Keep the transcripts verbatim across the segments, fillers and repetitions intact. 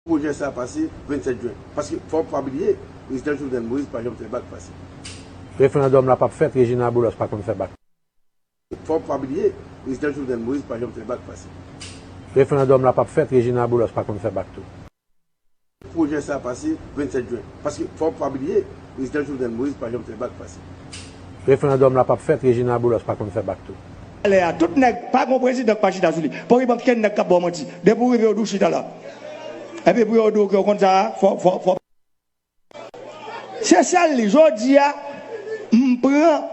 Pwojè sa a pase vennsèt jen. Paske fò w pa bliye, prezidan Jovenel Moïse pa janm fè bak pase. Referandòm la p ap fèt, Regina Boulos pa konn fè bak. Fò w pa bliye, prezidan Jovenel Moïse pa janm fè bak pase. Referandòm la p ap fèt, Regina Boulos pa konn fè bak tou. Pwojè sa a pase vennsèt jen. Paske fò w pa bliye, prezidan Jovenel Moïse pa janm fè bak pase. Referandòm la p ap fèt, Regina Boulos pa konn fè bak tou. Lè a, tout nèg, pa gon prezidan k pa chita sou li. Pa gen okenn nèg k ap ba w manti. Depi w rive, yo di w chita la. Epi pou yo di w ke w konn sa a, fò, fò, fò. Se sèl li, jodi a, m pran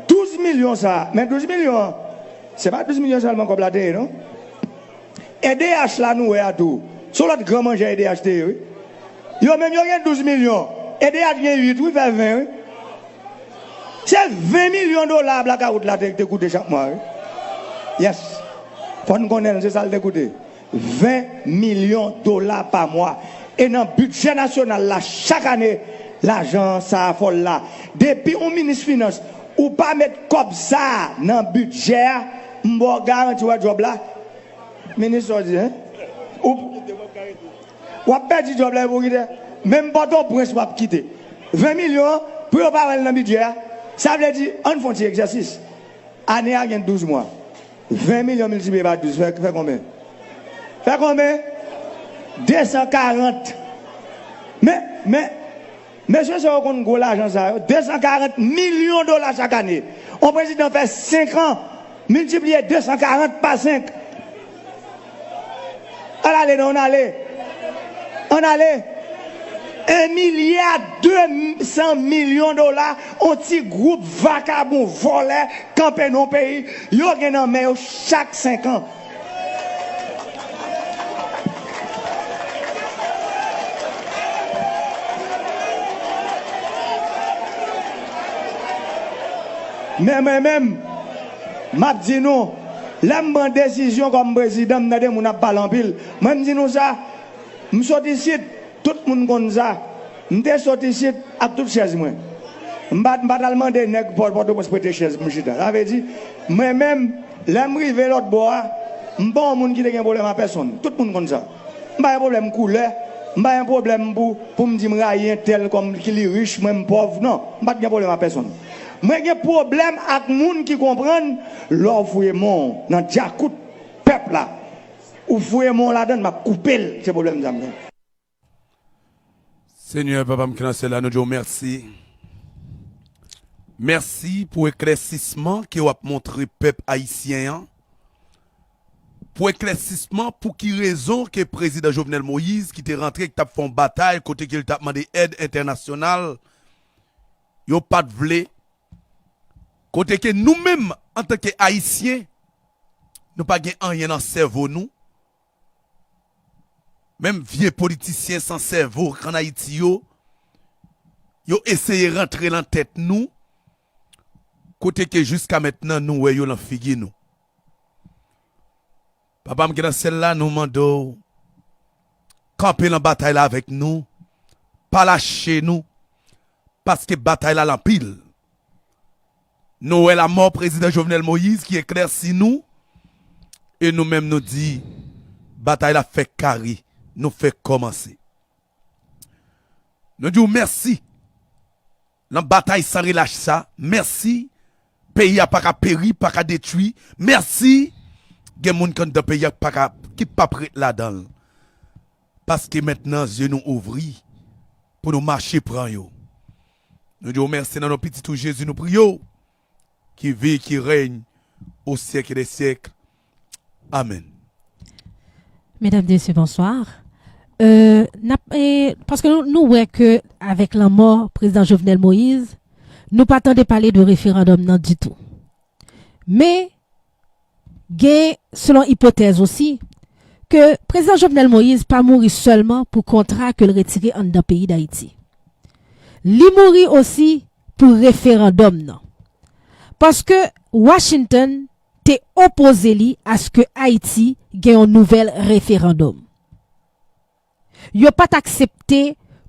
douz milyon sa a. Men douz milyon an, se pa douz milyon sèlman kòb la te ye, non. E D H la nou wè a tou. Se yon lòt gran manjè E D H te ye, wi. Yo menm yo gen douz milyon. E D H gen uit, wi, fè ven, wi. Se ven milyon dola blakawout la te, te koute chak mwa, wi. Yes. Fò n konnen l, se sa l te koute. Ven milyon dola pa mwa. E nan bidjè nasyonal la, chak ane, lajan sa a fò l la. Depi yon minis finans, ou pa met kòb sa a nan bidjè a, m ba w garanti, w wè djòb la. Minis, sa w di, en? Ou, w ap pèdi djòb la epi w kite. Menm Pòtoprens, w ap kite. Ven milyon an, pou yo pa wè l nan bidjè a, sa vle di, ann fè yon ti egzèsis. Ane a gen douz mwa. Ven milyon miltipliye pa douz, fè, fè konbyen? Fè konbyen? De san karant. Men, men, mesye sa yo konn gwo lajan sa yo. De san karant milyon dola chak ane. Yon prezidan fè senk an, miltipliye de san karant pa senk. Ann ale, non, ann ale. Ann ale. En milya de san milyon dola, yon ti gwoup vakabon, vòlè, kanpe nan yon peyi, yo gen nan men yo chak senk an. Men mwen menm, m ap di nou, lè m pran desizyon kòm prezidan, m tande moun ap pale anpil. Mwen, m di nou sa, m sot isit, tout moun konn sa. M te sot isit ak tout chèz mwen. M pa, m pa t al mande nèg Pò, Pòtoprens prete chèz pou m chita. Sa vle di, mwen menm, lè m rive lòt bò a, m pa yon moun ki te gen pwoblèm ak pèsonn. Tout moun konn sa. M pa gen pwoblèm koulè, m pa gen pwoblèm pou, pou m di m rayi entèl kòm ki li rich, mwen m pòv. Non, m pa t gen pwoblèm ak pèsonn. Mwen gen pwoblèm ak moun ki konprann lè w fouye men w nan djakout pèp la, ou fouye men w ladan l, m ap koupe l. Se pwoblèm sa m gen. Senyè, Papa m ki nan syèl la, nou di w mèsi. Mèsi pou eklèsisman ke w ap montre pèp ayisyen an. Pou eklèsisman pou ki rezon ke prezidan Jovenel Moïse ki te rantre, ki t ap fè yon batay kote ke l t ap mande èd entènasyonal, yo pa t vle. Kote ke nou menm, antanke ayisyen, nou pa gen anyen nan sèvo nou. Menm vye politisyen san sèvo k ann Ayiti yo, yo eseye rantre nan tèt nou, kote ke jiska mentnan nou wè yo nan figi nou. Papa m ki nan syèl la, nou mande w kanpe nan batay la avèk nou, pa lache nou, paske batay la l anpil. Nou wè lanmò prezidan Jovenel Moïse ki eklèsi nou, e nou menm nou di, batay la fèk kare, nou fèk kòmanse. Nou di w mèsi nan batay san relach sa, mèsi, peyi a pa ka peri, pa ka detwi, mèsi, gen moun k anndan peyi a k pa ka, ki p ap ret ladan l. Paske mentnan zye nou ouvri pou nou mache pran yo. Nou di w mèsi nan non pitit ou Jezi nou priye w, ki viv, ki règne au siècle des siècles. Amèn. Medam, mesye, bonswa. Euh, n ap, e, paske nou, nou wè ke avèk lanmò prezidan Jovenel Moïse, nou pa tande pale de referandòm nan ditou. Men, gen, selon ipotèz osi, ke prezidan Jovenel Moïse pa mouri sèlman pou kontra ke l retire anndan peyi Dayiti. Li mouri osi pou referandòm nan. Paske Washington te opoze li aske Ayiti gen yon nouvèl referandòm. Yo pa t aksepte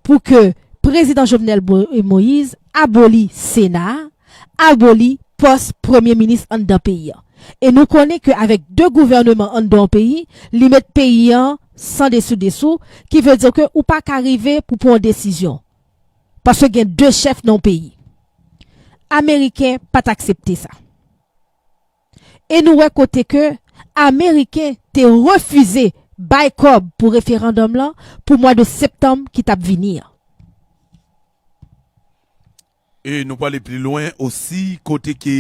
pou ke prezidan Jovenel Bo-, Moïse aboli Sena a, aboli pòs premye minis anndan peyi a. E nou konnen ke avèk de gouvèneman anndan yon peyi, li met peyi a san desou desou, ki vle di ke ou pa ka rive pou pran yon desizyon. Paske gen de chèf nan yon peyi. Ameriken pa t aksepte sa. E nou wè kote ke Ameriken te refize bay kòb pou referandòm lan pou mwa de septanm ki t ap vini an. E nou prale pli lwen osi, kote ke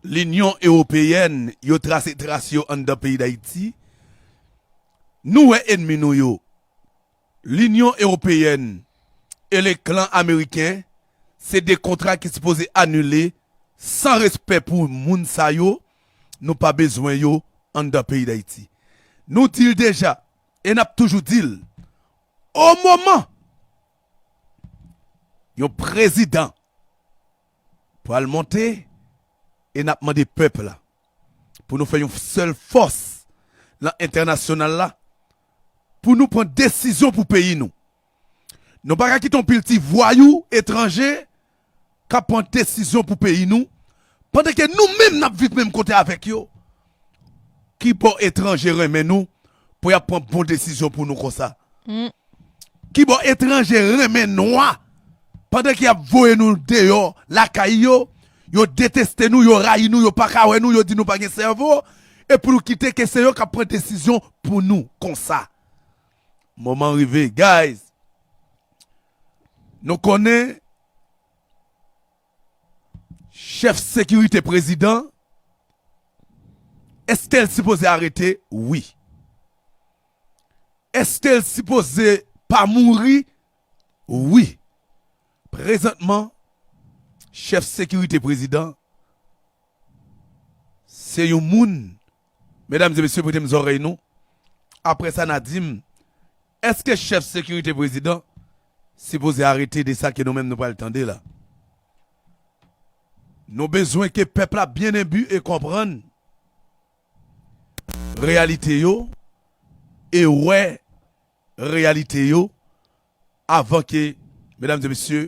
Linyon Ewopeyèn, yo trase tras yo anndan peyi Dayiti. Nou wè ènmi nou yo, Linyon Ewopeyèn e le klan ameriken, se de kontra ki sipoze anile san respè pou moun sa yo, nou pa bezwen yo anndan peyi Dayiti. Nou di l deja, e n ap toujou di l, o moman yon prezidan pral monte, e n ap mande pèp la pou nou fè yon sèl fòs nan entènasyonal la, pou nou pran desizyon pou peyi nou. Nou pa ka kite yon pil ti vwayou etranje k ap pran desizyon pou peyi nou, pandan ke nou menm n ap viv menm kote avèk yo. Ki bò etranje renmen nou pou y ap pran bon desizyon pou nou konsa? Ki bò etranje renmen nwa pandan ke y ap voye nou deyò lakay yo? Yo deteste nou, yo rayi nou, yo pa ka wè nou, yo di nou pa gen sèvo, e pou nou kite ke se yo k ap pran desizyon pou nou konsa. Moman rive, guys. Nou konnen chèf sekirite prezidan, èske l sipoze arete? Wi. Èske l sipoze pa mouri? Wi. Prezantman, chèf sekirite prezidan se yon moun, medam e mesye, prete m zòrèy nou. Apre sa, n a di m, èske chèf sekirite prezidan sipoze arete de sa ke nou menm nou pral tande la? Nou bezwen ke pèp la byen enbi e konprann reyalite yo e wè reyalite yo avan ke, medam e mesye,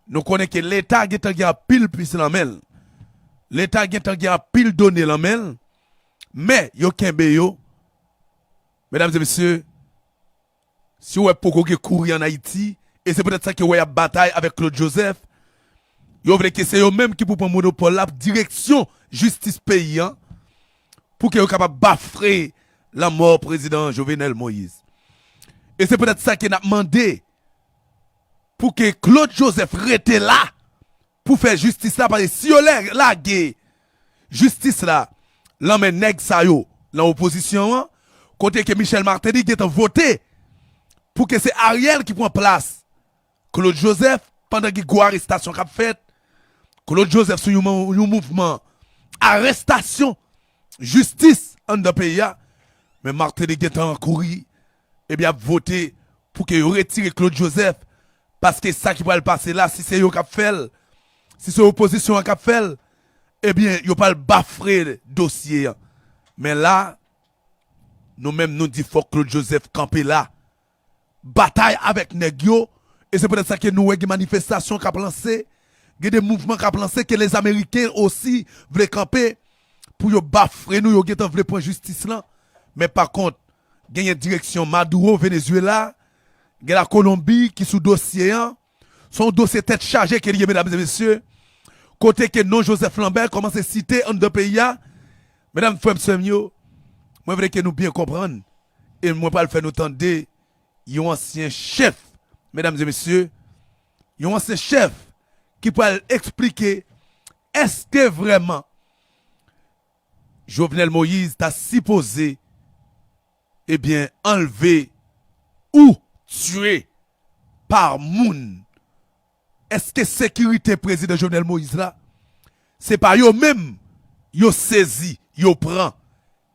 nou konnen ke Leta gentan gen anpil plis nan men l. Leta gentan gen anpil done nan men l, men yo kenbe yo, medam e mesye, si w wè poko gen kouri ann Ayiti, e se poutèt sa ke w wè y ap batay avèk Claude Joseph, yo vle ke se yo menm ki pou pran monopòl la, direksyon jistis peyi an, pou ke yo kapab bafre lanmò prezidan Jovenel Moïse. E se poutèt sa ke n ap mande pou ke Claude Joseph rete la pou fè jistis la, paske si yo lè lage jistis la nan men nèg sa yo nan opozisyon an, kote ke Michel Martelly gentan vote pou ke se Ariel ki pran plas Claude Joseph, pandan gen gwo arestasyon k ap fèt, Claude Joseph sou yon, yon mouvman arestasyon, jistis anndan peyi a, men Martelly gentan kouri, ebyen ap vote pou ke yo retire Claude Joseph, paske sa ki pral pase la, si se yo k ap fè l, si se opozisyon an k ap fè l, ebyen yo pral bafre dosye an. Men la, nou menm nou di fòk Claude Joseph kanpe la, batay avèk nèg yo, e se poutèt sa ke nou wè gen manifestasyon k ap lanse, gen de mouvman k ap lanse ke lèzameriken osi vle kanpe pou yo bafre nou, yo gentan vle pran jistis lan. Men pa kont, genyen direksyon Maduro, Venezuela, gen Lakolonbi ki sou dosye an. Se yon dosye tèt chaje ke l ye, medam e mesye. Kote ke non Joseph Lambert kòmanse site anndan peyi a. Medam, frè m, sè m yo, mwen vle ke nou byen konprann, e mwen pral fè nou tande yon ansyen chèf, medam e mesye, yon ansyen chèf ki pral eksplike èske vrèman Jovenel Moïse ta sipoze, ebyen, anlve ou tiye pa moun. Èske sekirite prezidan Jovenel Moïse la, se pa yo menm yo sezi, yo pran,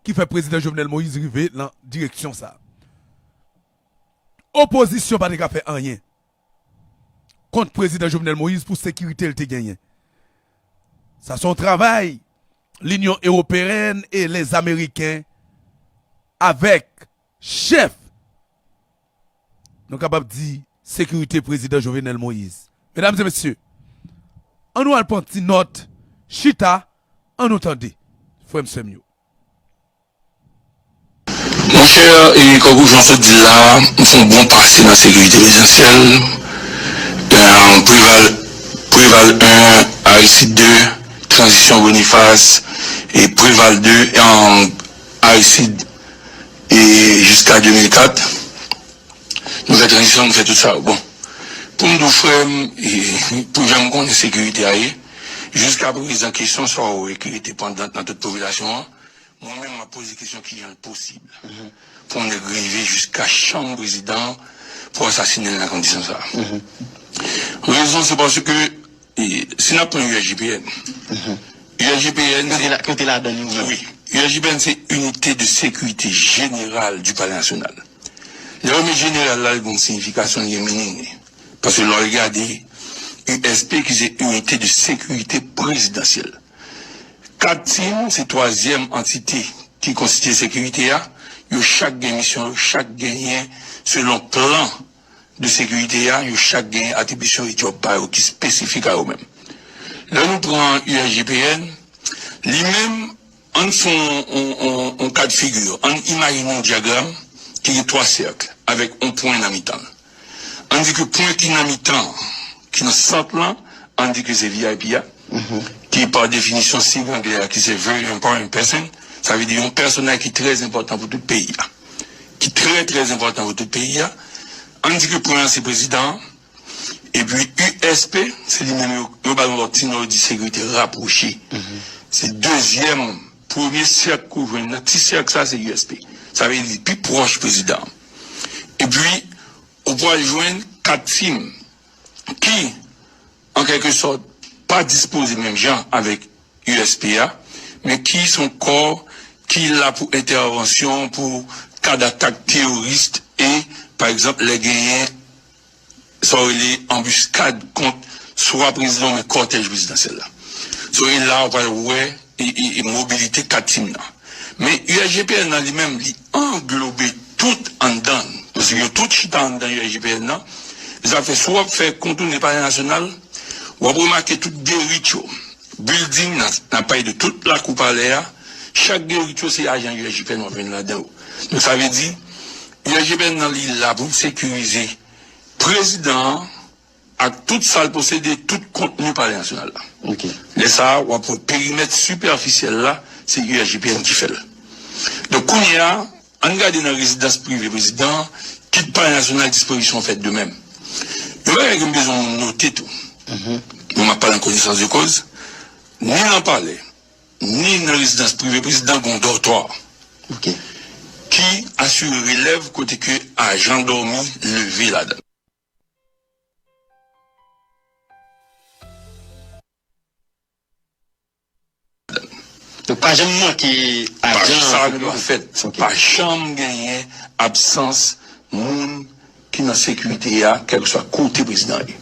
ki fè prezidan Jovenel Moïse rive nan direksyon sa? Opozisyon pa te ka fè anyen kont prezidan Jovenel Moïse pou sekirite l te genyen. Sa se yon travay Linyon Ewopeyèn e Lèzameriken avèk chèf, nou kapab di, sekirite prezidan Jovenel Moïse. Medam e mesye, ann nou al pran ti nòt, chita, ann nou tande, frè m, sè m yo. Monchè, e, kòm jan w sot di l la, m fè yon bon pase nan sekirite rezidansyèl. E, Preval, Preval en, Aristide de, tranzisyon Boniface, e Preval de, e, Aristide, e jiska de mil kat. Nou fè tranzisyon, nou fè tout sa. Bon, pou m di w, frè m, e, pou jan m konnen sekirite a ye, jiska prezan, kesyon sa w wè ki rete pandan nan tout popilasyon an, mwen menm, m ap poze kesyon ki jan l posib pou yon nèg rive jiska chanm prezidan an pou asasinen l nan kondisyon sa a. Rezon, se paske, e, si n ap pran U S G P N, U S G P N, se, kote la, kote ladan li, wi, U S G P N se Unité de Sécurité Générale du Palais National. Lè yo met jeneral la, li gen yon siyifikasyon, li gen meaning li. Paske lè w gade U S P ki se Unité de Sécurité Présidentielle. Kat tim se twazyèm antite ki konstitye sekirite a. Yo chak gen misyon, yo chak genyen selon plan de sekirite a, yo chak genyen atribisyon e djòb pa yo ki espesifik a yo menm. Lè nou pran U S G P N, li menm, ann fè yon, yon, yon, yon kad figi, ann imajine yon dyagram ki gen twa sèk avèk yon pwen nan mitan l. Ann di ke pwen ki nan mitan an, ki nan sant lan, ann di ke se V I P a, ki pa definisyon, sig anglè a, ki se Very Important Person, sa vle di yon pèsonaj ki trè enpòtan pou tout peyi a. Ki trè, trè enpòtan pou tout peyi a. Ann di ke pwen an se prezidan an. Epi U S P, se li menm yo, yo ba l yon lòt ti non, yo di sekirite rapwoche. Se dezyèm, premye sèk ou jwenn nan, ti sèk sa, se U S P. Sa vle di pi pwòch prezidan an. Epi, ou pral jwenn kat tim ki, an kèlke sòt, pa dispoze menm jan avèk U S P a, men ki se yon kò ki la pou entèvansyon, pou ka datak teworis e, pa egzanp, lè genyen sa w rele anbiskad kont swa prezidan oubyen kòtèj prezidansyèl la. So, e la, ou pral wè e, e, e mobilite kat tim nan. Men U S G P N nan li menm, li anglobe tout anndan l. Paske yo tout chita anndan U S G P N nan. Sa fè, si w ap fè kontounen Palè Nasyonal, w ap remake tout gerit yo. Building nan, n ap pale de tout lakou palè a, chak gerit yo se ajan U S G P N w ap jwenn ladan yo. Donk, sa vle di, U S G P N nan li la pou l sekirize prezidan an, ak tout sa l posede, tout kontni Palè Nasyonal la. Lè sa a, w ap wè perimèt sipèfisyèl la, se U S G P N ki fè l. Donk, kounye a, ann gade nan rezidans prive prezidan an, kit Palè Nasyonal, dispozisyon fèt de menm. Yon bagay ke m bezwen moun note tou. Mwen, m ap pale an konesans de koz. Ni nan palè, ni nan rezidans prive prezidan, gen yon dòtwa ki asire relèv kote ke ajan dòmi leve ladan l. Donk, pa janm manke ajan. Sa dwe fèt. Pa janm genyen absans moun ki nan sekirite a, kèlkeswa kote prezidan ye.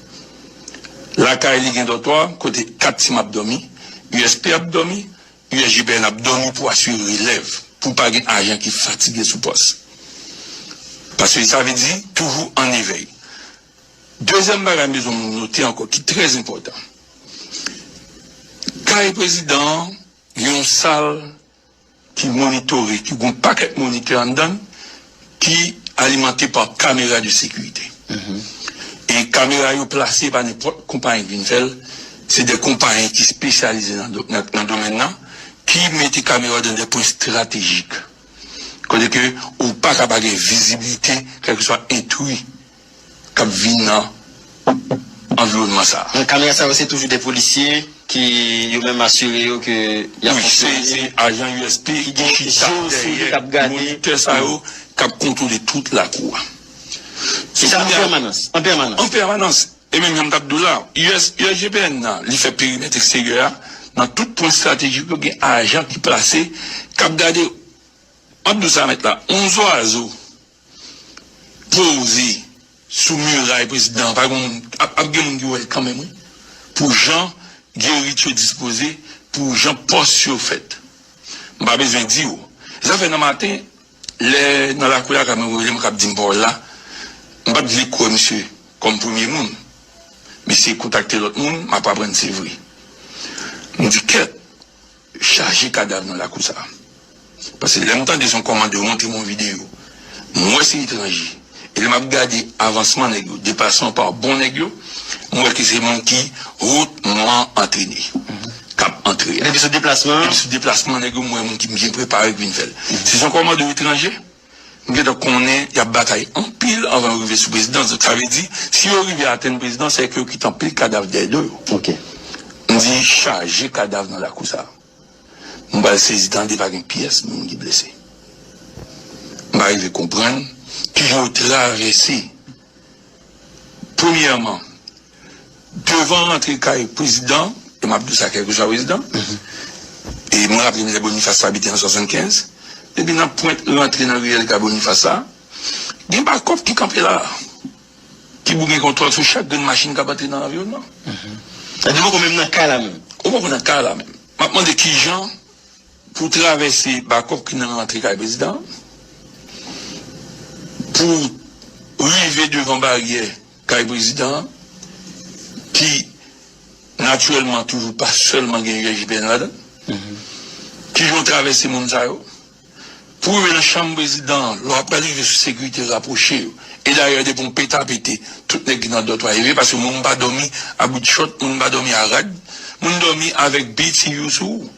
Lakay li gen dòtwa, kote kat tim ap dòmi, U S P ap dòmi, U S G P N ap dòmi pou asire relèv, pou pa gen ajan ki fatige sou pòs. Paske sa vle di toujou an evèy. Dezyèm bagay m bezwen moun note ankò ki trè enpòtan. Kay prezidan an gen yon sal ki monitore, ki gen yon pakèt monitè anndan l, ki alimante pa kamera de sekirite. E kamera yo plase pa nenpòt konpayi ki vin fè l, se de konpayi ki espesyalize nan do-, nan, nan domèn nan, ki mete kamera dan de pwen estratejik. Kote ke ou pa ka pa gen vizibilite, kèlkeswa entri k ap vin nan anviwònman sa a. Donk, kamera sa yo, se toujou de polisye ki yo menm asire yo ke y ap fonksyone. Wi, se, se ajan U S P ki chita dèyè monitè sa yo k ap kontwole tout lakou a. E sa an pèmanans, an pèmanans. An pèmanans. E menm jan m t ap di w la, U S, U S G P N nan, li fè perimèt eksteryè a, nan tout pwen estratejik yo gen ajan ki plase, k ap gade. M ap di w sa, mèt la, yon zwazo poze sou miray prezidan an, pa gen moun, ap, ap gen moun ki wè l kanmenm, wi. Pou jan gerit yo dispoze, pou jan pòs yo fèt. M pa bezwen di w. Sa fè nan maten, lè nan lakou la, ka mwen rele m, k ap di m pawòl la, m pa t vle kwè misye kòm premye moun. Misye kontakte lòt moun, m ap aprann se vre. M di, kèt, chaje kadav nan lakou sa a. Paske lè m tande se yon kòmandè yo montre m yon videyo, m wè se etranje. E lè m ap gade avansman nèg yo, deplasman pa bon nèg yo, m wè ke se moun ki hotman antrene k ap antre a. Depi sou deplasman? Depi sou deplasman nèg yo, m wè moun ki byen prepare ki vin fè l. Si se yon kòmandè etranje, m gentan konnen y ap batay anpil anvan yo rive sou prezidan. Sa vle di, si yo rive atenn prezidan, se ke yo kite anpil kadav dèyè do yo. M di, chaje kadav nan lakou sa a. M pral sezi tande pa gen pyès moun ki blese. M pa rive konprann kijan yo travèse. Premyèman, devan rantre kay prezidan, e m ap di w sa kèlkeswa prezidan, e m raple m lè Bonifas abite an swasannkenz, depi nan pwent rantre nan riyèl kay Bonifas la, gen bakòp ki kanpe la, ki pou gen kontwòl sou chak grenn machin k ap antre nan anviwònman. Sa di poko menm nan kay la menm. Ou poko nan kay la menm. M ap mande kijan pou travèse bakòp ki nan rantre kay prezidan, pou rive devan baryè kay prezidan, ki natirèlman toujou pa sèlman gen U S G P N ladan. Kijan w travèse moun sa yo? Pou rive nan chanm prezidan an, lè w ap pral rive sou sekirite rapwoche yo. E dayè, depi yon peta pete, tout nèg ki nan dòtwa rive, paske moun pa dòmi a bout chòt, moun pa dòmi a rad, moun dòmi avèk B T U sou ou.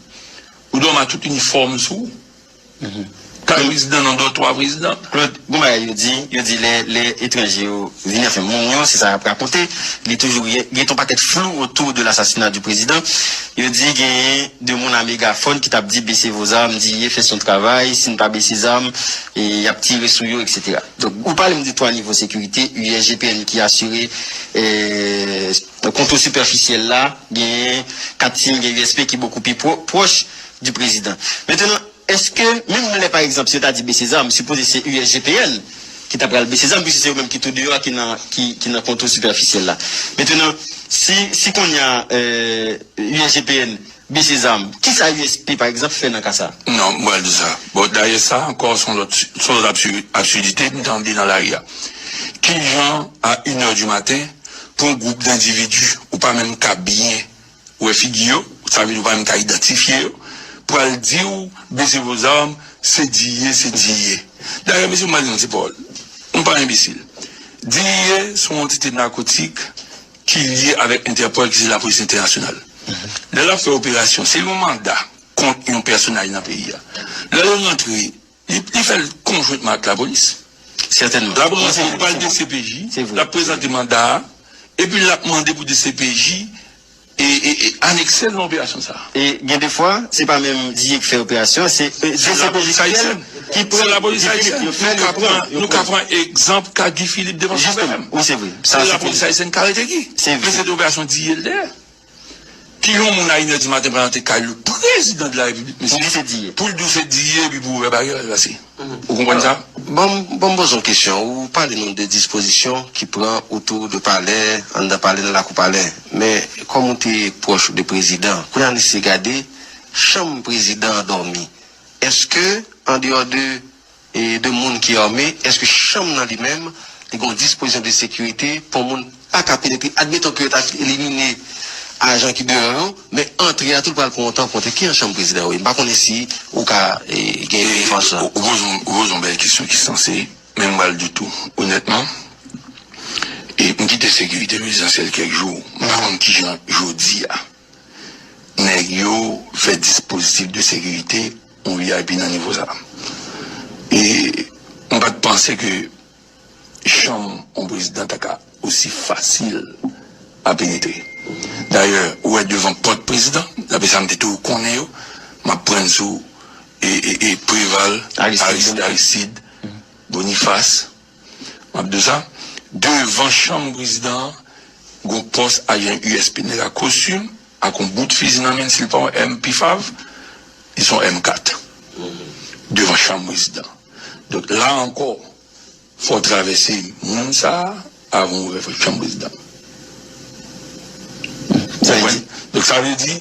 Ou dòmi a tout inifòm sou ou. Kay prezidan nan dòtwa prezidan. Claude, gon bagay yo di, yo di lè, lè etranje yo vini, anfen, moun yo, se sa y ap rakonte, li toujou gen, gen yon pakèt flou autour de l'assassinat du président. Yo di genyen de moun a megafòn ki t ap di bese vo zam, diye, fè son travay, si n pa bese zam, e y ap tire sou yo, et cetera. Donk, ou pale m de twa nivo sekirite, U S G P N ki asire, e, kontwòl sipèfisyèl la, genyen kat tim, gen U S P ki bokou pi pwo-, pwòch di prezidan. Mentenan, èske, menm lè, pa egzanp, si yo ta di bese zam, sipoze se U S G P N ki ta pral bese zam, piske se yo menm ki tou deyò a, ki nan, ki, ki nan kontwòl sipèfisyèl la. Mentenan, si, si kounye a, euh, U S G P N bese zam, kisa U S P, pa egzanp, fè nan ka sa a? Non, m pral di sa. Bon, dayè, sa ankò, se yon lòt, se yon lòt absi-, absidite m tande nan lari a. Kijan, a inè di maten, pou yon gwoup dendividi, ou pa menm ka byen wè figi yo, sa vle di ou pa menm ka idantifye yo, pral di w, bese vo zam, se diye, se diye. Dayè, mesye, m pral di nou ti pawòl. Nou pa enbesil. Diye se yon antite nakotik ki lye avèk Entèpòl, ki se lapolis entènasyonal. Lè l ap fè operasyon, se yon manda kont yon pèsonaj nan peyi a. Lè l rantre, li, li fè l konjwentman ak lapolis. Sètènman. Lapolis, li pral D C P J, l ap prezante manda a, epi l ap mande pou D C P J e, e, e anekse l nan operasyon sa a. E gen de fwa, se pa menm diye k fè operasyon, se, e, D C P J ki pran, ki fè l pran. Nou ka pran, nou ka pran egzanp ka Guy Philippe devan Chapè menm. Wi, se vre. Se lapolis ayisyèn k arete Guy. Men se te operasyon diye l te ye. Ki yon moun a inè di maten pral antre kay le prezidan de la repiblik, mesye, pou l di w se diye, epi pou ouvè baryè, l pase. Ou konprann sa? Ban m, ban m poze yon kesyon. Ou pale nou de dispozisyon ki pran otou de palè, anndan palè, nan lakou palè. Men, kòm ou te pwòch de prezidan, kounye a n eseye gade chanm prezidan an dòmi. Èske, andeyò de, e, de moun ki ame, èske chanm nan li menm, li gen yon dispozisyon de sekirite pou yon moun pa ka penetre? Admeton ke yo ta elimine ajan ki deyò yo, men antre a tou pral pran yon tan pou antre. Ki jan chanm prezidan yo ye? M pa konnen si ou ka, e, gen enfòmasyon sa. Ou, ou poze yon, ou poze yon bèl kesyon ki sanse, men m pral di w tou, onètman, e, m kite sekirite prezidansyèl kèk jou, m pa konn kijan jodi a nèg yo fè dispozitif de sekirite yon V I P nan nivo sa. E m pa t panse ke chanm yon prezidan ta ka osi fasil a penetre. Dayè, ou wè devan pòt prezidan, dapre sa m te toujou konnen yo, m ap pran sou, e, e, e, Preval, Aristide, Aristide, Boniface, m ap di w sa, devan chanm prezidan an, gon pòs ajan U S P, nèg ak kostim, ak yon bout fizi nan men l, si l pa yon M P five, li se yon M kat. Devan chanm prezidan. Donk, la ankò, fò w travèse moun sa a avan w ouvè chanm prezidan. Sa vle di? Donk, sa vle di,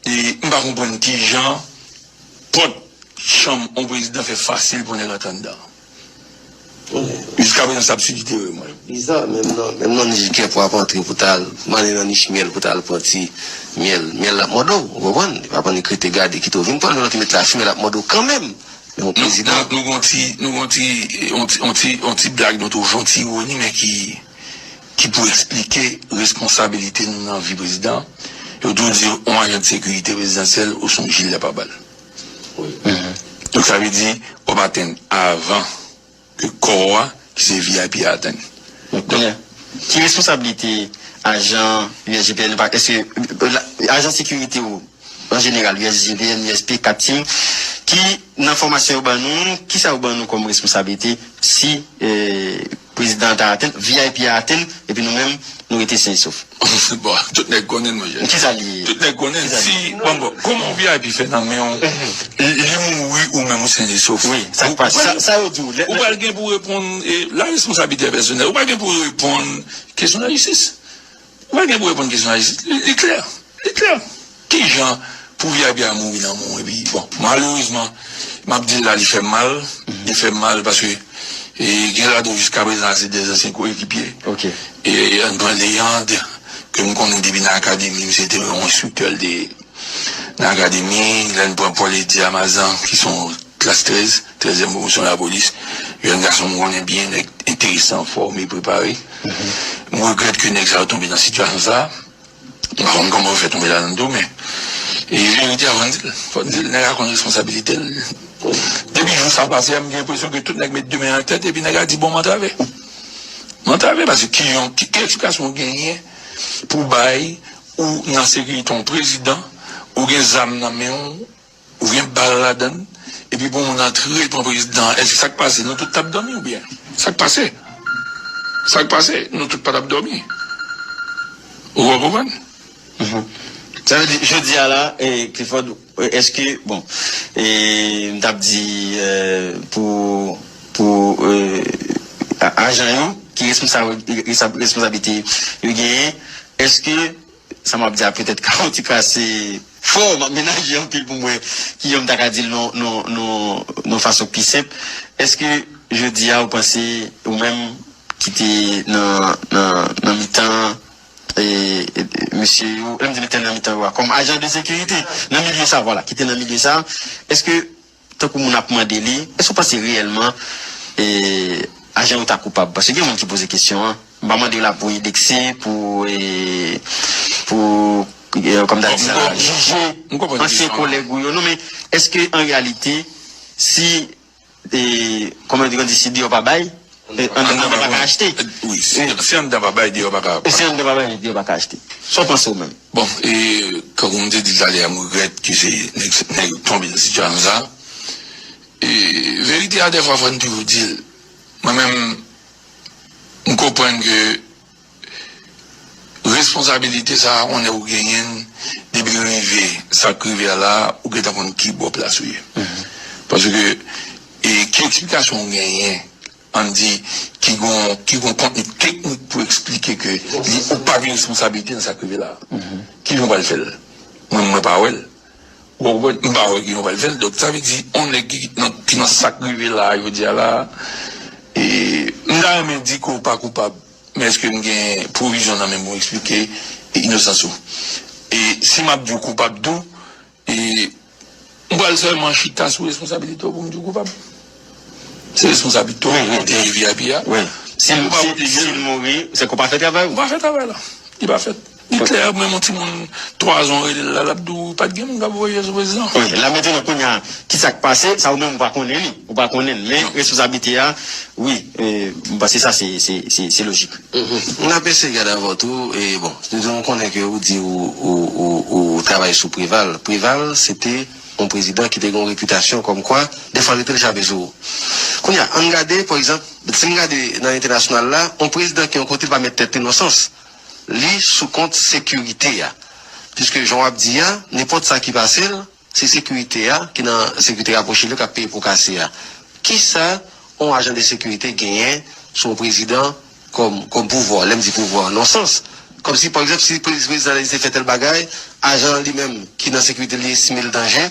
e m pa konprann kijan pòt chanm yon prezidan fè fasil pou nèg antre anndan. Jiskaprezan, se absidite yo ye, mwen. Biza, menm nan, menm nan nich kèp w ap antre pou t al, m ale nan nich myèl pou t al pran ti myèl. Myèl l ap mòde w, ou konprann? Li p ap annik rete gade kite w vin pran l, men lòt li met lafimen l ap mòde w kanmenm. Yon prezidan. Nou, nou gon ti, nou gon ti, yon ti, yon ti, yon ti blag, nou tou yon ti ironi, men ki, ki pou eksplike responsabilite nou nan vi prezidan. Yo tou di yon ajan de sekirite prezidansyèl ou se yon jilè pa bal. Donk sa vle di, w ap atenn avan ke kò a, ki se V I P a atenn. Donk, kounye a, ki responsablite ajan U S G P N pa, èske, euh, la, ajan sekirite ou, an jeneral, U S G P N, U S P, kat tim, ki nan fòmasyon yo ban nou, kisa yo ban nou kòm responsablite si, eh, prezidan an ta atenn, V I P a atenn, epi nou menm, nou rete sen e sof? Bon, tout nèg konnen l, monchè. Kisa li ye? Tout nèg konnen l. Kisa li ye? Si, bon, bon, kòman yon V I P fè nan men w, li, li mouri ou menm ou sen e sof? Wi, sa k pase? Sa, sa yo di w. Ou pral gen pou reponn, e, la responsabilité personnelle. Ou pral gen pou reponn kesyon lajistis. Ou pral gen pou reponn kesyon lajistis. Li, li klè. Li klè. Kijan pou V I P a mouri nan men w? Epi, bon, malerezman, m ap di l la, li fè m mal. Li fè m mal paske, e, gen ladan w jiskaprezan se de zansyen koyekipye. Ok. E, ann pran Léandre, ke m konnen depi nan akademi, misye te yon enstriktè, l te nan akademi, lè n pran Paul Eddy Amazan, ki se yon klas trèz, trèzyèm pwomosyon lapolis, jèn gason m konnen byen, nèg enteresan, fòme, prepare. M regrèt ke nèg sa yo tonbe nan sitiyasyon sa. M pa konn kòman yo fè tonbe ladan l tou, men, e, verite a, fò n di l. Fò n di l, nèg la konn responsabilite l. Depi jou sa pase a, m gen enpresyon ke tout nèg met de men nan tèt, epi nèg la di, "Bon, m antrave." M antrave, paske ki yon, ki, ki eksplikasyon w genyen pou bay ou nan sekirite yon prezidan, ou gen zam nan men w, ou gen bal ladan l, epi pou moun antre pran prezidan an, èske sa k pase? Nou tout t ap dòmi oubyen? Sa k pase? Sa k pase? Nou tout pa t ap dòmi. Ou konprann? Mhm. Sa vle di, jodi a la, e, Clifford, e, èske, bon, e, m t ap di, e, pou, pou, e, a-, ajan yo, ki responsab, responsab, responsablite yo genyen, èske sa m ap di a petèt ka yon ti krase fò, m ap menaje anpil pou m wè kijan m ta ka di l nan, nan, nan, nan fason ki pi senp. Èske jodi a ou panse ou menm ki te nan, nan, nan mitan, e, e, mesye yo, lè m di te nan mitan yo a, kòm ajan de sekirite, nan milye sa, vwala, ki te nan milye sa, èske tankou moun ap mande li, èske w panse reyèlman, e, ajan yo ta koupab? Paske gen moun ki poze kesyon an. M pa mande w la pou endekse, pou, e, pou, e, kòm ta di sa, jije ansyen kolèg ou yo. Non, men èske an reyalite, si, e, kòman yo di, si deyò pa bay, e, anndan pa ka achte? Wi, si, si anndan pa bay, deyò pa ka. E si anndan pa bay, deyò pa ka achte. Sa w panse ou menm? Bon, e, kankou m te di talè a, m regrèt ke se nèg, nèg tonbe nan sitiyasyon sa. E, verite a, dèfwa, fò n toujou di l. Mwen menm, m konprann ke responsabilite sa a, konnen ou genyen l, depi l rive, sa k rive a la, ou gentan konn ki bò plas ou ye. Paske, e, ki eksplikasyon ou genyen, ann di, ki gon, ki gon kontni teknik pou eksplike ke li, ou pa gen responsabilite nan sa k rive la a? Kijan w pral fè l? Mwen, mwen pa wè l. Ou konprann? M pa wè kijan w pral fè l. Donk, sa vle di, yon nèg ki nan, ki nan sa k rive la a, jodi a la a, e, m ta renmen di ke w pa koupab, men èske m gen pwovizyon nan men m pou m eksplike, e, inosans ou? E si m ap di w koupab tou, e, m pral sèlman chita sou responsabilite w pou m di w koupab. Se responsabilite w pou w pwoteje V I P a. Wi. Si l, si, si l mouri, se ke w pa fè travay ou. Ou pa fè travay la. Li pa fèt. Li klè, menm yon timoun twa zan w rele l la, l ap di w pa t gen moun k ap voye sou prezidan. Wi, la mentnan, kounye a, ki sa k pase? Sa ou menm ou pa konnen li. Ou pa konnen l. Men responsabilite a, wi, e, m panse sa se, se, se, se lojik. Mhm. M ap eseye gade avè w tou, e bon, nou konnen ke ou di ou, ou, ou, ou travay sou Preval. Preval, se te yon prezidan ki te gen yon repitasyon kòmkwa, dèfwa, li te chape sou ou. Kounye a, ann gade, pa egzanp, si n gade nan entènasyonal la, yon prezidan ki yon kote pa met tèt li nan sans. Li sou kont sekirite a. Piske jan w ap di a, nenpòt sa ki pase l, se sekirite a, ki nan sekirite rapwoche li, k ap peye po kase a. Kisa yon ajan de sekirite genyen sou yon prezidan kòm, kòm pouvwa? Lè m di pouvwa, nan sans. Kòmsi, pa egzanp, si prezi-, prezidan la li te fè tèl bagay, ajan an li menm, ki nan sekirite, li estime l danje,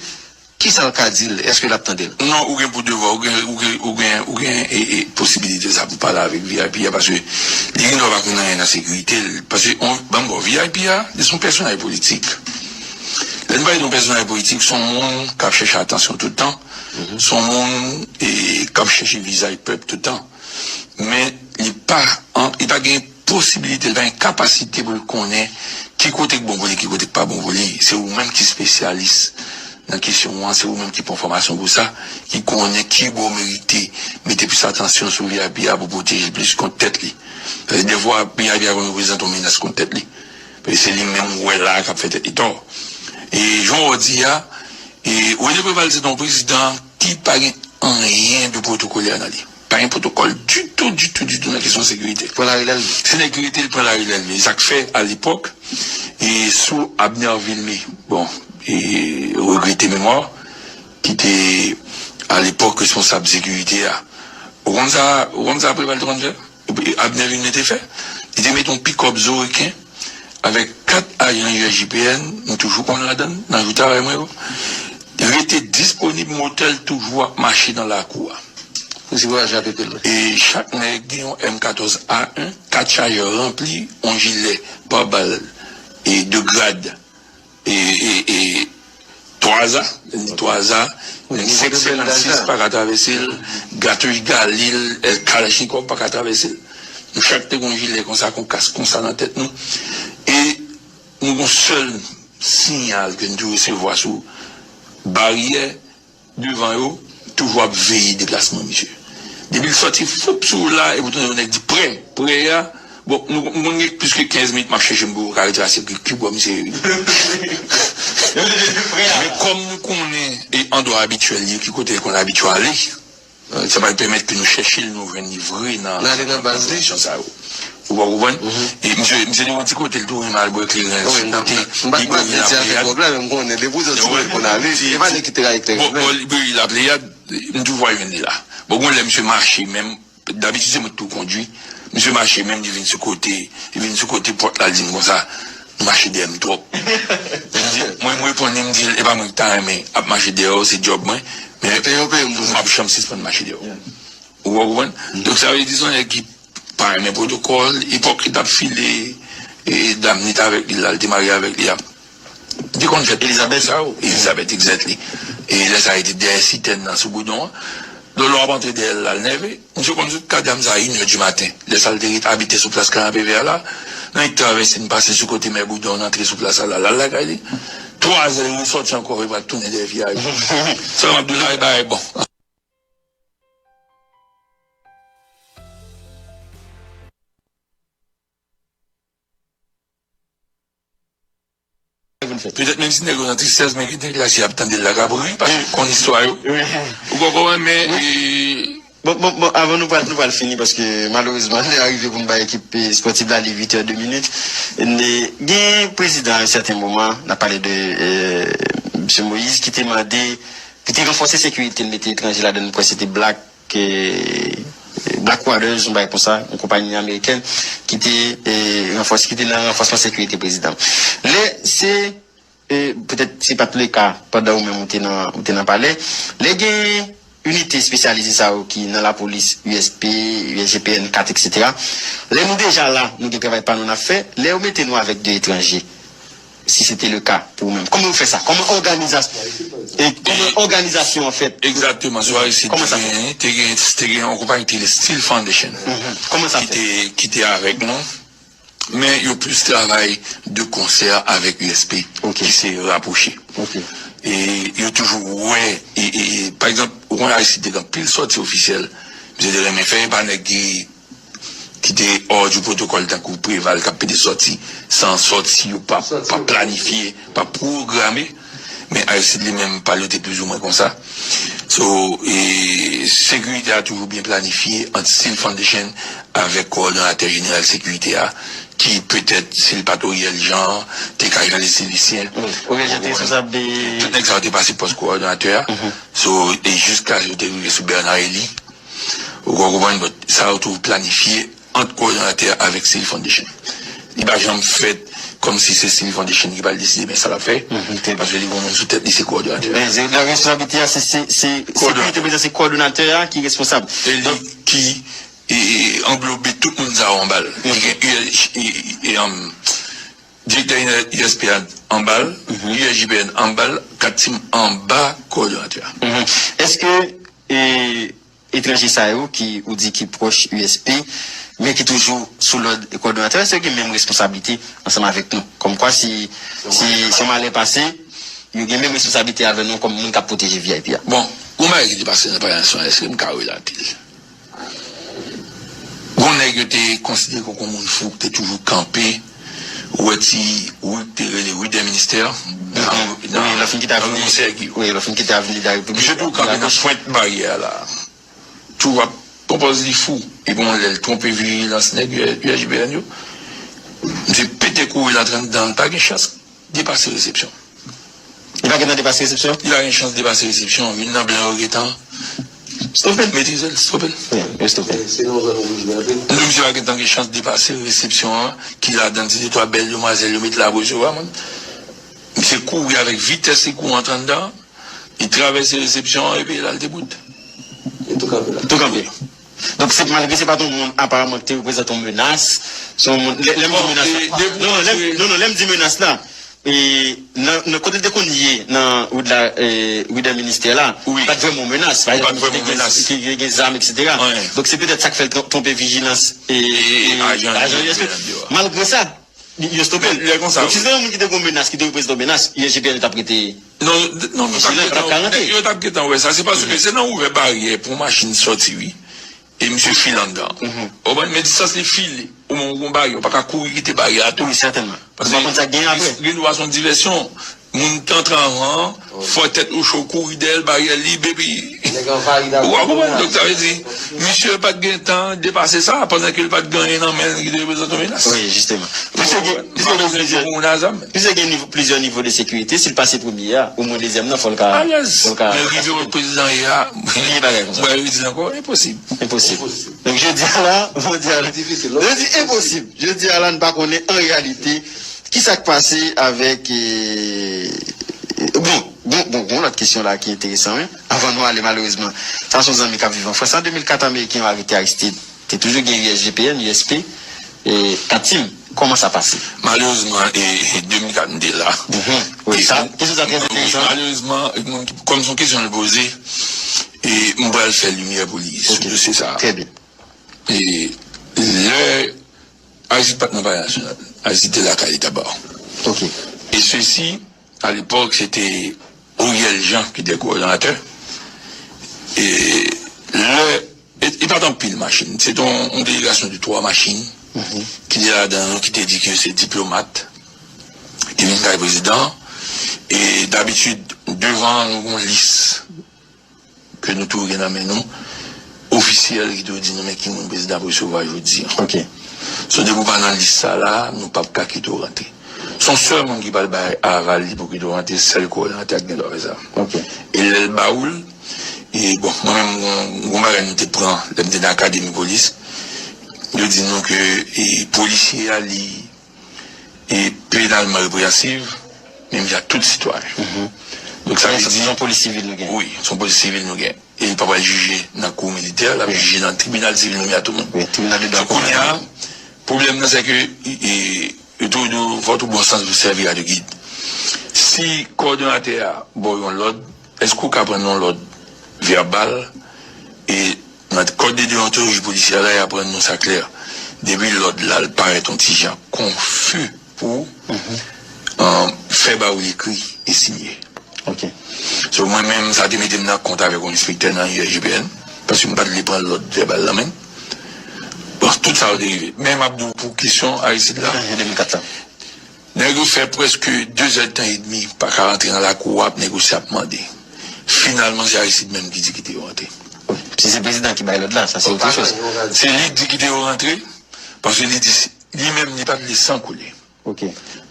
kisa l ka di l? Èske l ap tande l? Non, ou gen pou devwa, ou gen, ou gen, ou gen, ou gen, e, e, posibilite sa pou pale avèk V I P a, paske li gen dwa pa konn anyen nan sekirite l. Paske, on, ban m ba w, V I P a, li se yon pèsonaj politik. Lè n pale de yon pèsonaj politik, se yon moun k ap chèche atansyon tout tan, se yon moun e, k ap chèche vizaj pèp tout tan. Men li pa, an, li pa gen posibilite, li pa gen kapasite pou l konnen ki kote k bon pou li, ki kote k pa bon pou li. Se ou menm ki espesyalis nan kesyon an, se ou menm ki pran fòmasyon pou sa, ki konnen ki bò w merite mete plis atansyon sou V I P a pou pwoteje l plis kont tèt li. Paske defwa, V I P a konn reprezante yon menas kont tèt li. Paske se li menm ou wè la k ap fè tèt li tò. E jan w di a, e René Préval se te yon prezidan ki pa gen anyen de pwotokòlè nan li. Pa gen pwotokòl ditou, ditou, ditou nan kesyon sekirite. Pran lari lèl. Se nèg ki rete, l pran lari lèl. E sa k fè, alepòk, e sou Abner Vilmé, bon, e regrete memwa, ki te, alepòk, responsab sekirite a. Ou konn sa, ou konn sa Préval te konn fè? Abner Vilmé te fè? Li te mete yon pikòp zo reken avèk kat ajan U S G P N, nou toujou konn ladann, nan jou travay mwen yo. Rete disponib, motè l toujou ap mache nan lakou a. Pou si vwayaje a pete lwen. E chak nèg gen yon M katòz A yen, kat chajè ranpli, yon jilè pabal e de grad e, e, e twa A, lè n di twa A, lè n di senk senkannsis pa ka travèse l, Gatouch Galil, e, Kalachnikòv pa ka travèse l. Nou chak te gen yon jilè konsa, kon kask konsa nan tèt nou. E nou gen yon sèl siyal ke n te resevwa sou baryè, devan yo, toujou ap veye deplasman misye. Depi l sòti, foup, sou wout la, epi w tande yon nèg di, "Prè, prè a." Bon, nou, nou konn gen plis ke kenz minit m ap chèche m pou ka retrase ki, ki bò misye ye. Men kòm nou konnen, e andwa abityèl li, ki kote l konn abitye ale, e, sa pral pèmèt ke nou chèche l, nou jwenn li vre nan, nan ale nan baz li, nan sa yo. Ou pa konprann? E misye, misye te yon ti kote l tou renmen al bwè kleren sou kote, li bwè nan Pleyad. Bon, bon, li, li la Pleyad, m toujou jwenn li la. Bon, gon lè misye mache menm, dabitid se mwen ki tou kondui, misye mache menm, li vin sou kote, li vin sou kote pòt la, li di m konsa, "Nou mache dèyè m twòp." Mwen, mwen reponn li, m di l, "E pa mwen ki ta renmen ap mache dèyè w, se djòb mwen, men m p ap janm sispann mache dèyè w." Ou konprann? Donk, sa vle di se yon nèg ki pa renmen pwotokòl, epòk li t ap file, e, dam li t avèk li la, li te marye avèk li a. Li te konn fè tout sa yo. Elizabeth, exactly. E lè sa a, li te dèyè sitèn nan sou Boudon an. Lè w ap antre dèyè l la, l nève. Misye konn sot ka dam sa a inè di maten. Lè sa a, l te ret abite sou plas Kanapevè a la. Nan li travèse, n pase sou kote mè Boudon, n antre sou plas la, l al lakay li. Twa zè, li resòti ankò, li pral tounen dèyè fi a. Sa m ap di w la, e bagay bon. Petèt menm si nèg yo nan tristès, men gen nèg la si y ap tande l la k ap ri, paske yo konn istwa yo. Ou konprann, men, e, bon, bon, bon, avan nou pral, nou pral fini, paske malerezman, lè a rive pou n bay ekip, e, espòtif la, li uit è de minit. Gen prezidan, a yon sèten moman, n ap pale de, e, Mesye Moïse, ki te mande, ki te ranfòse sekirite l, mete etranje ladan l, m kwè se te Black, e, Black Waters, yon bagay konsa, yon konpayi amerikèn, ki te, e, ranfòse, ki te nan ranfòsman sekirite prezidan. Lè se, e, petèt se pa t le ka pandan ou menm ou te nan, ou te nan palè, lè gen inite espesyalize sa yo ki nan lapolis, U S P, U S G P N kat, et cetera. Lè nou deja la, nou gen travay pa nou n ap fè, lè yo mete nou avèk de etranje, si se te le ka pou ou menm, kòman yo fè sa? Kòman òganizas-, e kòman òganizasyon an fèt? Egzakteman, sou Aristide te gen, te gen, te gen yon konpayi ki te rele Steel Foundation ki te, ki te avèk nou. Men yo plis travay de konsè avèk U S P ki se rapwoche. E yo toujou wè, e, e, e, pa egzanp, ou konn Aristide te gen anpil sòti ofisyèl, misye te renmen fè, e pa nèg ki ki te hors du protocole tankou Preval k ap pete sòti san sòti yo pa, pa planifye, pa pwograme. Men Aristide li menm pa l yo te plizoumwen konsa. So, e, sekirite a toujou byen planifye ant Steel Foundation avèk kowòdonatè jeneral sekirite a, ki petèt, si l pa t Oriel Jean, te ka Jean Leslie Lucien. Oriel Jean te responsab de... Tout nèg sa yo te pase pòs kowòdonatè a. So, e jiska yo te rive sou Bernard Elie. Ou konprann, but sa yo toujou planifye ant kowòdonatè avèk Steel Foundation. Li pa janm fèt kòmsi se Steel Foundation ki pral deside men sa l ap fè, paske li gen yon moun sou tèt li, se kowòdonatè a. Men se nan responsablite a, se, se, se sekirite, men se kowòdonatè a ki responsab. E li ki, e, e, anglobe tout moun sa yo anba l. Li gen, e, e, e, e, um, Direktè U S P a anba l, U S G P N anba l, kat Tim anba kowòdonatè a. Èske e, etranje sa yo ki ou di ki pwòch U S P, men ki toujou sou lòd kowòdonatè, èske yo gen menm responsablite ansanm avèk nou? Kòmkwa si, si, si yon malè pase, yo gen menm responsablite avè nou kòm moun k ap pwoteje V I P a? Bon, yon bagay ki te pase nan Palè Nasyonal, èske m ka relate l? Gon nèg yo te konsidere kòm yon moun fou ki te toujou kanpe, ou wè ti ri ki te rele ri dè ministè, nan nan Wi, lè fin kite nan avni. Rimonsè Giyo. Wi, lè fin kite avni de la Repiblik. Misye toujou kanpe nan pwent baryè a la. Toujou ap pran pòz li fou. Epi yon lè l twonpe vijilans nèg U S G P N yo. Misye pete kouri l antre anndan, l pa gen chans depase resepsyon. Li pa gentan depase resepsyon? Li pa gen chans depase resepsyon an, youn nan blan yo gentan Stope l. Metrize l, stope l. Wi, yo stope l. Se nan zòn woulibè anpil. Misye pa gentan gen chans depase resepsyon an, ki ladan ti de twa bèl demwazèl yo met la pou resevwa moun. Misye kouri avèk vitès, li kouri antre anndan, li travèse resepsyon an epi l al debout. Li tou kanpe la. Tou kanpe. Donk, se malgre se pa t yon moun aparaman ki te reprezante yon menas, se yon moun. Lè, lè m di menas la. Non, lè, non, non, lè m di menas la, e, nan, nan kote l te konn ye, nan wout la, e, wout dè ministè la, pa t vrèman yon menas. Pa egzanp, ki te gen, ki te gen zam, etsetera. Donk, se petèt sa k fè l twonpe vijilans e, e, ajan U S P. Malgre sa, Yo stope l. Donk, si se yon moun ki te gen yon menas, ki te reprezante yon menas, U S G P N t ap rete. Non, non, yo t ap gentan, yo t ap gentan wè sa. Se paske se nan ouvè baryè pou machin sòti, wi. E misye file anndan. Ou konprann? Men distans li file. Ou menm ou gon baryè, ou pa ka kouri kite baryè a tou. Wi, sètènman. Paske gen dwa se yon divèsyon. Moun t antre anvan an, fò tèt ou cho, kouri dèyè l, baryè lib, epi. Ou konprann? Donk, sa vle di, misye pa t gen tan depase sa, pandan ke l pa t gen anyen nan men l ki te reprezante yon menas. Wi, jisteman. Piske gen, piske gen plizyè, piske gen nivo, plizyè nivo de sekirite, si l pase premye a, omwen dezyèm nan, fò l ka, fò l ka. Men rive wè prezidan ye a, li bagay konsa. Mwen redi ankò, enposib. Enposib. Donk, jodi a la, jodi a la, yo di enposib. Jodi a la, n pa konnen an reyalite. Kisa k pase avèk, e, bon, bon, bon, bon, lòt kesyon la ki enteresan, wi. Anvan nou ale, malerezman, sa se yon zanmi k ap viv an Frans. An de mil kat, Ameriken yo arete Aristide. Te toujou gen U S G P N, U S P, e, Katim. Kòman sa pase? Malerezman, e, e, de mil kat, m te la. Wi, sa, kesyon sa trè enteresan. Malerezman, e, moun ki, kòm se yon kesyon l poze, e, m pral fè limyè pou li sou dosye sa a. Trè byen. E, lè Aristide pa t nan Palè Nasyonal. Aristide te lakay li Taba. Ok. E sesi, a lepòk, se te Oriel Jean ki te kowòdonatè. E lè, e, e pa t anpil machin. Se te yon, yon delegasyon de twa machin ki te ladan yo, ki te di ke se diplomat ki vin kay prezidan. E dabitid, devan nou gon lis ke nou tou gen nan men nou, ofisyèl ki tou di nou men ki moun prezidan ap resevwa jodi an. Ok. So depi w pa nan lis sa la, nou p ap ka kite w rantre. Se yon sèl moun ki pral bay aval li pou kite w rantre, sèl kowòdonatè a ki gen dwa fè sa. Ok. E lè l ba ou l, e bon, mwen menm, m gon, m gon bagay nou te pran, lè m te nan akademi polis, yo di nou ke, e, polisye a, li, e penalman repreyansiv, menm jan ak tout sitwayen. Donk sa vle di. Se yon polis sivil nou gen. Wi, se yon polis sivil nou gen. E li pa pral jije nan kou militè, l ap jije nan tribinal sivil nou met tout moun. Wi, tribinal de dwa. So kounye a, pwoblèm nan se ke, e, e, yo toujou di w fò w bon sans pou sèvi a de gid. Si kowòdonatè a ba w yon lòd, èske w ka pran yon lòd vèbal e Nan kòd de deontoloji polisyè la, y aprann nou sa klè. Depi lòd la, l parèt yon ti jan konfi pou, um, fè ba ou l ekri e sinye. Ok. So, mwen menm, sa te mete m nan kont avèk yon enspektè nan U S G P N, paske m pa t vle pran lòd vèbal nan men l. Bon, tout sa yo te rive. Men m ap di w pou kesyon Aristide la. Nèg yo fè prèske de zèdtan edmi pa ka rantre nan lakou a, ap negosye, ap mande. Finalman, se Aristide menm ki di kite yo rantre. Si se prezidan ki bay lòd la, sa se otre choz. Se li ki di kite yo rantre, paske li di, li menm, li pa t vle san koule. Ok.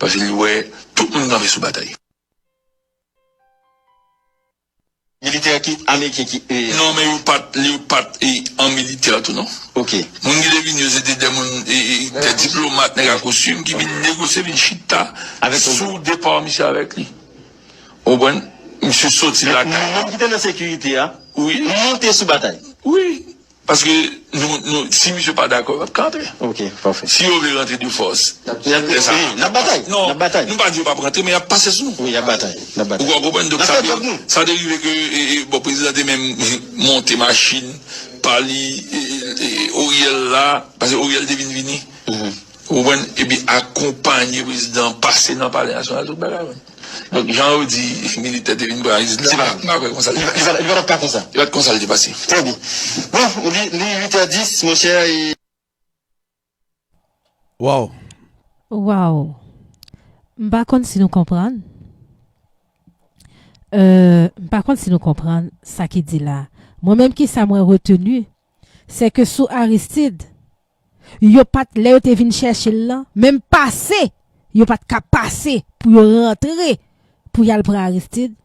Paske li wè tout moun kanpe sou batay. Militè ki, ameriken ki, e. Non, men yo pa t, yo pa t, e, an militè tou, non. Ok. Moun ki te vin yo, se te de moun, e, e, de diplomat, nèg a kostim, ki vin negosye, vin chita sou depa misye avèk li. Ou konprann? Misye soti lakay la. Moun ki te nan sekirite a, wi, monte sou batay. Wi. Paske nou, nou, si misye pa dakò, yo p ap ka antre. Ok, pafè. Si yo vle rantre de fòs, lè sa, wi, n ap batay, non, n ap batay. Nou pa di yo p ap rantre, men y ap pase sou nou. Wi, y ap batay, n ap batay. Ou konprann? Donk, sa te, sa te rive ke, e, e, bon, prezidan te menm monte machin pa li, e, e, e, Oriel la, paske Oriel te vin vini. Ou konprann? Epi akonpanye prezidan pase nan Palè Nasyonal, tout bagay, wi. Donk, jan yo di, militè te vin pran Ayiti la, m pa kwè konsa l te pase. Li pa t konsa. Li pa t konsa l te pase. Trè byen. Bon, li, li uit è dis, monchè, e Waw. Waw. M pa konn si nou konprann. Euh, m pa konn si nou konprann sa ki di la. Mwen menm, kisa mwen reteni, se ke sou Aristide, yo pa t, lè yo te vin chèche l lan, menm pase, yo pa t ka pase pou yo rantre, pou y al pran Aristide.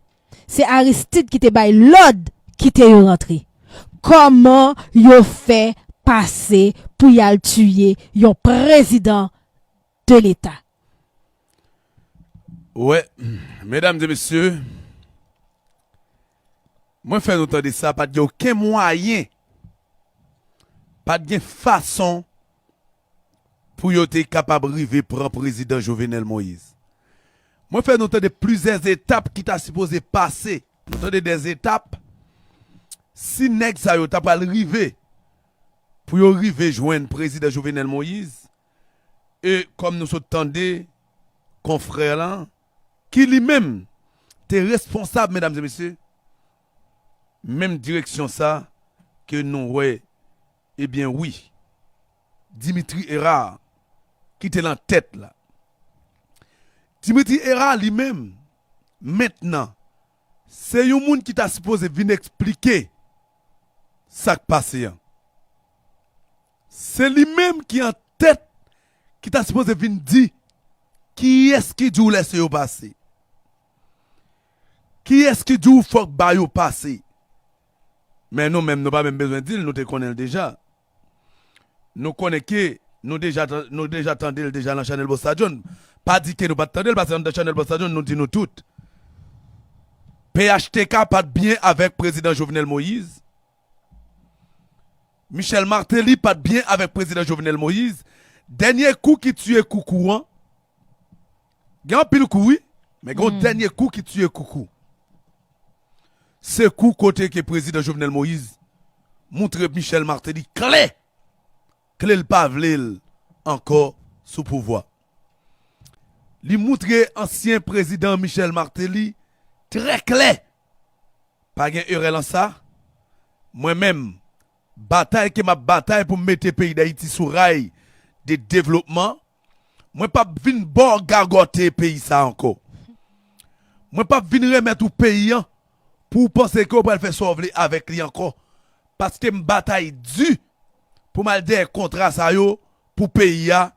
Se Aristide ki te bay lòd kite yo rantre. Kòman yo fè pase pou y al tiye yon prezidan de Leta? Wè, medam e mesye, mwen fè nou tande sa, pa t gen okenn mwayen, pa t gen fason pou yo te kapab rive pran prezidan Jovenel Moïse. Mwen fè nou tande plizyè etap ki ta sipoze pase. Nou tande de etap. Si nèg sa yo ta pral rive, pou yo rive jwenn prezidan Jovenel Moïse, e kòm nou sot tande konfrè lan, ki li menm te responsab, medam e mesye, menm direksyon sa ke nou wè, ebyen wi, Dimitri Hérard ki te nan tèt la. Dimitri Hérard li menm, mentnan, se yon moun ki ta sipoze vin eksplike sa k pase an. Se li menm ki an tèt ki ta sipoze vin di kiyès ki di w lèse yo pase. Kiyès ki di w fòk ba yo pase. Men nou menm, nou pa menm bezwen di l, nou te konnen l deja. Nou konnen ke nou deja, nou deja tande l deja nan Chanèl Bosta John. Pa di ke nou pa t tande l, paske anndan Chanèl Bosta John, nou di nou tout. P H T K pa t byen avèk prezidan Jovenel Moïse. Michel Martelly pa t byen avèk prezidan Jovenel Moïse. Dènye kou ki tiye koukou an, gen anpil kou, wi, men gen yon dènye kou ki tiye koukou. Se kou kote ke prezidan Jovenel Moïse montre Michel Martelly klè, klè l pa vle l ankò sou pouvwa. Li montre ansyen prezidan Michel Martelly trè klè. Pa gen erè lan sa. Mwen menm, batay ke m ap batay pou m mete peyi Dayiti sou ray de devlopman, mwen p ap vin ba w gagòte peyi sa ankò. Mwen p ap vin remèt ou peyi an pou w panse ke w pral fè sa w vle avèk li ankò. Paske m batay di pou m al dèyè kontra sa yo pou peyi a,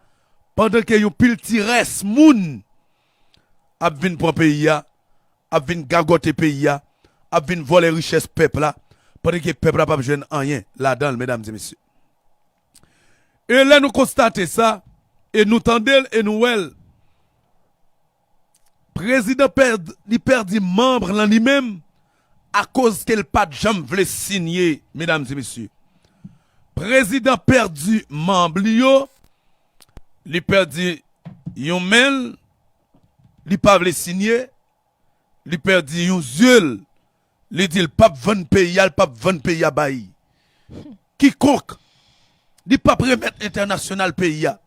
pandan ke yon pil ti rès moun ap vin pran peyi a, ap vin gagòte peyi a, ap vin vòlè richès pèp la, pandan ke pèp la p ap jwenn anyen ladan l, medam e mesye. E lè nou konstate sa, e nou tande l, e nou wè l, prezidan pèd-, li pèdi manm lan li menm, akoz ke l pa t janm vle sinye, medam e mesye. Prezidan pèdi manm li yo, li pèdi yon men l, li pa vle sinye, li pèdi yon zye l, li di l p ap vann peyi a, l p ap vann peyi a bay kikonk, li p ap remèt entènasyonal peyi a.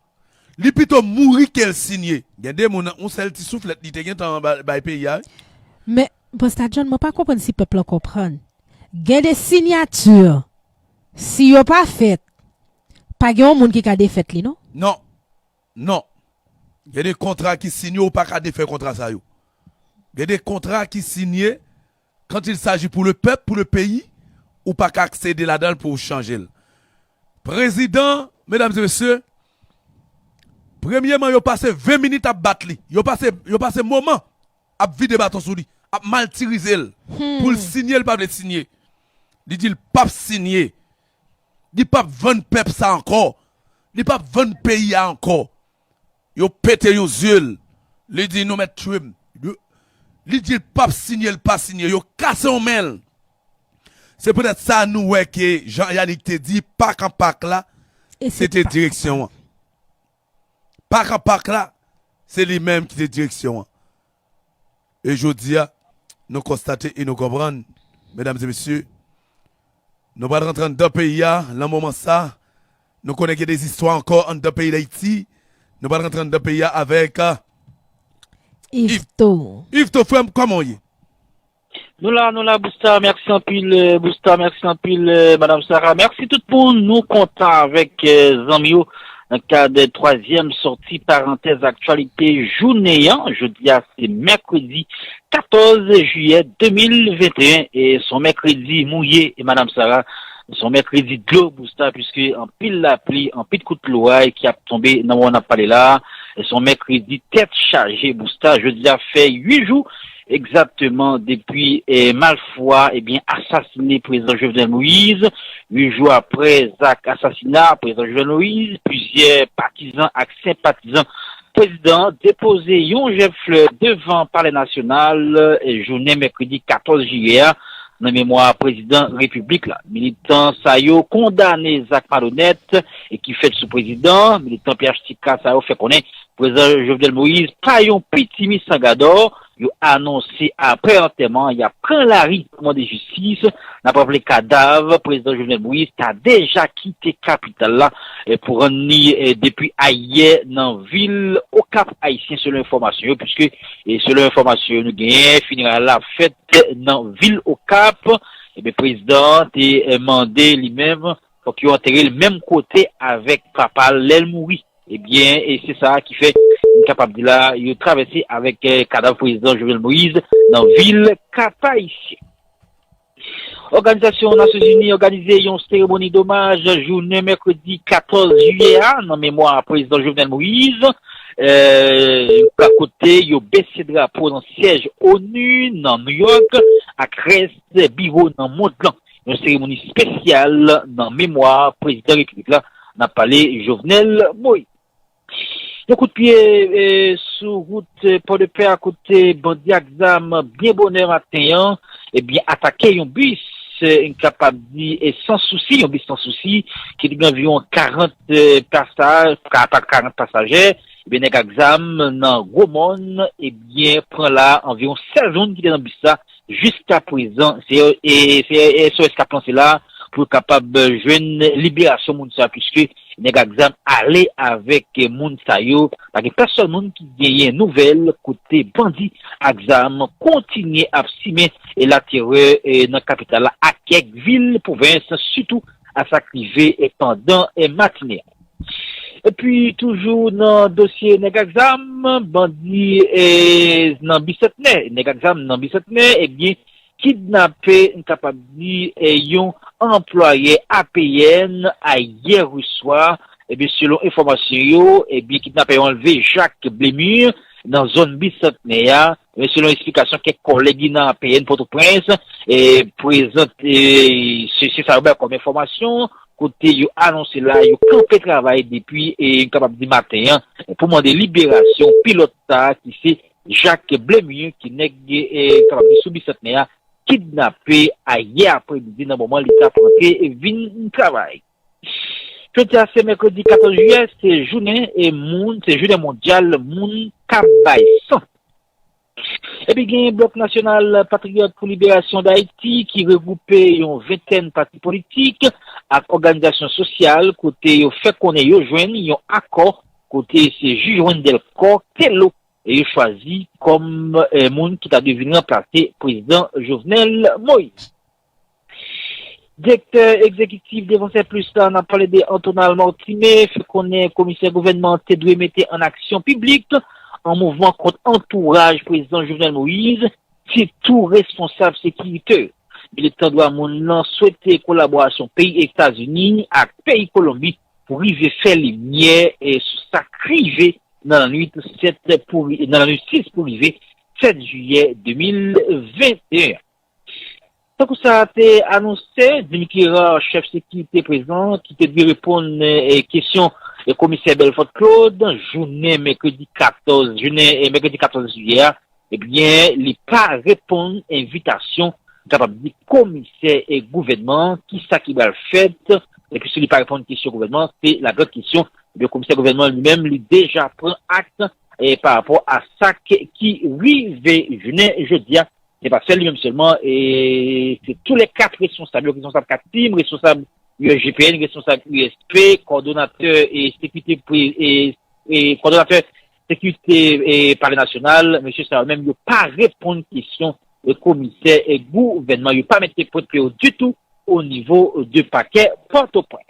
Li pito mouri ke l sinye. Gen de moun, yon sèl ti souflèt, li te gentan ba-, bay peyi a, wi. Men, Bosta John, mwen pa konprann si pèp lan konprann. Gen de sinyati, si yo pa fèt, pa gen yon moun ki ka defèt li, non? Non. Non. Gen de kontra ki sinye, ou pa ka defè kontra sa yo. Gen de kontra ki sinye, quand il s'agit pour le peuple, pour le pays, ou pa ka aksede ladan l pou w chanje l. Prezidan, medam e mesye, premyeman, yo pase ven minit ap bat li. Yo pase, yo pase moman ap vide baton sou li, ap matirize l, pou l sinye, l pa vle sinye. Li di l p ap sinye. Li p ap vann pèp sa ankò. Li p ap vann peyi a ankò. Yo pete yon zye l. Li di, "Nou mèt tchwe m." Yo, li di l p ap sinye, l pa sinye. Yo kase yon men l. Se poutèt sa nou wè ke jan Yanick te di, pak an pak la, se te direksyon an. Pak an pak la, se li menm ki te direksyon an. E jodi a, nou konstate e nou konprann, medam e mesye, nou pral rantre anndan peyi a, nan moman sa, nou konnen gen de zistwa ankò anndan peyi Dayiti, nou pral rantre anndan peyi a avèk, ah, Yveto. Yveto, frè m, kòman w ye? Nou la, nou la, Busta, mèsi anpil, eh, Busta, mèsi anpil, eh, Madam Sarah. Mèsi tout moun, nou kontan avèk, eh, zanmi yo nan kad twazyèm sòti parantèz aktyalite jounen an. Jodi a, se mèkredi katòz jiyè de mil venteyen, e se yon mèkredi mouye, e Madam Sarah, se yon mèkredi dlo, Busta, piske anpil lapli, anpil kout lway ki ap tonbe nan moman n ap pale la, e se yon mèkredi tèt chaje, Busta. Jodi a fè uit jou egzakteman depi, eh, malfwa, ebyen, asasine prezidan Jovenel Moïse. Uit jou aprè zak asasina prezidan Jovenel Moïse, plizyè patizan ak senpatizan prezidan an depoze yon jèb flè devan Palè Nasyonal, eh, jounen mèkredi katòz jiyè a, nan memwa prezidan repiblik la. Militan sa yo kondane zak malonèt e ki fèt sou prezidan an. Militan P H T K sa yo fè konnen prezidan Jovenel Moïse pa yon pitimi san gadò. Yo anonse aprè antèman, y ap pran lari pou mande jistis. N ap raple kadav prezidan Jovenel Moïse ta deja kite kapital la, eh, pou rann li, eh, depi ayè nan vil Okap Ayisyen, selon enfòmasyon yo, piske, eh, selon enfòmasyon yo nou genyen, fineray la ap fèt nan vil Okap. Ebyen, prezidan an te, eh, mande li menm, fòk yo antere l menm kote avèk papa l lè l mouri. Ebyen, e se sa ki fè, nou kapab di la, yo travèse avèk, eh, kadav prezidan Jovenel Moïse nan vil Kap Ayisyen. Òganizasyon Nasyonzini òganize yon seremoni domaj jounen mèkredi katòz jiyè a nan memwa prezidan Jovenel Moïse, eh, kote yo bese drapo nan syèj onu nan New York ak rès biwo nan mond lan. Yon seremoni espesyal nan memwa prezidan repiblik la, n ap pale Jovenel Moïse. Yon kout pye, eh, sou wout, eh, Pòdepè a, kote bandi ak zam byen bonè maten an, ebyen, atake yon bis, eh, n kapab di, eh, Sans Souci, yon bis Sans Souci, ki te gen anviwon karant, eh, pasaj, ka-, pa-, karant pasajè, ebyen, nèg ak zam nan Gwomòn, ebyen, pran la anviwon sèz moun ki te nan bis la, jiska prezan, se, e, se S O S k ap lanse la pou yo kapab jwenn liberasyon moun sa, piske nèg ak zam ale avèk moun sa yo. Pa gen pèsòn moun ki genyen nouvèl kote bandi ak zam kontinye ap simen, e, laterè, e, nan kapital la ak kèk vil pwovens, sitou a sa k rive, e, pandan, e, matine a. Epi, toujou nan dosye nèg ak zam, bandi, e, nan Bisantnè, nèg ak zam nan Bisantnè, ebyen, kidnape, n kapab di, e, yon anplwaye A P N ayè swa, ebyen, selon enfòmasyon yo, ebyen, kidnapè yo anlve Jak Blemur nan zòn Bisantnè a, men selon eksplikasyon kèk kòlèg li nan A P N Pòtoprens, e, prezante, e, se, se sa yo bay kòm enfòmasyon, kote yo anonse la, yo kanpe travay depi, e, n kapab di maten an, pou mande liberasyon pilòt sa a ki se Jak Blemur, ki nèg, e, n kapab di sou Bisantnè a, kidnape ayè aprèmidi nan moman li t ap rantre vin travay. Jodi a se mèkredi katòz jiyè, se jounen, e, moun, se jounen mondyal moun k ap bay san. Epi gen Blòk Nasyonal Patriyòt pou Liberasyon Dayiti ki regwoupe yon ventèn pati politik ak òganizasyon sosyal kote yo fè konnen yo jwenn yon akò kote se jij Wendell Coq Thelo e yo chwazi kòm, eh, moun ki ta dwe vin ranplase prezidan Jovenel Moïse. Direktè egzekitif Devansè Plis la, n ap pale de Antonal Mortimer, fè konnen komisè gouvènman an te dwe mete an aksyon piblik an mouvman kont antouraj prezidan Jovenel Moïse, sitou responsab sekirite. Militan dwa moun nan swete kolaborasyon peyi Etazini ak peyi Kolonbi pou rive fè limyè, e, sou sa k rive nan lannwit sèt pou ri-, nan lannwit sis pou rive sèt jiyè de mil venteyen. Tankou sa te anonse, Dimitri Hérard, chèf sekirite prezidan, ki te dwe reponn, e, kesyon, e, komisè Belfort Claude, jounen mèkredi katòz, jounen, e, mèkredi katòz jiyè a, ebyen, li pa reponn envitasyon kapab di komisè e gouvènman, ki sa ki pral fèt, epi si li pa reponn kesyon gouvènman, se lagrand kesyon. Ebyen, komisè gouvènman li menm, li deja pran akte e pa rapò a sa ke, ki rive jounen jodi a. Se pa sèl li menm sèlman, e se tou lè kat responsab yo, responsab kat tim, responsab U S G P N, responsab U S P, kòdonatè e sekirite pri- e, e kòdonatè sekirite e palè nasyonal, mesye sa yo menm yo pa reponn kesyon e komisè e gouvènman, yo pa mete pwent pye yo ditou o nivo de pakè Pòtoprens.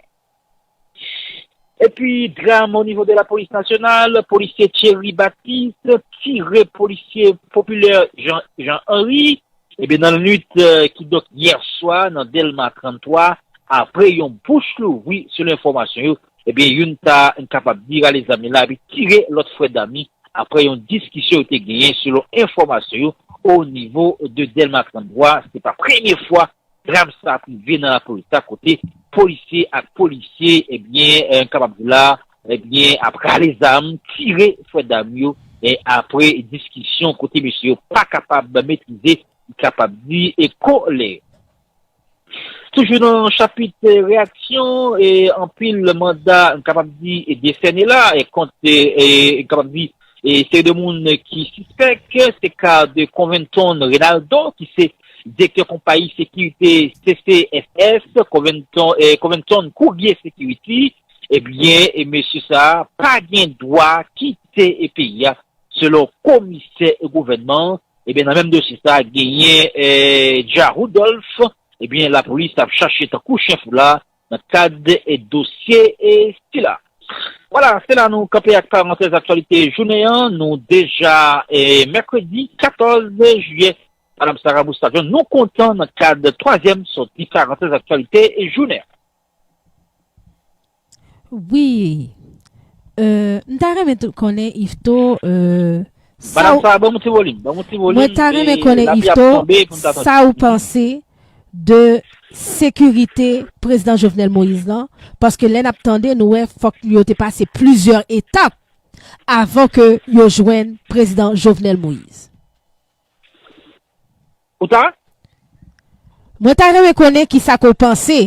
Epi dram o nivo de lapolis nasyonal, polisye Thierry Baptiste tire polisye popilè Jean, Jean Henry. Ebyen, nan lannwit, eh, kidonk yè swa, nan Dèlma trannntwa, apre yon bouch louvri, selon enfòmasyon yo, ebyen, youn ta kapab di rale zam li la, epi tire lòt frè dam li, apre yon diskisyon yo te genyen, selon enfòmasyon yo, o nivo de Dèlma trannntwa. Se pa premye fwa dram sa ap rive nan lapolis la, kote polisye ak polisye, ebyen, eh, kapab di la, ebyen, ap rale zam, tire frè dam yo, e apre diskisyon kote mesye yo pa kapab metrize, kapab di, e kolè. Toujou nan chapit, eh, reyaksyon, e anpil manda, kapab di, e desène la, e kont, e, e kapab di, e seri de moun ki sispèk, se ka de Conventon Renaldo, ki se direktè konpayi sekirite C C S S, Conventon, e Conventon Courrier Security, ebyen, e mesye sa a pa gen dwa kite e peyi a, selon komisè gouvènman. Ebyen, nan menm dosye sa a, genyen, eh, Ja Rudolph, ebyen, lapolis ap chache tankou chen fou la, nan kad, eh, dosye, eh, sila. Vwala, se la nou kanpe ak parantèz aktyalite jounen an. Nou deja, eh, mèkredi katòz jiyè. Madanm Sarah Boustajon, nou kontan nan kad twazyèm sòti parantèz aktyalite jounen an. Wi. Euh, m ta renmen tou konnen, Yveto, euh, sa Madanm ou, Sarah, ban m yon ti volim, ban m yon ti volim, mwen ta renmen konnen, Yveto, sa ou panse de sekirite prezidan Jovenel Moïse lan, paske lè n ap tande, nou wè, fòk yo te pase plizyè etap avan ke yo jwenn prezidan Jovenel Moïse. Ou ta? Mwen ta renmen konnen kisa ke w panse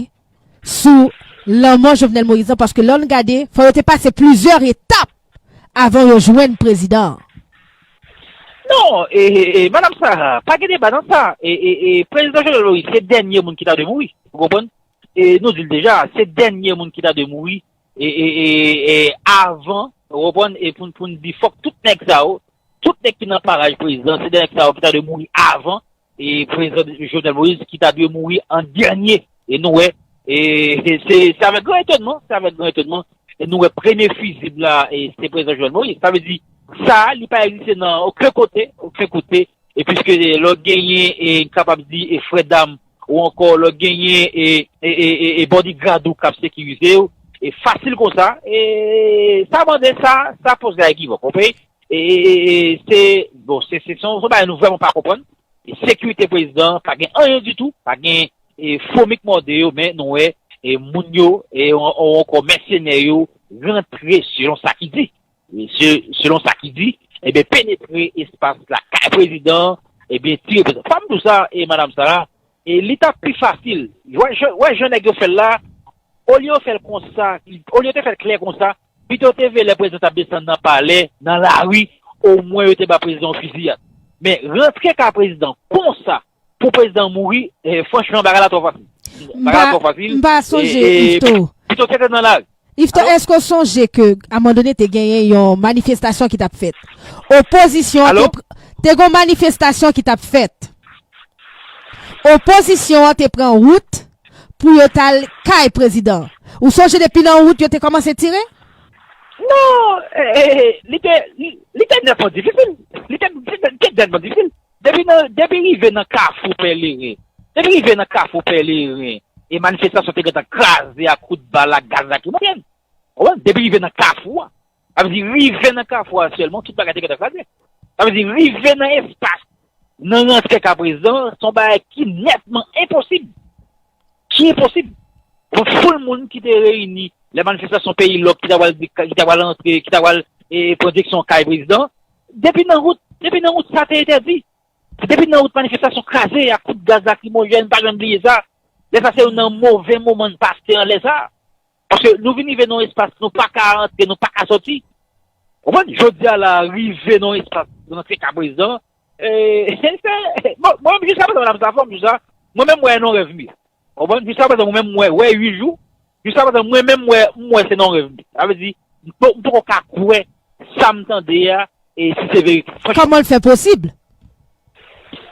sou lanmò Jovenel Moïse lan, paske lè w gade, fò yo te pase plizyè etap avan yo jwenn prezidan an. Non, e, e, e, Madanm Sarah, pa gen deba nan sa. E, e, e, prezidan Jovenel Moïse, se dènye moun ki ta dwe mouri. Ou konprann? E nou di l deja, se dènye moun ki ta dwe mouri. E, e, e, e, avan, ou konprann? E pou, pou n di, fòk tout nèg sa yo, tout nèg ki nan paraj prezidan, se de nèg sa yo ki ta dwe mouri avan, e prezidan Jovenel Moïse ki ta dwe mouri an dènye. E nou wè, e se, se avèk gran etònman, se avèk gran etònman, e nou wè premye fizib la, e se prezidan Jovenel Moïse. Sa vle di, sa, li pa egziste nan okenn kote, okenn kote, e piske lè w genyen, e kapab di, e frè dam, ou ankò lè w genyen, e, e, e, e, e bòdigad ou k ap sekirize w, e fasil konsa, e sa mande sa, sa poze a ekivòk, w konprann? E, e, e, e se, bon, se, se, se yon bagay nou vrèman pa konprann. E sekirite prezidan an pa gen anyen ditou, pa gen, e, fomi k mòde yo, men nou wè, e, moun yo, e, ou, ou ankò mèsenè yo rantre selon sa ki di. E se, selon sa ki di, ebyen, penetre espas lakay prezidan an, ebyen, tire prezidan. Fò m di w sa, e, Madanm Sarah, e li t ap pi fasil. Wè jan, wè jan nèg yo fè l la, olye yo fè l konsa, olye yo te fè l klè konsa, pito yo te vle lè prezidan t ap desann nan palè, nan lari, omwen yo te ba prezidan yon fiziyad. Men rantre kay prezidan konsa, pou prezidan mouri, eh, franchman, bagay la twò fasil. Bagay la twò fasil. M pa sonje, Yveto. Pito w te nan lari. Yveto, èske w sonje ke, a moman done, te genyen yon manifestasyon ki t ap fèt? Opozisyon an te, te gen yon manifestasyon ki t ap fèt. Opozisyon an te pran wout pou yo t al kay prezidan an. Ou sonje depi nan wout yo te kòmanse tire? Non, eh, eh, eh, li te, li, li te nètman difisil. Li te, li te, li te nètman difisil. Depi nan, depi rive nan Kafou Pèleren, depi rive nan Kafou Pèleren, e manifestasyon te gentan kraze ak kout bal ak gaz lakrimojèn. Ou konprann? Depi rive nan Kafou a. Sa vle di, rive nan Kafou a sèlman, tout bagay te gentan kraze. Sa vle di, rive nan espas, nan rantre kay prezidan, se yon bagay ki nètman enposib. Ki enposib. Yon foul moun ki te reyini, lè manifestasyon peyi lòk ki ta pral, ki ta pral rantre, ki ta pral, e, pran direksyon kay prezidan, depi nan wout, depi nan wout, sa te entèdi. Depi nan wout manifestasyon kraze ak kout gaz lakrimojèn, pa janm bliye sa. Lè sa se youn nan move moman n pase an lè sa. Paske nou vin rive nan yon espas nou pa ka rantre, nou pa ka sòti. Konprann? Jodi a la, rive nan yon espas, rantre ka prezidan. E, se, bon, mwen menm jiska prezan, madanm sa fè m di sa, mwen menm mwen nan rèv m ye. Konprann? Jiska prezan, mwen menm mwen wè uit jou. Jiska prezan, mwen menm mwen, mwen se nan rèv m ye. Sa vle di, m po- m poko ka kwè sa m tande a, e si se verite. Franchman. Kòman l fè posib?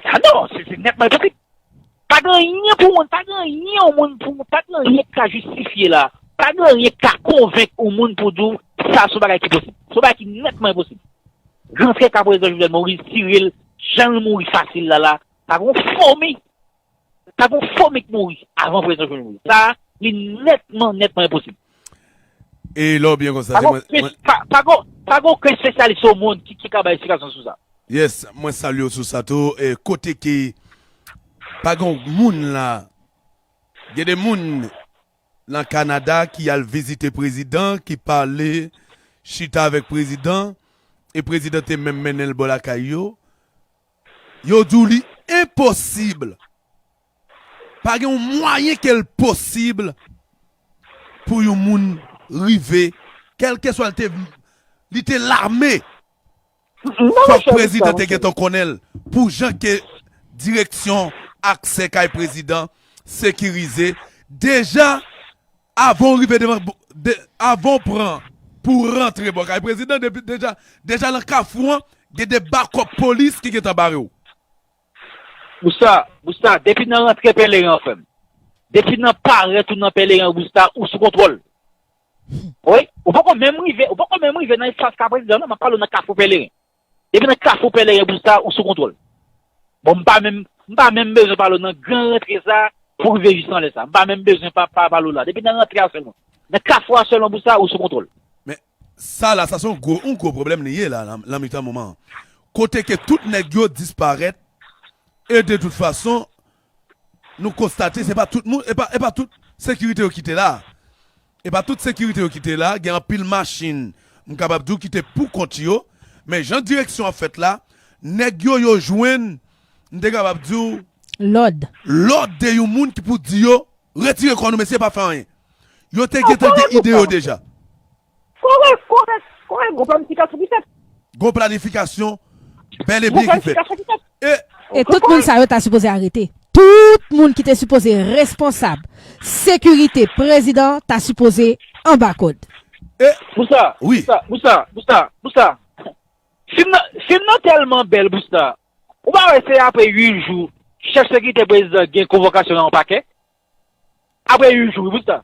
Ah non, se, se nètman enposib. Pa gen anyen pou moun, pa gen anyen yon moun pou, pa gen anyen ki ka jistifye la. Pa gen anyen ki ka konvenk yon moun pou di w sa se yon bagay ki posib. Se yon bagay ki nètman enposib. Rantre ka prezidan Jovenel Moïse, tire l, jan l mouri fasil la la, pa gen yon fomi, pa gen yon fomi ki mouri avan prezidan Jovenel Moïse. Sa, li nètman, nètman enposib. E lè w byen konstaté, mwen, mwen, pa, pa gon, pa gon okenn espesyalis o mond ki, ki ka bay esplikasyon sou sa. Yes, mwen salye w sou sa tou. E kote ke pa gen moun la, gen de moun nan Kanada ki al vizite prezidan, ki pale, chita avèk prezidan, e prezidan te menm mennen l bò lakay yo. Yo di w li enposib. Pa gen yon mwayen ke l posib pou yon moun rive, kèlkeswa l te, li te lame. Fòk prezidan te gentan konnen l pou jan ke direksyon aksè kay prezidan sekirize. Deja, avan w rive devan, de, avan w pran pou w rantre bò kay prezidan, depi, deja, deja nan kafou an, gen de bakòp polis ki gentan bare w. Bousta, Bousta, depi nan rantre Pèleren an, frè m. Depi nan parèt ou nan Pèleren an, Bousta, ou sou kontwòl. Wi, ou poko menm rive, ou poko menm rive nan espas ka prezidan, non, m ap pale w nan kafou Pèleren. Depi nan kafou Pèleren, Bousta, ou sou kontwòl. Bon, m pa menm, m pa menm bezwen pale w nan gran rantre sa pou rive jis nan lè sa. M pa menm bezwen pa, pa pale w la. Depi nan rantre a sèlman. Nan kafou a sèlman, Bousta, ou sou kontwòl. Men, sa la, sa se yon gwo, yon gwo pwoblèm li ye la, nan, nan mitan moman an. Kote ke tout nèg yo disparèt, e de tout fason, nou konstate, se pa tout moun, e pa, e pa tout sekirite yo ki te la. E pa tout sekirite yo ki te la, gen anpil machin, m kapab di w ki te pou kont yo, men jan direksyon an fèt la, nèg yo, yo jwenn, m te kapab di w, Lòd. lòd de yon moun ki pou di yo, retire kò nou, mesye, pa fè anyen. Yo te gentan gen ide yo deja. Kòrèk, kòrèk, kòrèk, gon planifikasyon ki fèt. Gon planifikasyon bèl e byen ki fèt. E E tout moun sa yo ta sipoze arete. Tout moun ki te sipoze responsab sekirite prezidan ta sipoze anba kòd. E Bousta, Wi. Bousta, Bousta, Bousta, Bousta. Fim nan, fim nan tèlman bèl, Bousta. Ou pa wè se apre uit jou, chèf sekirite prezidan gen konvokasyon nan yon pakè? Apre uit jou, wi, Bousta.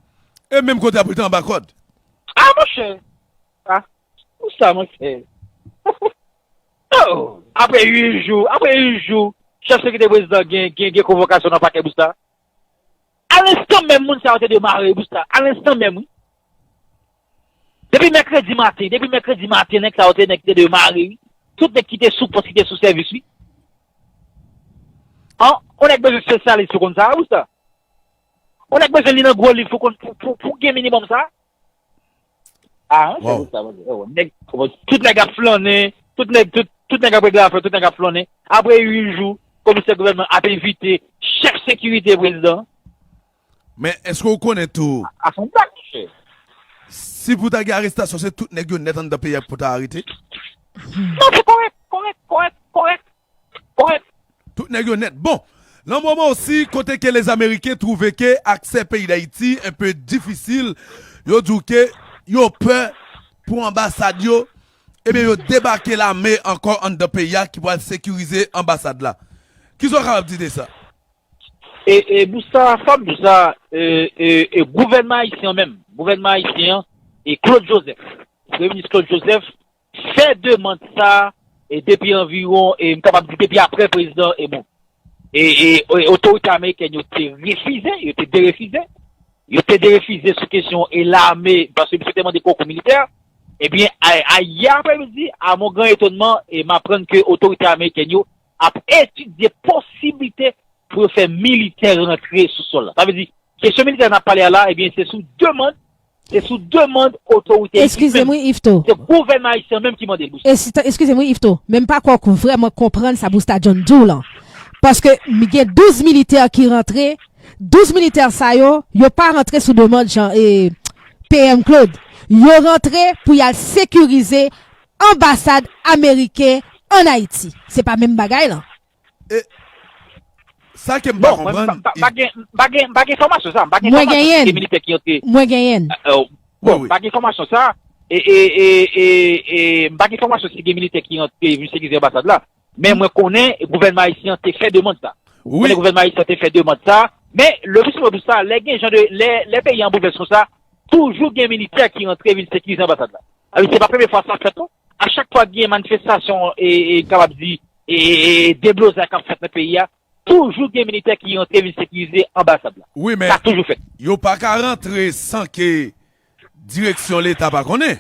E menm kote ap rete anba kòd. Ah, monchè. Ah, Bousta, monchè. Oh, apre uit jou, apre uit jou, chèf sekirite prezidan gen, gen, gen konvokasyon nan pakè, Bousta. A lenstan menm, moun sa yo te demare, Bousta. A lenstan menm, wi. Depi mèkredi maten, depi mèkredi maten, nèg sa yo te, nèg te demare, wi. Tout nèg ki te sou pòs, ki te sou sèvis, wi. An, on nèg bezwen espesyalis pou konn sa, Bousta. On nèg bezwen li nan gwo liv pou konn, pou, pou, pou gen minimòm sa. Ah, se pou sa, nèg, tout nèg ap flannen, tout nèg, tout, tout nèg ap regle afè, tout nèg ap flannen. Apre uit jou, komisè gouvènman ap envite chèf sekirite prezidan. Men èske w konnen tou, A fon bak, monchè. Si pou ta gen arestasyon, se tout nèg yo nèt anndan peyi a pou ta arete? Non, se kòrèk, kòrèk, kòrèk, kòrèk, kòrèk. Tout nèg yo nèt. Bon, nan moman osi, kote ke Lezameriken twouve ke aksè peyi Dayiti enpe difisil, yo di w ke yo pè pou anbasad yo, ebyen yo debake lame ankò anndan peyi a ki pral sekirize anbasad la. Kisa w kapab di de sa? E, e Bousta, fò m di w sa, e, e, e gouvènman ayisyen an menm, gouvènman ayisyen an, e Claude Joseph, premye minis Claude Joseph, fè demann sa, e depi anviwon, e m kapab di depi apre prezidan, e bon, e, e, e otorite amerikèn yo te refize, yo te derefize, yo te derefize sou kesyon e lame, paske misye te mande konkou militè, ebyen, a, a, yè apremidi, a mon gran etonman, e m aprann ke otorite amerikèn yo ap etidye posiblite pou yo fè militè rantre sou sòl la. Sa vle di, kesyon militè n ap pale a la, ebyen, se sou demann Se sou demann otorite Eskize m, wi, Yvetot. Se gouvènman ayisyen menm ki mande l, Busta. Eskize m, wi, Yvetot. Men m pa kwè w vrèman konprann sa Busta John di w lan. Paske m gen douz militè ki rantre. Douz militè sa yo, yo pa rantre sou demann Jan, e, P M Claude. Yo rantre pou y al sekirize anbasad ameriken ann Ayiti. Se pa menm bagay lan. E sa ke m pa Bon, mwen, m konprann, pa- pa- m pa gen- m pa gen- m pa gen enfòmasyon sa. M pa gen Mwen enfòmasyon si genyen. Gen militè ki antre. Mwen genyen. Euh, euh, Bon, Wi, wi. m pa gen enfòmasyon sa. E, e, e, e, e, m pa gen enfòmasyon si gen militè ki antre vin sekirize anbasad la. Men mwen konnen gouvènman ayisyen an te fè demann sa. Mwen Wi. konnen gouvènman ayisyen an te fè demann sa. Men, le plis mwen di sa, lè gen jan de, lè, lè peyi an boulvès konsa, toujou gen militè ki rantre vin sekirize anbasad la. Alò, se pa premye fwa sa fèt, non. A chak fwa gen manifestasyon, e, e, kapab di, e, e, e, deblozay k ap fèt nan peyi a, toujou gen militè ki rantre vin sekirize anbasad la. Wi, men Sa toujou fèt. yo pa ka rantre san ke direksyon Leta pa konnen.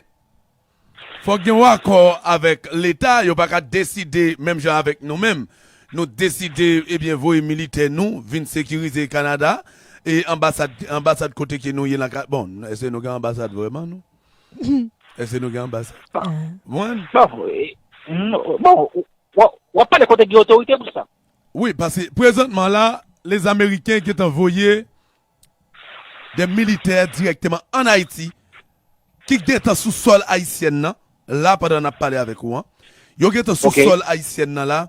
Fòk gen yon akò avèk Leta, yo pa ka deside menm jan avèk nou menm. Nou deside, ebyen, voye militè nou vin sekirize Kanada e anbasad, anbasad kote ke nou ye lan. Ka- Bon, èske nou gen anbasad vrèman, nou? Èske nou gen anbasad? Bon, Bon, e, mm, bon, w- w- w ap pale kote gen otorite pou sa. Wi, paske prezantman la, Lezameriken gentan voye de militè dirèkteman ann Ayiti ki gentan sou sòl ayisyen nan, la pandan n ap pale avèk ou an. Yo gentan sou Ok. sòl ayisyen nan la,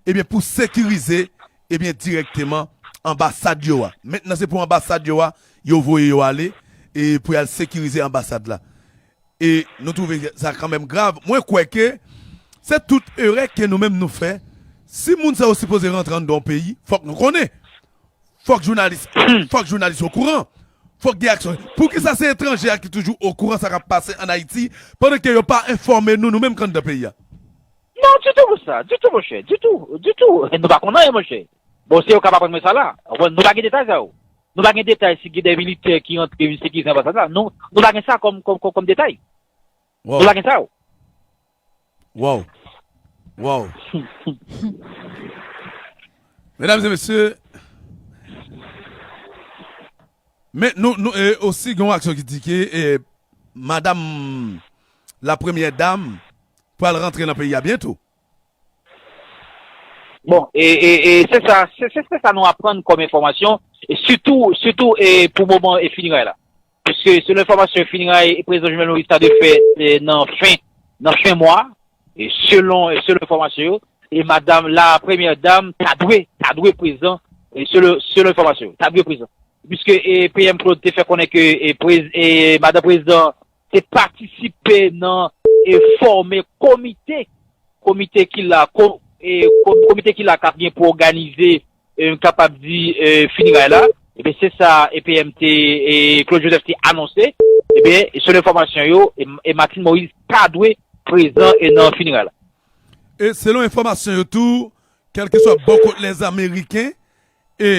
ebyen pou sekirize, ebyen dirèkteman anbasad yo a. Mentnan se pou anbasad yo a, yo voye yo ale, e pou y al sekirize anbasad la. E nou twouve sa kanmenm grav. Mwen kwè ke se tout erè ke nou menm nou fè. Si moun sa yo sipoze rantre anndan yon peyi, fòk nou konnen. Fòk jounalis, fòk jounalis okouran. Fòk gen aksyon. Poukisa se etranje a ki toujou okouran sa k ap pase ann Ayiti, pandan ke yo pa enfòme nou, nou menm k anndan peyi a? Non, ditou pou sa. Ditou, monchè. Ditou. Ditou. Nou pa konn anyen, monchè. Bon, se yo k ap aprann mwen sa la. Bon, nou pa gen detay sa yo. Nou pa gen detay si gen de militè ki rantre vin sekirize anbasad la. Nou, nou pa gen sa kòm, kòm, kòm, kòm detay. Nou pa gen sa yo. Wow. Wow. Medam e mesye, men nou, nou e, osi gen yon aksyon ki di ke e, madam la premyè dam pral rantre nan peyi a byento. Bon, e, e, e se sa, se, se, se sa nou aprann kòm enfòmasyon, e sitou, sitou e pou moman e fineray la. Paske selon enfòmasyon fineray e prezidan Jovenel Moïse ta dwe fèt e nan fen, nan fen mwa, e selon, e selon enfòmasyon yo, e madam la premyè dam ta dwe, ta dwe prezan, e selon, selon enfòmasyon yo, ta dwe prezan. Piske e P M Claude te fè konnen ke e, prez, e madan prezidan te patisipe nan e fòme komite, komite ki la, ko, e, ko, komite ki la k ap gen pou òganize, e, m kapab di, e, fineray la. Ebyen, se sa e P M te, e, Claude Joseph te anonse. Ebyen, selon enfòmasyon yo, e, e Martine Moïse ta dwe prezan e nan fineray la. E selon enfòmasyon yo tou, kèlkeswa bò kot Lèzameriken, e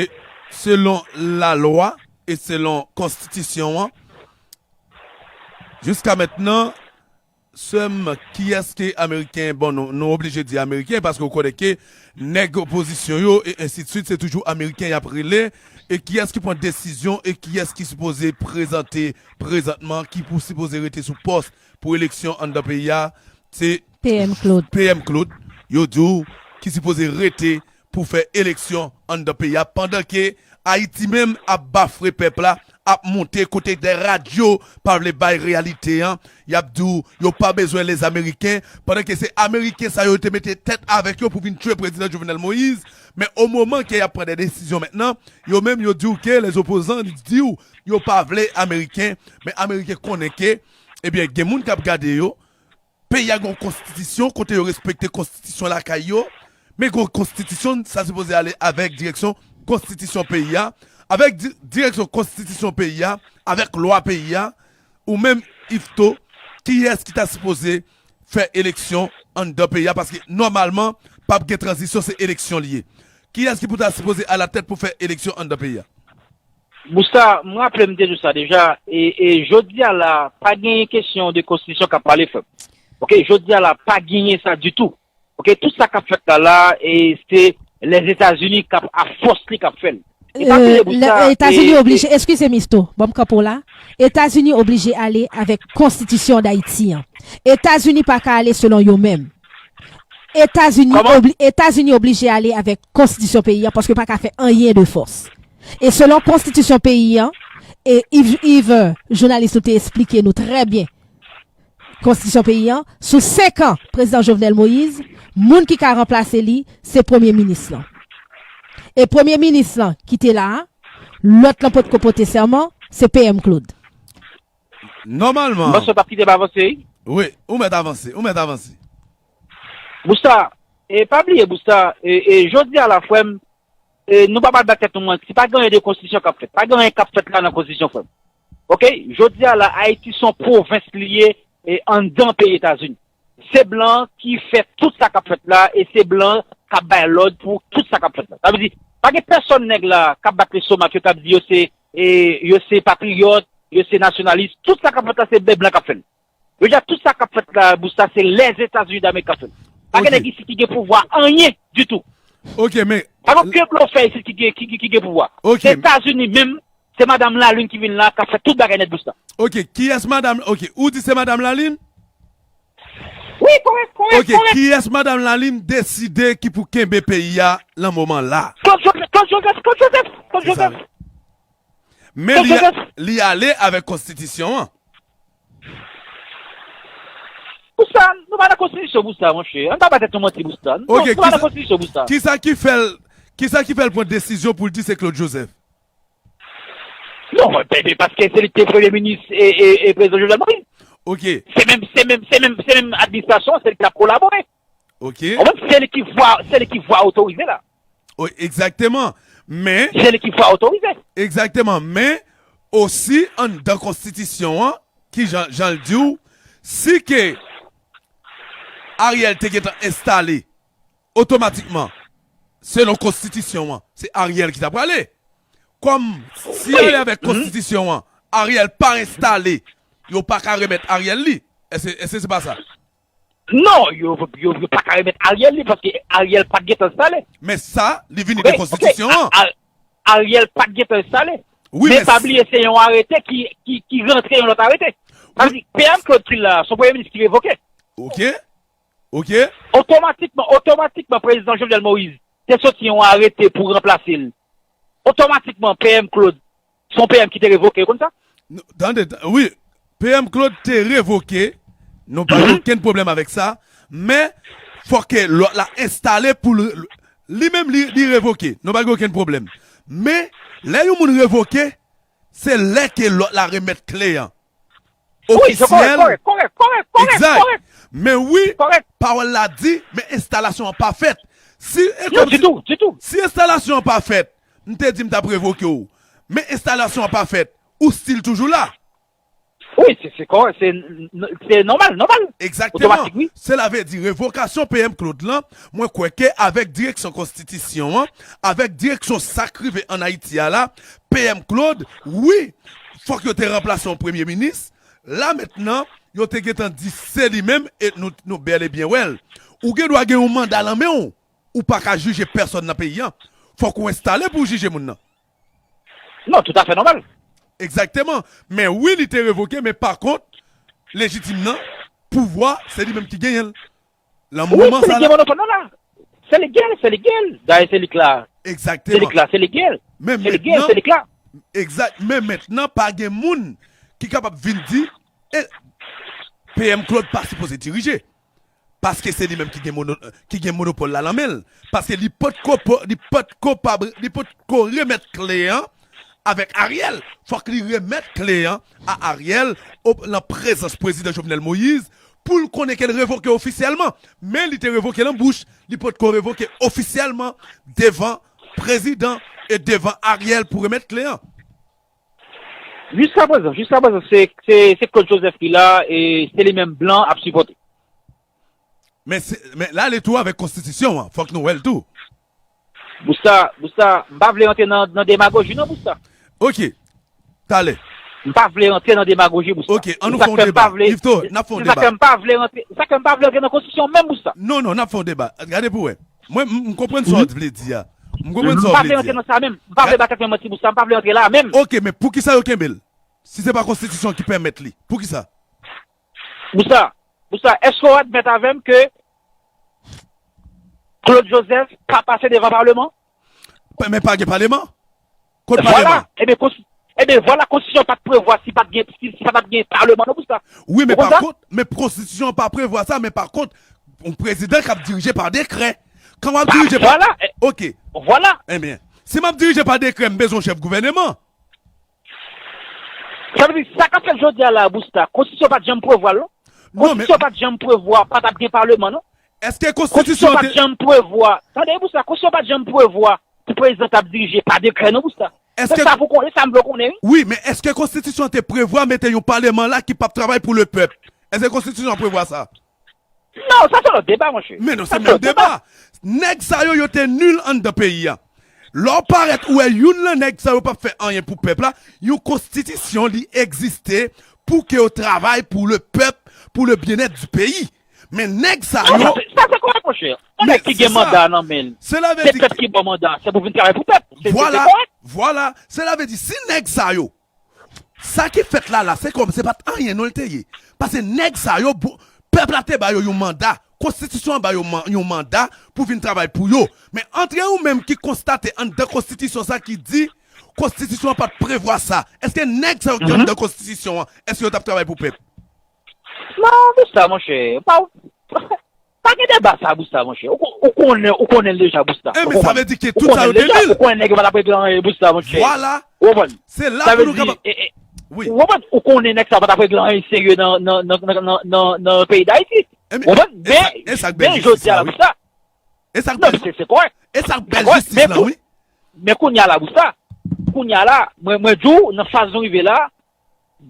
selon lalwa, e selon konstitisyon an, jiska mentnan, sè m, kiyès ke Ameriken, bon, nou, nou oblije di Ameriken, paske w konnen ke nèg opozisyon yo, e ensidswit, se toujou Ameriken y ap rele, e kiyès ki pran desizyon, e kiyès ki sipoze prezante prezantman, ki pou sipoze rete sou pòs pou eleksyon anndan peyi a, se P M Claude. P M Claude, yo di w, ki sipoze rete pou fè eleksyon anndan peyi a, pandan ke Ayiti menm ap bafre pèp la, ap monte kote de radyo pa vle bay reyalite an, y ap di w yo pa bezwen Lèzameriken, pandan ke se Ameriken sa yo te mete tèt avèk yo pou vin tchwe prezidan Jovenel Moïse, men o moman ke y ap pran de desizyon mentnan, yo menm yo di w ke lèzopozan di w yo pa vle Ameriken, men Ameriken konnen ke, ebyen, gen moun k ap gade yo, peyi a gen yon konstitisyon kote yo respekte konstitisyon lakay yo, men gen yon konstitisyon, sa sipoze ale avèk direksyon konstitisyon peyi a, avèk di, direksyon konstitisyon peyi a, avèk lwa peyi a, ou menm Yvetot, kiyès ki ta sipoze fè eleksyon anndan peyi a, paske nòmalman, p ap gen tranzisyon, se eleksyon li ye. Kiyès ki pou ta sipoze alatèt pou fè eleksyon anndan peyi a? Busta, m raple m te di w sa deja, e, e jodi a la, pa genyen kesyon de konstitisyon k ap pale, frè m. Oke, jodi a la, pa genyen sa ditou. Oke, tout sa k ap fèt la la, e se Lèzetazini k ap, a fòs li k ap fè l. E pa bliye, Bousta, Etazini oblije, eskize m Isto, ban m kanpe w la. Etazini oblije ale avèk konstitisyon Dayiti an. Etazini pa ka ale selon yo menm. Etazini, Etazini oblije ale avèk konstitisyon peyi an paske yo pa ka fè anyen de fòs. E selon konstitisyon peyi an, e Yves, Yves, jounalis nou te esplike nou trè byen, konstitisyon peyi an, sou senk an prezidan Jovenel Moïse, moun ki ka ranplase li, se premye minis lan. E premye minis lan ki te la a, lòt lan potko pote sèman, se P M Claude. Nòmalman. Mwen sot ap kite m avanse wi. Wi, ou mèt avanse, ou mèt avanse. Bousta, e pa bliye Bousta, e, e jodi a la frè m, e, nou pa pral ba tèt nou manti, pa gen anyen de konstitisyon k ap fèt. Pa gen anyen k ap fèt la nan konstitisyon frè m. Oke, jodi a la Ayiti se yon pwovens li ye e anndan peyi Etazini. Se blan ki fè tout sa k ap fèt la e se blan k ap bay lòd pou tout sa k ap fèt la. Sa vle di, pa gen pèsòn nèg la k ap bat lestomak yo k ap di yo se e, yo se patriyòt, yo se nasyonalis, tout sa k ap fèt la se blan k ap fè l. Yo di a tout sa k ap fèt la Bousta se Lèzetazini Damerik k ap fè l. Pa gen nèg isit ki gen pouvwa anyen ditou. Ok men. Pa gen okenn blofè isit ki gen, ki, ki, ki gen pouvwa. Ok. Se Etazini menm, se madanm Lalin ki vin la k ap fè tout bagay nèt Bousta. Ok, kiyès madanm, ok, ou di se madanm Lalin? Wi, kòrèk, kòrèk, kòrèk. Ok, kiyès madanm Lalin deside ki pou kenbe peyi a lan moman la? Claude Joseph, Claude Joseph, Claude Joseph, Claude Joseph. Men li, li ale avèk konstitisyon an. Pou sa, nou pa nan konstitisyon pou sa, monchè. Ann pa ba tèt nou manti pou sa. Non, nou pa nan konstitisyon pou sa. Kisa ki fè l, kisa ki fè l pran desizyon pou l di se Claude Joseph? Non, paske se li ki te premye minis e, e, e prezidan Jovenel Moïse. Ok. Se menm, se menm, se menm, se menm administrasyon an, se li ki t ap kolabore. Ok. Ou menm, se li ki vwa, se li ki vwa otorize la. Wi, egzakteman. Men. Se li ki fè otorize. Egzakteman. Men, osi, anndan konstitisyon an, ki jan, jan l di w, si ke Ariel te gentan enstale, otomatikman, selon konstitisyon an, se Ariel ki ta prale. Kòm, si ale avèk konstitisyon an, Ariel pa enstale, yo pa ka remèt Ariel li. Èske, èske se pa sa? Non, yo, yo, yo pa ka remèt Ariel li paske Ariel pa t gentan enstale. Men sa, li vini de konstitisyon an. Ariel pa t gentan enstale. Wi, men pa bliye se yon arete ki, ki, ki rantre yon lòt arete. Sa vle di, P M Claude ki la, se yon premye minis ki revoke. Ok. Ok. Otomatikman, otomatikman, prezidan Jovenel Moïse te soti yon arete pou ranplase l. Otomatikman, P M Claude, se yon P M ki te revoke, ou konn sa? Tande, wi, P M Claude te revoke, nou pa gen okenn pwoblèm avèk sa, men fòk ke lòt la enstale pou li, li menm li, li revoke, nou pa gen okenn pwoblèm. Men, lè yon moun revoke, se lè ke lòt la remèt kle an. Ofisyèl. Wi, se kòrèk, kòrèk, kòrèk, kòrèk, kòrèk, kòrèk. Men wi, pawòl la di, men enstalasyon an pa fèt. Si, Non, ditou, ditou. Si enstalasyon an pa fèt, m te di m t ap revoke w. Men enstalasyon an pa fèt, ou still toujou la. Wi, se, se kòrèk, se, se nòmal, nòmal. Egzakteman. Otomatik, wi. Sela vle di revokasyon P M Claude lan, mwen kwè ke avèk direksyon konstitisyon an, avèk direksyon sa k rive ann Ayiti a la, P M Claude, wi, fòk yo te ranplase yon premye minis. La mentnan, yo te gentan di se li menm e nou, nou bèl e byen wè l. Ou gen dwa gen yon manda lan men w, ou pa ka jije pèsòn nan peyi an. Fòk ou enstale pou w jije moun nan. Non, toutafè nòmal. Egzakteman. Men wi, li te revoke, men pa kont, lejitim nan, pouvwa, se li menm ki genyen l. Lan moman sa la. Wi, se li ki gen monopòl nan la. Se li ki gen l, se li ki gen l. Dayè, se li k la. Egzakteman. Se li k la, se li ki gen l. Men mentnan, se li k la. Egzak. Men mentnan, pa gen moun ki kapab vin di, e, P M Claude pa sipoze dirije. Paske se li menm ki gen mono, ki gen monopòl la lan men l. Paske li potko, li potko pa, li potko remèt kle an avèk Ariel. Fòk li remèt kle an a Ariel o, lan prezans prezidan Jovenel Moïse pou l konnen ke l revoke ofisyèlman. Men li te revoke l an bouch, li potko revoke ofisyèlman devan prezidan e devan Ariel pou remèt kle an. Jiskaprezan, jiskaprezan, se, se, se Claude Joseph ki la e se li menm blan ap sipòte. Men, men l ale tou avèk konstitisyon an, fòk nou wè l tou. Bousta, Bousta, m pa vle rantre nan, nan demagoji non, Bousta. Ok. Talè. M pa vle rantre nan demagoji, Bousta. Ok, ann nou fè yon deba. Yvetot, n ap fè yon deba. Se sa k fè m pa vle rantre, se sa k fè m pa vle rantre nan konstitisyon an menm, Bousta. Non, non, n ap fè yon deba. Gade pou w wè. Mwen, m, m konprann sa w vle di a. M konprann sa w vle di. M pa vle rantre nan sa menm. M pa vle ba tèt mwen manti, Bousta, m pa vle rantre la menm. Ok, men poukisa yo kenbe l? Si se pa konstitisyon ki pèmèt li, poukisa? Bousta, Bousta, èske w admèt avè m ke Claude Joseph pa pase devan Paleman? Men pa gen Paleman? Kot Paleman? Ebyen, konsti- ebyen, vwala, konstitisyon pa t prevwa si pa t gen, si, si pa t ap gen Paleman, non, Bousta. Wi, men pa kont, men konstitisyon pa prevwa sa, men pa kont, yon prezidan k ap dirije pa dekrè. Kan w ap dirije pa. Vwala, ok. Vwala. Ebyen, si m ap dirije pa dekrè, m bezwen yon chèf gouvèneman. Sa vle di, sa k ap fèt jodi a la, Bousta, konstitisyon pa t janm prevwa l, non. Non, men konstitisyon pa t janm prevwa, pa t ap gen Paleman, non. Èske konstitisyon pa t janm prevwa? Tande, Bousta, konstitisyon pa t janm prevwa pou prezidan t ap dirije pa dekrè, non, Bousta. Se sa pou konnen, sa m vle konnen, wi. Wi, men èske konstitisyon te prevwa mete yon paleman la ki p ap travay pou le pèp? Èske konstitisyon an prevwa sa? Non, sa se lòt deba, monchè. Men non, se menm deba. Nèg sa yo, yo te nil anndan peyi a. Lè w parèt, ou wè youn nan nèg sa yo p ap fè anyen pou pèp la, yon konstitisyon li egziste pou ke yo travay pou le pèp, pou le byennèt di peyi. Men nèg sa yo. Non, sa se, sa se kòrèk, monchè. Yon nèg ki gen manda nan men l, se pèp ki ba w manda, se pou vin travay pou pèp. Se, se, se kòrèk. Vwala, vwala. Sela vle di, si nèg sa yo, sa ki fèt la, la, se kòm se pa t anyen non l te ye. Paske nèg sa yo, pèp la te ba yo yon manda. Konstitisyon an ba yo yon manda pou vin travay pou yo. Men antre ou menm ki konstate anndan konstitisyon sa ki di konstitisyon an pa t prevwa sa. Èske nèg sa yo ki anndan konstitisyon an, èske yo t ap travay pou pèp? Non, Bousta, monchè. Pa, pa gen deba sa, Bousta, monchè. Ou, ou konnen, ou konnen l deja, Bousta. Enben, sa vle di ke tout sa yo te nil. Ou konnen nèg yo pa t ap regle anyen, Bousta, monchè. Vwala. Ou konprann? Se la pou nou kapab. Wi. Ou konprann? Ou konnen nèg sa yo pa t ap regle anyen serye nan, nan, nan peyi Dayiti. Ou konprann? Men, men jodi a la, Bousta. E sa k bèl, se, se kòrèk. E sa k bèl jistis la, wi. Men kounye a la, Bousta. Kounye a la, mwen, mwen di w, nan faz nou rive la,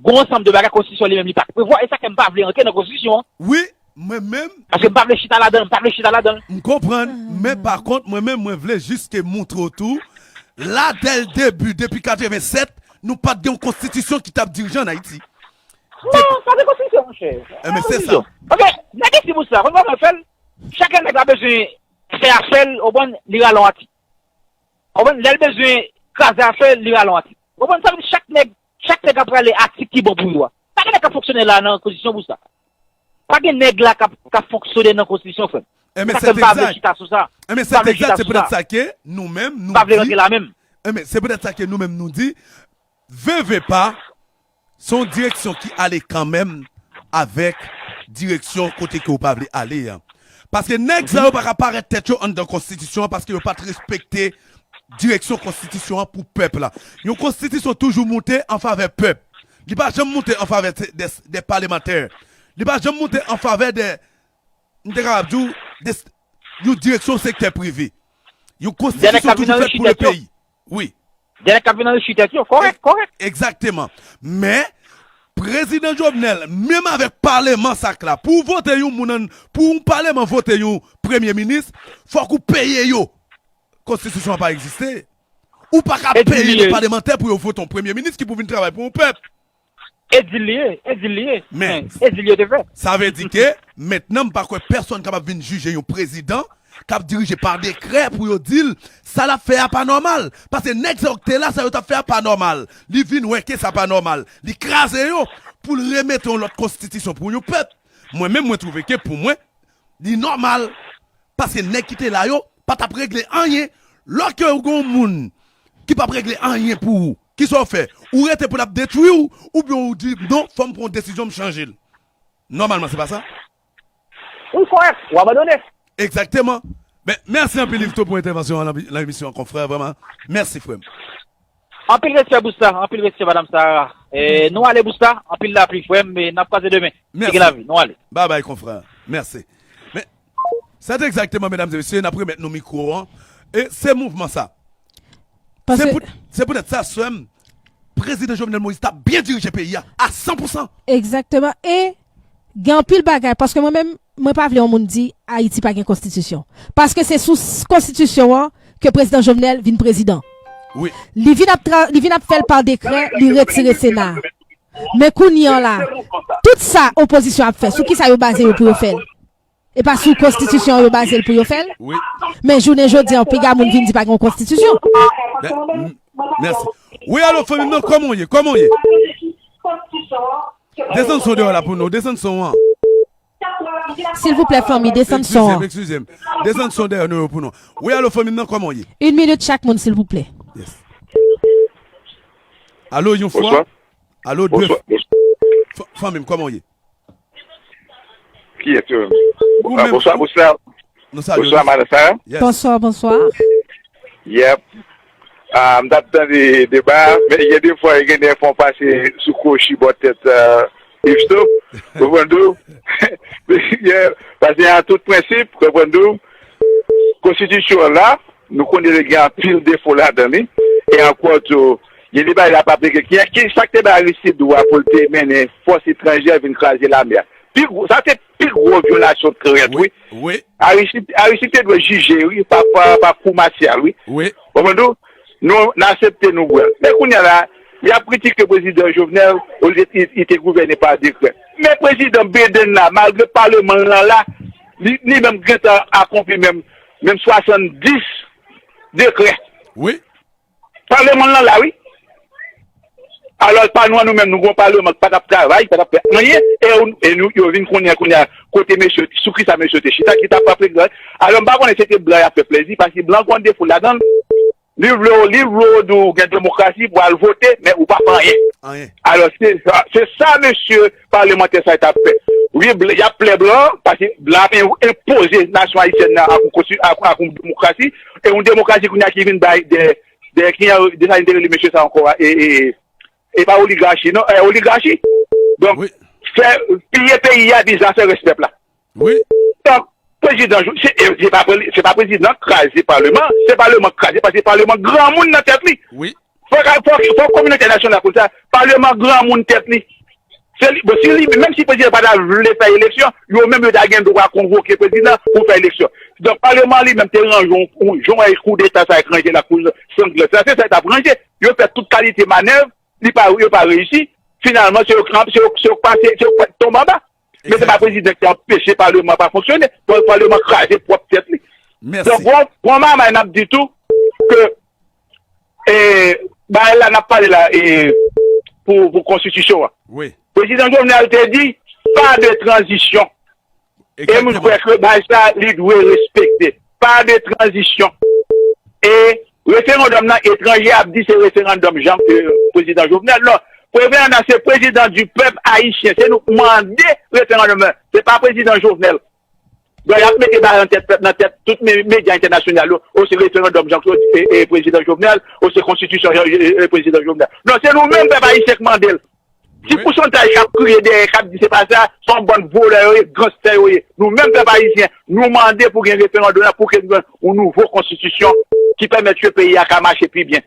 gon ansanm de bagay konstitisyon li menm li pa t prevwa, e sa k fè m pa vle rantre nan konstitisyon an. Wi, mwen menm. Paske m pa vle chita ladan l, m pa vle chita ladan l. M konprann, men pa kont, mwen menm, mwen vle jis ke montre w tou, la, dè l debi, depi katreven sèt, nou pa t gen yon konstitisyon ki t ap dirije ann Ayiti. Non, pa gen konstitisyon, monchè. Enben, se sa. Ok, nèg isi Bousta, konn kòman yo fè l? Chak lè nèg la bezwen fè afè l, ou konprann, li rale yon atik. Ou konprann, lè l bezwen kraze afè l, li rale yon atik. Ou konprann, sa vle di chak nèg, chak nèg ap rale atik ki bon pou yo a. Pa gen nèg k ap fonksyone la nan konstitisyon Bousta. Pa gen nèg la k ap, k ap fonksyone nan konstitisyon, frè m. Enben, se egzak. Enben, se egzak, se poutèt sa ke nou menm, nou di. Pa vle rantre la menm. Enben, se poutèt sa ke nou menm, nou di, Veve pa, se yon direksyon ki ale kanmenm avèk direksyon kote ke w pa vle ale a. Paske nèg sa yo pa ka parèt tèt yo anndan konstitisyon an paske yo pa t respekte direksyon konstitisyon an pou pèp la. Yon konstitisyon toujou moute an favè pèp. Li pa janm moute an favè de, de, de palemantè. Li pa janm moute an favè de, m te kapab di w, de, yon direksyon sektè prive. Yon konstitisyon toujou fèt pou le peyi. Wi. Dèyè k ap vin anrichi tèt yo. Kòrèk, kòrèk. Egzakteman. Men, prezidan Jovenel, menm avèk paleman sa k la, pou w vote yon moun, pou yon paleman vote yon premye minis, fòk ou peye yo. Konstitisyon an pa egziste. Ou pa ka peye yon palemantè pou yo vote yon premye minis ki pou vin travay pou yon pèp. E dil li ye, e dil li ye. Men, e dil yo te fè. Sa vle di ke, mentnan, m pa kwè pèsonn kapab vin jije yon prezidan k ap dirije pa dekrè pou yo di l, sa l ap fè a pa nòmal. Paske nèg sa yo k te la, sa yo t ap fè a pa nòmal. Li vin wè ke sa pa nòmal. Li kraze yo pou l remete yon lòt konstitisyon pou yon pèp. Mwen menm, mwen twouve ke pou mwen, li nòmal. Paske nèg ki te la yo pa t ap regle anyen. Lòske ou gen yon moun ki p ap regle anyen pou ou, kisa w fè? Ou rete pou l ap detwi w, oubyen ou di, "Non, fò m pran yon desizyon, m chanje l." Nòmalman, se pa sa? Ou kòrèk, ou abandone. Egzakteman. Men, mèsi anpil, Yvetot, pou entèvansyon an nan, nan emisyon an, konfrè, vrèman. Mèsi, frè m. Anpil respè, Bousta. Anpil respè, Madam Sarah. E, nou ale, Bousta. Anpil lapli, frè m. E n ap kwaze demen. Mèsi. Sigi lavi. Nou ale. Babay, konfrè. Mèsi. Men, se egzakteman, medam e mesye, n ap remèt nou mikwo an. E se mouvman sa. Se pou, se poutèt sa, sè m, prezidan Jovenel Moïse t ap byen dirije peyi a, a san pou san. Egzakteman. E gen anpil bagay, paske mwen menm, mwen pa vle yon moun di Ayiti pa gen konstitisyon. Paske se sou s-, konstitisyon an ke prezidan Jovenel vin prezidan. Wi. Li vin ap tra-, li vin ap fè l pa dekrè, li retire Sena a. Men kounye an la, tout sa opozisyon ap fè, sou kisa yo baze yo pou yo fè l? E pa sou konstitisyon yo baze l pou yo fè l? Wi. Men jounen jodi an, piga moun vin di pa gen yon konstitisyon. Mèsi. Wi, alo, fanmi m nan, kòman w ye? Kòman w ye? Desann son dèyè la pou nou, desann son an. Silvouplè, fanmi, desann son an. Eskize m, eskize m. Desann son dèyè nou yo pou nou. Wi, alo, fanmi m nan, kòman w ye? Yon minit chak moun, silvouplè. Yes. Alo, yon fwa. Bonswa. Alo, de Bonswa. Bonswa. F- Fanmi m, kòman w ye? Kiyès yo menm? Ou Ah, menm, Bonswa, ou- bonswa. Nou salye w. Bonswa, Madam Sarah. Yes. Bonswa, bonswa. Yep. Ah, m t ap tande deba, men gen de fwa, gen de fwa w pase sou kwochi bò tèt Isto. Konprann tou? Yeah. Pase an tout prensip, konprann tou? Konstitisyon an la, nou konnen li gen anpil defo ladan li. E ankò tou, gen de bagay la pa aplike. Ki, ki sa k te bay Aristide dwa pou l te mennen fòs etranjè vin kraze lame a? Pi gwo, sa se pi gwo vyolasyon trèt, wi. Wi, Aristide, Aristide te dwe jije, wi, pa, pa, pa kou masyal, wi. wi. Konprann tou? Nou, n aksepte nou bwè. Men kounye a la, y ap kritike prezidan Jovenel, olye li, li te gouvène pa dekrè. Men prezidan Biden la, malgre paleman l lan la, li, li menm gentan akonpli menm, menm swasanndis dekrè. Wi. Paleman l lan la, wi. Alò, pa nou an nou menm, nou gon paleman ki pa t ap travay, ki pa t ap fè anyen, e, e nou, yo vin konnen, konnen kote mesye, sou kisa mesye te chita, ki t ap frape gran. Alò, m pa konnen si se blan y ap fè plezi, paske blan gon defo ladan l. Li vle w, li vle w di w gen demokrasi pou al vote, men ou pa fè anyen. Anyen. Alò, se sa, se sa mesye palmantè sa yo t ap fè. Wi, bl- y ap plè blan, paske blan ap en- enpoze nasyon ayisyèn nan ak yon konsti- ak, ak yon demokrasi, e yon demokrasi kounye a ki vin bay de, de, ki, de sa yo te rele mesye sa ankò a, e, e, e pa oligachi, non, e oligachi. Donk, Wi. Fè piye peyi a, biznis la, fè rès pèp la. Wi. Donk, prezidan, se, se pa, se pa prezidan k kraze paleman, se paleman k kraze, paske paleman granmoun nan tèt li. Wi. Fò, fò, fò kominote entènasyonal konn sa, paleman granmoun tèt li. Se li, bon, si li, menm si prezidan pa ta vle fè eleksyon, yo menm yo ta gen dwa konvoke prezidan pou fè eleksyon. Donk, paleman li menm te ranje yon, yon, yon koudeta sa etranje la, kou sangle sa, se sa y t ap ranje. Yo fè tout kalite manèv, li pa, yo pa reyisi. Finalman, se yo k, se yo, se yo k pase, se yo k tonbe anba. Men se pa prezidan ki anpeche paleman pa fonksyone. Paleman kraze pwòp tèt li. Mèsi. Donk, gon, gon manmay n ap di tou ke, e, bagay la n ap pale la, e, pou, pou konstitisyon an. Wi. Prezidan Jovenel te di, pa de tranzisyon. E mwen Egzakteman. Kwè ke bagay sa, li dwe respekte. Pa de tranzisyon. E referandòm nan, etranje ap di se referandòm Jan, e, prezidan Jovenel. Non, referandòm nan se prezidan di pèp ayisyen. Se nou k mande referandòm nan. Se pa prezidan Jovenel. Donk, y ap mete bagay nan tèt pèp, nan tèt tout me- medya entènasyonal yo. O se referandòm Jean Claude, e, e, prezidan Jovenel, o se konstitisyon, e, e, prezidan Jovenel. Non, se nou menm pèp ayisyen k mande l. Ti pousantaj k ap kriye dèyè, k ap di se pa sa, se yon bann vòlè yo ye, ganstè yo ye. Nou menm pèp ayisyen, nou mande pou gen referandòm la, pou ke nou gen yon nouvo konstitisyon ki pèmèt ke peyi a ka mache pi byen.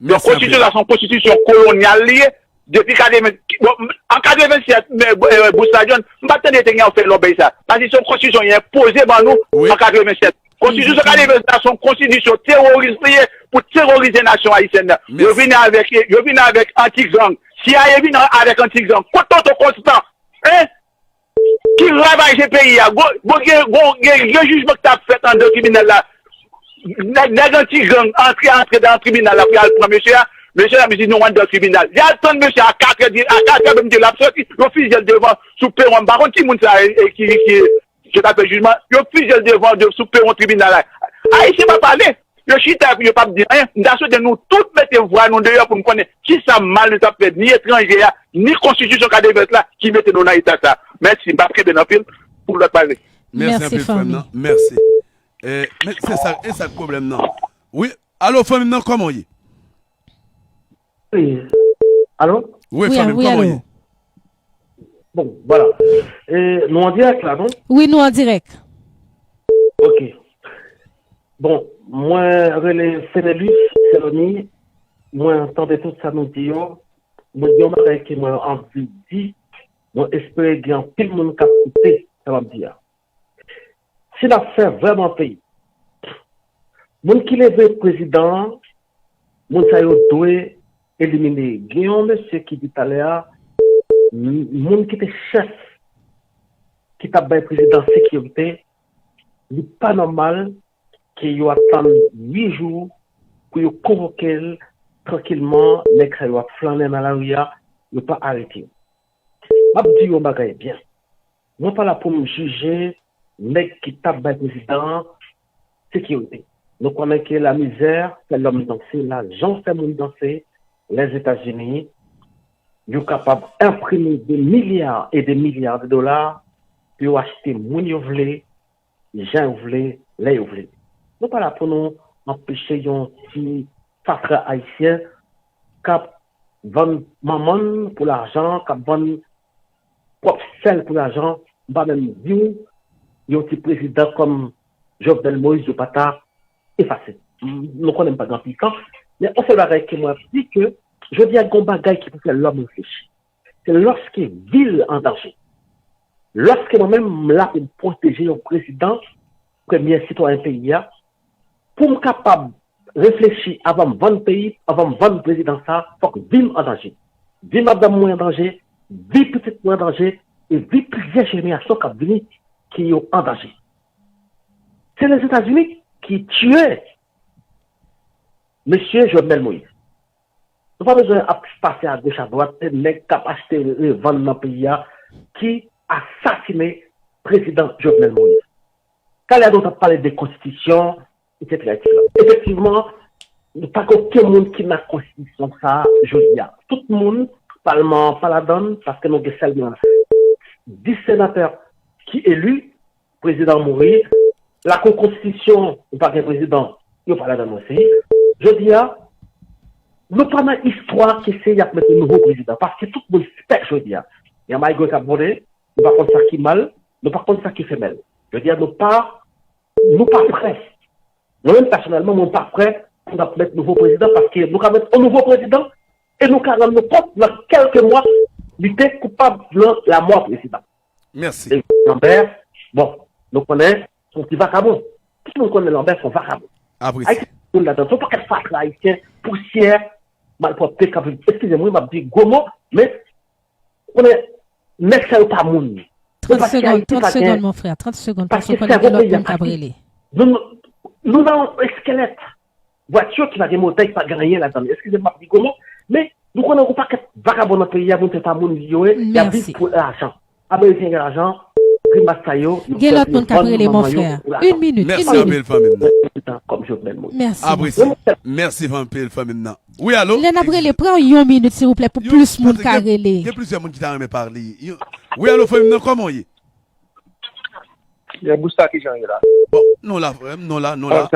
Donk, konstitisyon sa se yon konstitisyon kolonyal li ye. Depi katreven, bon, an katreven sèt, men, e, Bush la John, m pa t tande te gen yon fè lòbèy sa. Paske se yon konstitisyon yo enpoze ban nou an katreven sèt. Konstitisyon katreven sèt la se yon konstitisyon teworis li ye pou teworize nasyon ayisyèn nan. Yo vini avèk, yo vini avèk anti-gang. C I A vini avèk anti-gang. Kot Tonton Konstan? Hein? Ki ravaje peyi a. Gon, gon, gen, gon, gen, gen jijman ki t ap fèt anndan tribinal la. Nèg, nèg anti-gang antre, antre nan tribinal la pou y al pran mesye a. Mesye a di nou anndan tribinal. Y al tann mesye a katrè di, a katrè menm di l ap sòti. Yo fizye l devan sou pewon. M pa konn ki moun sa e, e, ki, ki, ki t ap fè jijman. Yo fizye l devan, de, sou pewon tribinal la. Ayisyen pa pale. Yo chita epi yo p ap di anyen. M ta swete nou tout mete vwa nou deyò pou n konnen kisa mal nou t ap fè, ni etranje a, ni konstitisyon katreven sèt la ki mete nou nan eta sa. Mèsi, m p ap kenbe n anpil pou lòt pale. Mèsi anpil, frè m nan. Mèsi. E, men se sa, e sa k pwoblèm nan. Wi, alo, fanmi m nan, kòman w ye? Wi. Alo? Wi, fanmi m, kòman w ye? Bon, vwala. E, nou an dirèk la, non? Wi, nou an dirèk. Ok. Bon, mwen rele Fenelus Seloni. Mwen tande tout sa nou di yo. Mwen gen yon bagay ke mwen anvi di. Mwen espere gen anpil moun k ap koute sa m ap di a. Si n ap fè vrèman peyi, moun ki leve prezidan an, moun sa yo dwe elimine. Gen yon mesye ki di talè a, m- moun ki te chèf ki t ap bay prezidan sekirite, Li pa nòmal ke yo ap tann uit jou pou yo konvoke l trankilman, nèg sa yo ap flannen nan lari a, yo pa arete yo. M ap di yon bagay byen. Mwen pa la pou m jije nèg ki t ap bay prezidan an sekirite. Nou konnen ke lamizè fè lòm danse, lajan fè moun danse. Lèzetazini, yo kapab enprime de milya e de milya de dola pou yo achte moun yo vle, jan yo vle, lè yo vle. Nou pa la pou nou anpeche yon ti fatra ayisyen k ap vann manman l pou lajan, k ap vann pwòp sè l pou lajan. M pa menm di w, yon ti prezidan kòm Jovenel Moïse, yo pa ta efase. M- Nou konnen m pa gen anpil tan, men yon sèl bagay ke mwen ap di ke jodi a gen yon bagay ki pou fè lòm reflechi. Se lòske vi l an danje. Lòske mwen menm m la pou m pwoteje yon prezidan, premye sitwayen peyi a, pou m kapab reflechi avan m vann peyi, avan m vann prezidan sa, fòk vi m an danje. Vi madanm mwen an danje, vi pitit mwen an danje, e vi plizyè jenerasyon k ap vini ki yo an danje. Se Lèzetazini ki tiye mesye Jovenel Moïse. Nou pa bezwen ap pase agoch adwat, se nèg k ap achte revann nan peyi a ki asasine prezidan Jovenel Moïse. Talè a nou t ap pale de konstitisyon, etsetera, etsetera. Efektivman, nou pa gen okenn moun ki nan konstitisyon sa a jodi a. Tout moun, palman an pa ladan l, paske nou gen sèlman dis senatè ki eli, prezidan an mouri, lakou konstitisyon, nou pa gen prezidan, yo pa ladan l osi. Jodi a, nou pa nan istwa ke se y ap mete nouvo prezidan, paske tout moun pè jodi a. Gen maygwe k ap vole, nou pa konn sa ki mal, nou pa konn sa ki femèl. Jodi a, nou pa, nou pa prè. Mwen menm pèsonèlman, mwen pa prè pou n ap met nouvo prezidan, paske nou ka met yon nouvo prezidan e nou ka rann nou kont nan kèlke mwa li te koupab nan lamò prezidan. Mèsi. Lambert, bon, nou konnen se yon ti vakabon. Tout moun konnen Lambert se yon vakabon. Ayiti moun ladan, se yon pakèt fatra ayisyen, pousyè, malpwòpte k ap viv. Eskize m wi, m ap di gwo mo, men ou konnen nèg sa yo pa moun. Yo pa ti Ayiti, pa gen, trant segonn, mon frè, trant segonn, paske w konnen gen lòt moun k ap rele. Nou, nou, nou nan yon eskèlèt vwati ki pa gen motè, ki pa gen anyen ladan l. Eskize m, m ap di gwo mo, men nou konnen yon pakèt vakabon nan peyi a, moun se pa moun yo ye, y ap viv pou lajan. Ameriken gen lajan, grimas sa yo, yo fè pou yo vann manman yo pou lajan. Gen lòt moun k ap rele, mon frè. Yon minit, yon minit. Mèsi anpil, fanmi m nan. Prezidan kòm Jovenel Moïse. Mèsi. Apresye. Mèsi anpil, fanmi m nan. Wi, alo? Lè n ap rele, pran yon minit, silvouplè, pou plis moun ka rele. Gen plizyè moun ki ta renmen pale. Wi, alo, fanmi m nan, kòman w ye? Byen, Busta, kijan w ye la? Bon, nou la, frè m, nou la, nou la.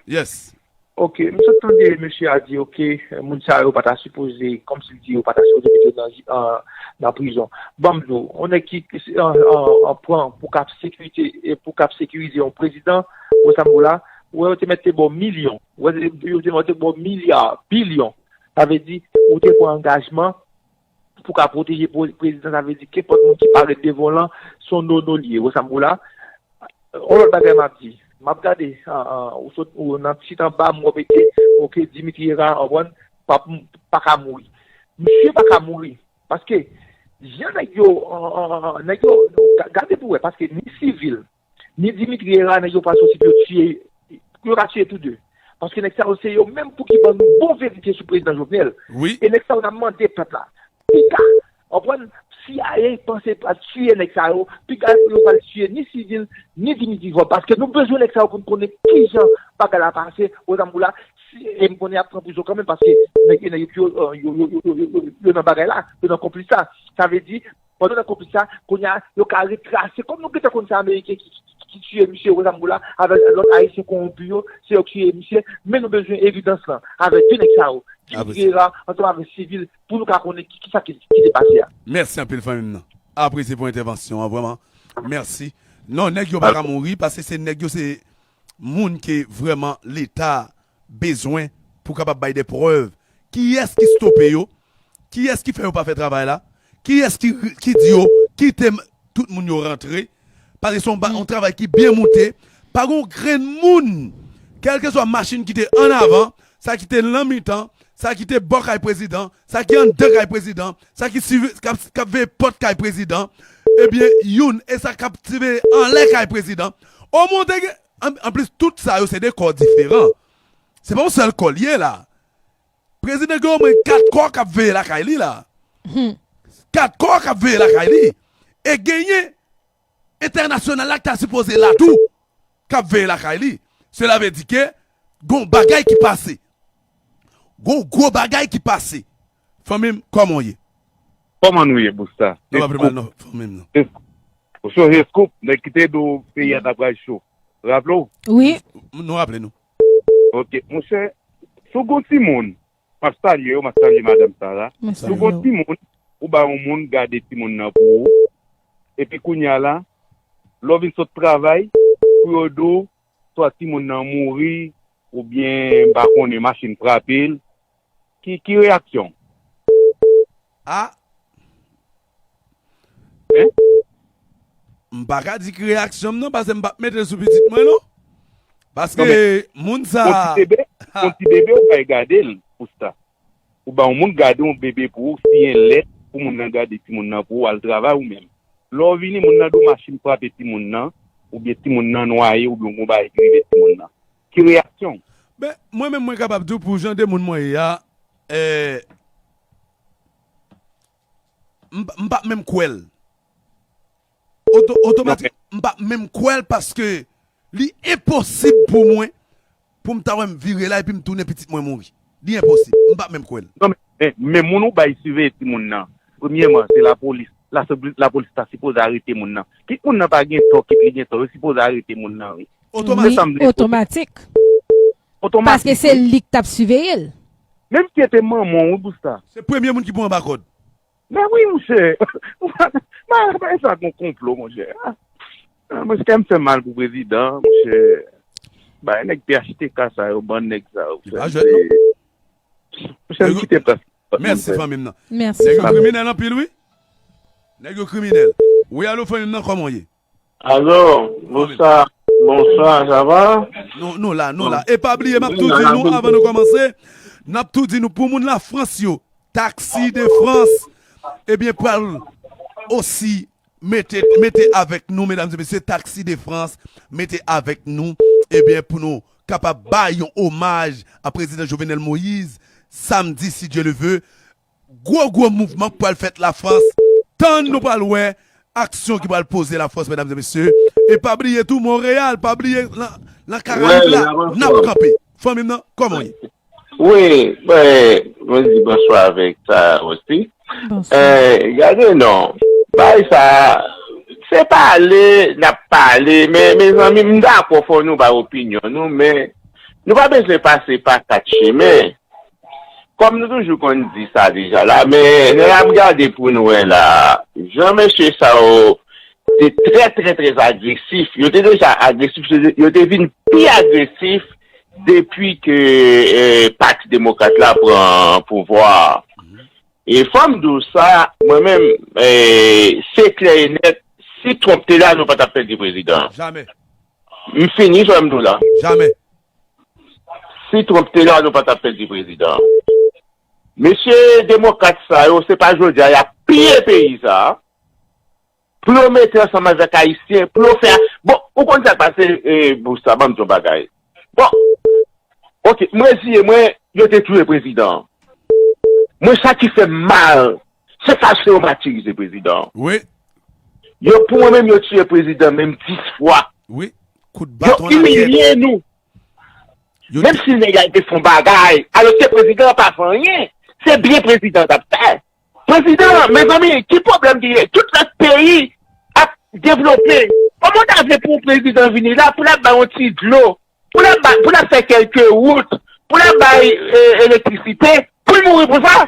Yes. Ok, m sot tande mesye a di, ok, moun sa yo pa ta sipoze, kòmsi l di yo pa ta sipoze mete yo nan, nan prizon. Ban m di w, yon nèg ki an, an, an pran pou k ap sekirite, pou k ap sekirize yon prezidan, ou wè sa m di w la, ou wè yo te mèt te ba w milyon, ou wè yo te mèt te ba w milya, bilyon. Sa vle di, ou te pran angajman pou ka pwoteje prezidan, sa vle di kenpòt moun ki parèt devan w lan, se yon nono li ye, ou wè sa m di w la. Yon lòt bagay m ap di, m ap gade, ou sot ou nan tit anba, m wè w mete, ok, Dimitri Herard, w konprann, pa, pa ka mouri. Misye pa ka mouri, paske jan nèg yo, nèg yo, gade pou wè, paske ni sivil, ni Dimitri Herard, nèg yo pral soti pou yo tiye, pou yo ka tiye tou de. Paske nèg sa yo se yo menm pou ki ban nou bon verite sou prezidan Jovenel. E nèg sa yo n ap mande pèp la. Piga, w konprann, C I A panse pral tiye nèg sa yo, piga pou yo pral tiye ni sivil, ni Dimitri Vorbe. Paske nou bezwen nèg sa yo pou n konnen kijan bagay la pase, Rosamboula, e m konnen y ap pran prizon kanmenm, paske nèg yo, nèg yo, yo nan bagay la, yo nan konplis la. Sa vle di, pandan nan konplis sa, kounye a, yo ka retrase. Kòm nou gentan konn se Ameriken ki, ki, ki tiye misye Rosamboula avèk lòt Ayisyen kowonpi yo, se yo ki tiye misye, men nou bezwen evidans lan avèk de nèg sa yo, Dimitri Herard ansanm avèk sivil, pou nou ka konnen ki, kisa ki, ki te pase a. Mèsi anpil, fanmi m nan. Apresye pou entèvansyon an, vrèman. Mèsi. Non, nèg yo pa ka mouri, paske se nèg yo, se moun ke vrèman Leta bezwen pou kapab bay de prèv. Kiyès ki stope yo? Kiyès ki fè yo pa fè travay la? Kiyès ki, ki di yo kite tout moun yo rantre? Paske se yon, yon travay ki byen moute. Pa gen yon grenn moun, kèlkeswa machin ki te ann avan, sa ki te nan mitan, sa ki te bò kay prezidan, sa ki anndan kay prezidan, sa ki, k ap, k ap veye pòt kay prezidan, ebyen, youn, e sa k ap veye anlè kay prezidan, Omwen w te gen, an, anplis, tout sa yo se de kò diferan. Se pa yon sèl kò l ye la. Prezidan gen omwen kat kò k ap veye lakay li la. Kat kò k ap veye lakay li. E genyen entènasyonal la ki ta sipoze la tou, k ap veye lakay li. Sela vle di ke gon bagay ki pase. Gon gwo bagay ki pase. Fanmi m, kòman w ye? Kòman nou ye, Busta? Nou pa pi mal non, fanmi m non. Ou sonje Scoop, nèg ki te di w peyi a t ap pral cho. Raple w? Wi. Nou raple nou. Ok, monchè, si w gon timoun, m ap salye w, m ap salye madanm Sara. Si w gon timoun, ou bay yon moun gade timoun nan pou ou, epi kounye a la, lè w vin sot travay, pou yo di w, swa timoun nan mouri, oubyen m pa konnen machin frape l, ki, ki reyaksyon w? A! M pa ka di ki reyaksyon m nan, paske m p ap mete l sou pitit mwen non. Paske moun sa. Yon ti bebe, yon ti bebe ou bay gade l pou sa. Ou ba yon moun gade yon bebe pou ou, siyen lèt pou moun nan gade timoun nan pou ou, al travay ou menm. Lè w vini, moun nan di w machin frape timoun nan, oubyen timoun nan nwaye, oubyen yon bagay ki rive timoun nan. Ki reyaksyon w? Ben, mwen menm mwen kapab di w pou jan de moun mwen ye a, eh, m p ap menm kwè l. Oto, otomatik, m p ap menm kwè l paske li enposib pou mwen pou m ta wè m vire la epi m tounen pitit mwen mouri. Li enposib. M p ap menm kwè l. Non, men, men, men moun ou bay siveye timoun nan, premyèman, se lapolis. Lapolis ta sipoze arete moun nan. Kit moun nan pa gen tò, kit li gen tò, yo sipoze arete moun nan, wi. Otomatik. Otomatik. Paske se li k t ap siveye l. Menm si se te manman w, wi, Busta. Se premye moun ki pou anba kòd. Men wi, monchè. Bagay sa gon konplo, monchè. Monchè, kè m fè mal pou prezidan, monchè. Bay nèg P H T K sa yo, ban nèg sa yo. Monchè, m kite plas. Mèsi fanmi m nan. Mèsi. Nèg yo kriminèl anpil wi. Nèg yo kriminèl. Wi, alo fanmi m nan, kòman w ye? Alo, bonswa, bonswa, sa va? Nou, nou la, nou la. E pa bliye, m ap tou di nou, avan nou kòmanse, n ap tou di nou, pou moun Lafrans yo, Taxi de France, ebyen, pral osi mete, mete avèk nou, medam e mesye, Taxi de France, mete avèk nou, ebyen, pou nou kapab bay yon omaj a prezidan Jovenel Moïse, samdi, si Dye le ve, gwo, gwo mouvman k pral fèt Lafrans. Tann nou pral wè aksyon ki pral poze Lafrans, medam e mesye. E pa bliye tou, Monreyal, pa bliye nan, nan Karayib la, n ap kanpe. Fanmi m nan, kòman w ye? Wi, mwen di bonswa avèk sa osi. Gade non, bagay sa, se pale n ap pale, men mezanmi, m dakò fò nou bay opinyon nou, men nou pa bezwen pase pa kat chemen. Kòm nou toujou konn di sa deja la, men lè n ap gade pou n wè la, jan mesye sa yo te trè, trè, trè agresif, yo te deja agresif, yo te vin pi agresif depi ke Pati Demokrat la pran pouvwa a. E fò m di w sa, mwen menm, se klè e nèt, si Trump te la, nou pa t ap pèdi prezidan an. M fini, sa m di w la. Si Trump te la, nou pa t ap pèdi prezidan an. Mesye demokrat sa yo, se pa jodi a y ap piye peyi sa a. Pou yo mete ansanm avèk Ayisyen, pou yo fè. Bon, ou konn sa k pase, Busta, ban m di w yon bagay. Bon, oke, m reziye mwen, yo te touye prezidan an. Mwen, sa ki fè m mal, se fason yo matirize prezidan an. Wi. Yo, pou mwen menm, yo tiye prezidan menm dis fwa. Wi. Kout baton nan tèt. Yo imilye nou. Menm si nèg la te fè yon bagay, alòske prezidan an pa fè anyen, se byen prezidan an t ap fè. Prezidan an, mezanmi, ki pwoblèm ki gen? Tout lòt peyi ap devlope. Kòman w ta vle pou yon prezidan vini la, pou l ap bay yon ti dlo, pou l ap bay, pou l ap fè kèlke wout, pou l ap bay elektrisite, pou l mouri pou sa?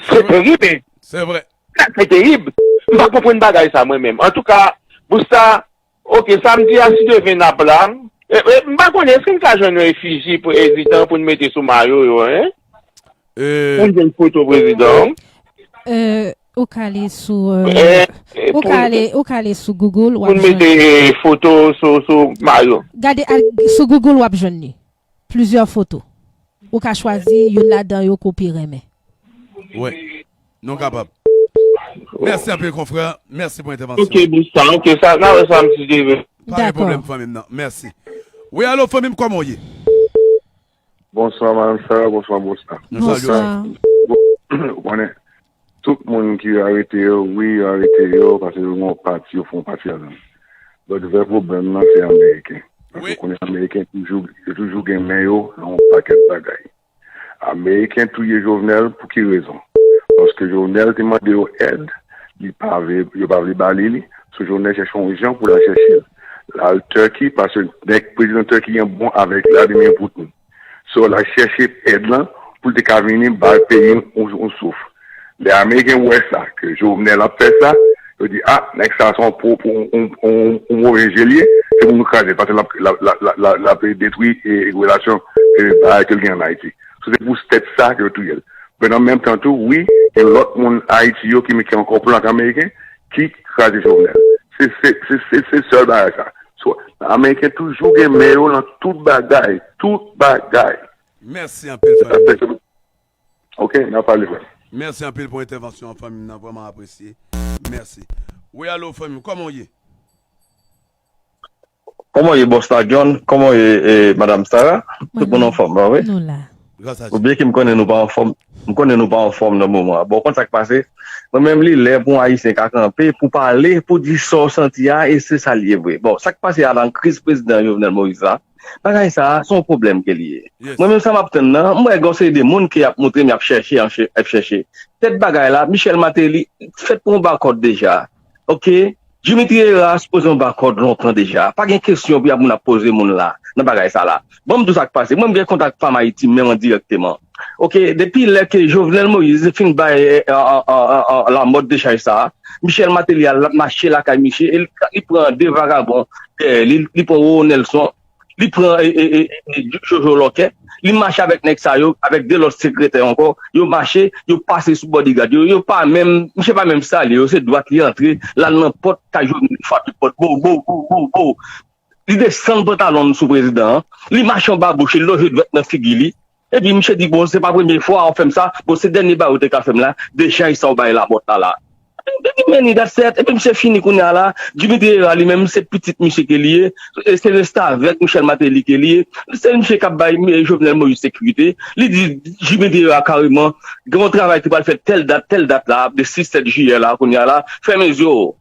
Se terib, hein? Se vre. Sa se terib. M pa konprann bagay sa mwen menm. Antouka, Busta, oke, samdi a, si Dye vle n ap la. M pa konnen, èske n ka jwenn yon efiji prezidan pou n mete sou mayo yo, hein? Pou n jwenn foto prezidan. Ou ka ale sou ou ka ale ou ka ale sou Google w ap jwenn. Pou n mete foto sou sou mayo. Gade sou Google w ap jwenn li. Plizyè foto. Ou ka chwazi youn ladan yo ke w pi renmen. Wi. Nou kapab. Mèsi anpil, konfrè. Mèsi pou entèvansyon. Ok, bon, sa, ok, sa, nan sa, m ti deve. Pa gen pwoblèm, fanmi m nan. Mèsi. Wi, alo, fanmi m, kòman w ye? Bonswa, Madam Sarah, bonswa, bonswa. Nou salye w. Bonswa. Bon, ou konnen, tout moun ki arete yo, wi, yo arete yo, paske yo gen yon pati, yo fè yon pati ladan. Donk, vrè pwoblèm nan, se Ameriken. Paske ou konnen Ameriken toujou, yo toujou gen men yo nan yon pakèt bagay. Ameriken touye Jovenel pou ki rezon? Paske Jovenel te mande yo èd, li pa vle, yo pa vle ba li li. So Jovenel chèche yon jan pou l al chèche l. L al Turkey, paske nèg prezidan Turkey an bon avèk Vladimir Putin. So l al chèche èd lan pou l te ka vini bay peyi l yon, yon souf. Lè Ameriken wè sa, ke Jovenel ap fè sa, yo di, ah, nèg sa se yon, yon, yon, yon move je l ye, se pou nou kraze l, paske l ap, l ap, l ap, l ap, l ap detwi e, e relasyon e bagay ke l gen ann Ayiti. So se pou tèt sa ke yo touye l. Men an menm tan tou, wi, gen lòt moun Ayiti yo ki mete ankò plan ak Ameriken ki kraze Jovenel. Se, se, se, se, se sèl bagay sa. So, Ameriken toujou gen men yo nan tout bagay, tout bagay. Mèsi anpil, fanmi. Ok, n a pale, frè. Mèsi anpil pou entèvansyon an, fanmi m nan, vrèman apresye. Mèsi. Wi, alo, fanmi m, kòman w ye? Kòman w ye, Bòs la, John? Kòman w ye, eh, Madam Sarah? Tout moun anfòm, pa vre? Nou la. Gras a Dye. Oubyen ke m konnen nou pa anfòm, m konnen nou pa anfòm nan moman an. Bon, w konn sa k pase? Mwen menm, li lè pou yon Ayisyen ka kanpe, pou pale, pou di sa w santi a, e se sa l ye vre. Bon, sa k pase a nan kriz prezidan Jovenel Moïse la, bagay sa a, se yon pwoblèm ke li ye. Mwen menm, sa m ap tann nan, m wè gen yon seri de moun ke y ap montre m y ap chèche, y ap chèche. Tèt bagay la, Michel Martelly fèt pou yon bakòt deja. Ok? Dimitri Herrera sipoze yon bakòt lontan deja. Pa gen kesyon pou y ap moun ap poze moun la, nan bagay sa la. Ban m di w sa k pase. Mwen, m gen kontak Fam Ayiti menm an dirèkteman. Ok, depi lè ke Jovenel Moïse fin bay, eh, an, an, an, an, Lamothe dechaj sa a, Michel Martelly al mache lakay misye, e li, li pran de vagabon dèyè li, li pran Roro Nelson, li pran, e, e, e, e, Jojo Lòkè, li mache avèk nèg sa yo, avèk de lòt sekretè ankò, yo mache, yo pase sou bodyguard yo, yo pa menm, misye pa menm salye yo, se dwat li antre, l al nan pòt kay Jovenel, frape pòt, bo, bo, bo, bo, bo. Li desann pantalon l sou prezidan an, li mache anba bouch li, loje dwèt nan figi li. Epi misye di, bon, se pa premye fwa w fè m sa, bon, se dènye bagay ou te ka fè m la, dechaj sa w bay Lamothe la la. Epi men ni dat sèt, epi misye fini kounye a la, Dimitri Herrera li menm, se pitit misye ke li ye, e se restavèk Michel Martelly ke li ye, se misye k ap bay, eh, Jovenel Moïse sekirite. Li di Dimitri Herrera kareman, gen yon travay ki pral fèt tèl dat, tèl dat la, de sis sèt jiyè la, kounye a la, fèmen zye w.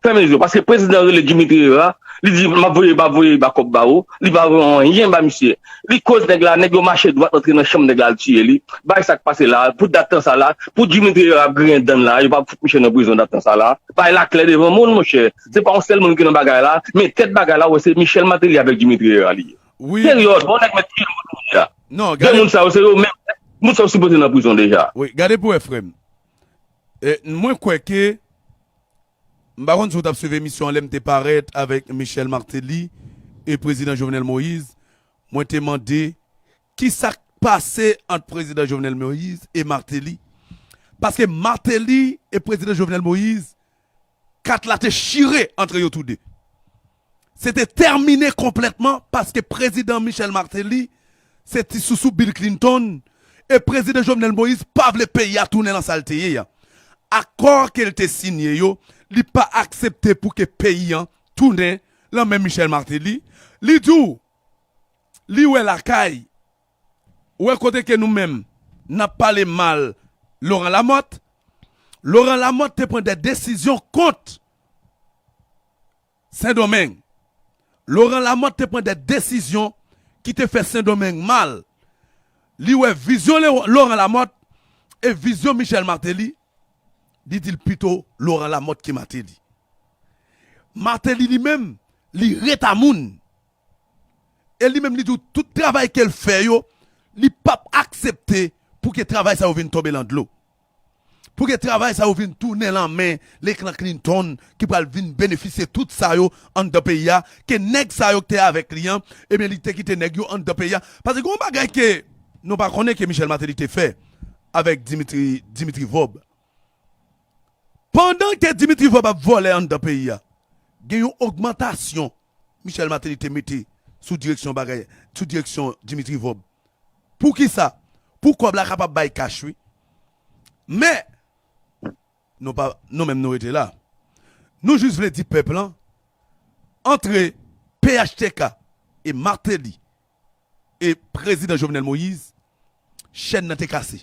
Fèmen zye w, paske prezidan rele Dimitri Herrera, li di, "M ap voye, m ap voye bakòp ba ou." Li pa voye anyen ba misye. Li koz nèg la, nèg yo mache dwat antre nan chanm nèg la, al tiye li. Bay sa k pase la, pou dat tan sa la, pou Dimitri Herrera ap griyen dan l la, yo pa fout misye nan prizon dat tan sa la. Bay la klè devan moun, monchè. Se pa yon sèl moun ki nan bagay la, men tèt bagay la, wè, se Michel Martelly avèk Dimitri Herrera li ye. Wi. Peryòd, bon, nèg mèt tiye moun kounye a. Non, de gade moun sa yo, se yo menm, moun sa yo sipoze nan prizon deja. Wi, gade pou wè, frè m. E, mwen kwè ke M pa konn si w t ap swiv emisyon an lè m te parèt avèk Michel Martelly e prezidan Jovenel Moïse. Mwen te mande kisa k pase ant prezidan Jovenel Moïse e Martelly. Paske Martelly e prezidan Jovenel Moïse, kat la te chire antre yo toude. Se te tèmine konplètman paske prezidan Michel Martelly se ti sousou Bill Clinton, e prezidan Jovenel Moïse pa vle peyi a tounen nan sa l te ye a. Akò ke l te sinye yo, li pa aksepte pou ke peyi an tounen nan men Michel Martelly. Li di w, li wè lakay, ou wè kote ke nou menm, n ap pale mal Laurent Lamothe. Laurent Lamothe te pran de desizyon kont Sendomeng. Laurent Lamothe te pran de desizyon ki te fè Sendomeng mal. Li wè vizyon Laurent Lamothe e vizyon Michel Martelly, li di l pito Laurent Lamothe ke Martelly. Martelly li menm, li ret a moun. E li menm li di w tout travay ke l fè yo, li p ap aksepte pou ke travay sa yo vin tonbe nan dlo. Pou ke travay sa yo vin tounen nan men Leklan Clinton ki pral vin benefisye tout sa yo anndan peyi a, ke nèg sa yo ki te avèk li an, ebyen li te kite nèg yo anndan peyi a. Paske gen yon bagay ke nou pa konnen ke Michel Martelly te fè avèk Dimitri, Dimitri Vorbe. Pandan ke Dimitri Vorbe ap vòlè anndan peyi a, gen yon ogmantasyon Michel Martelly te mete sou direksyon bagay, sou direksyon Dimitri Vorbe. Poukisa? Pou kòb la kapab bay kach, wi. Men, Nou pa, nou menm nou rete la. Nou jis vle di pèp lan, antre P H T K e Martelly e prezidan Jovenel Moïse, chèn nan te kase.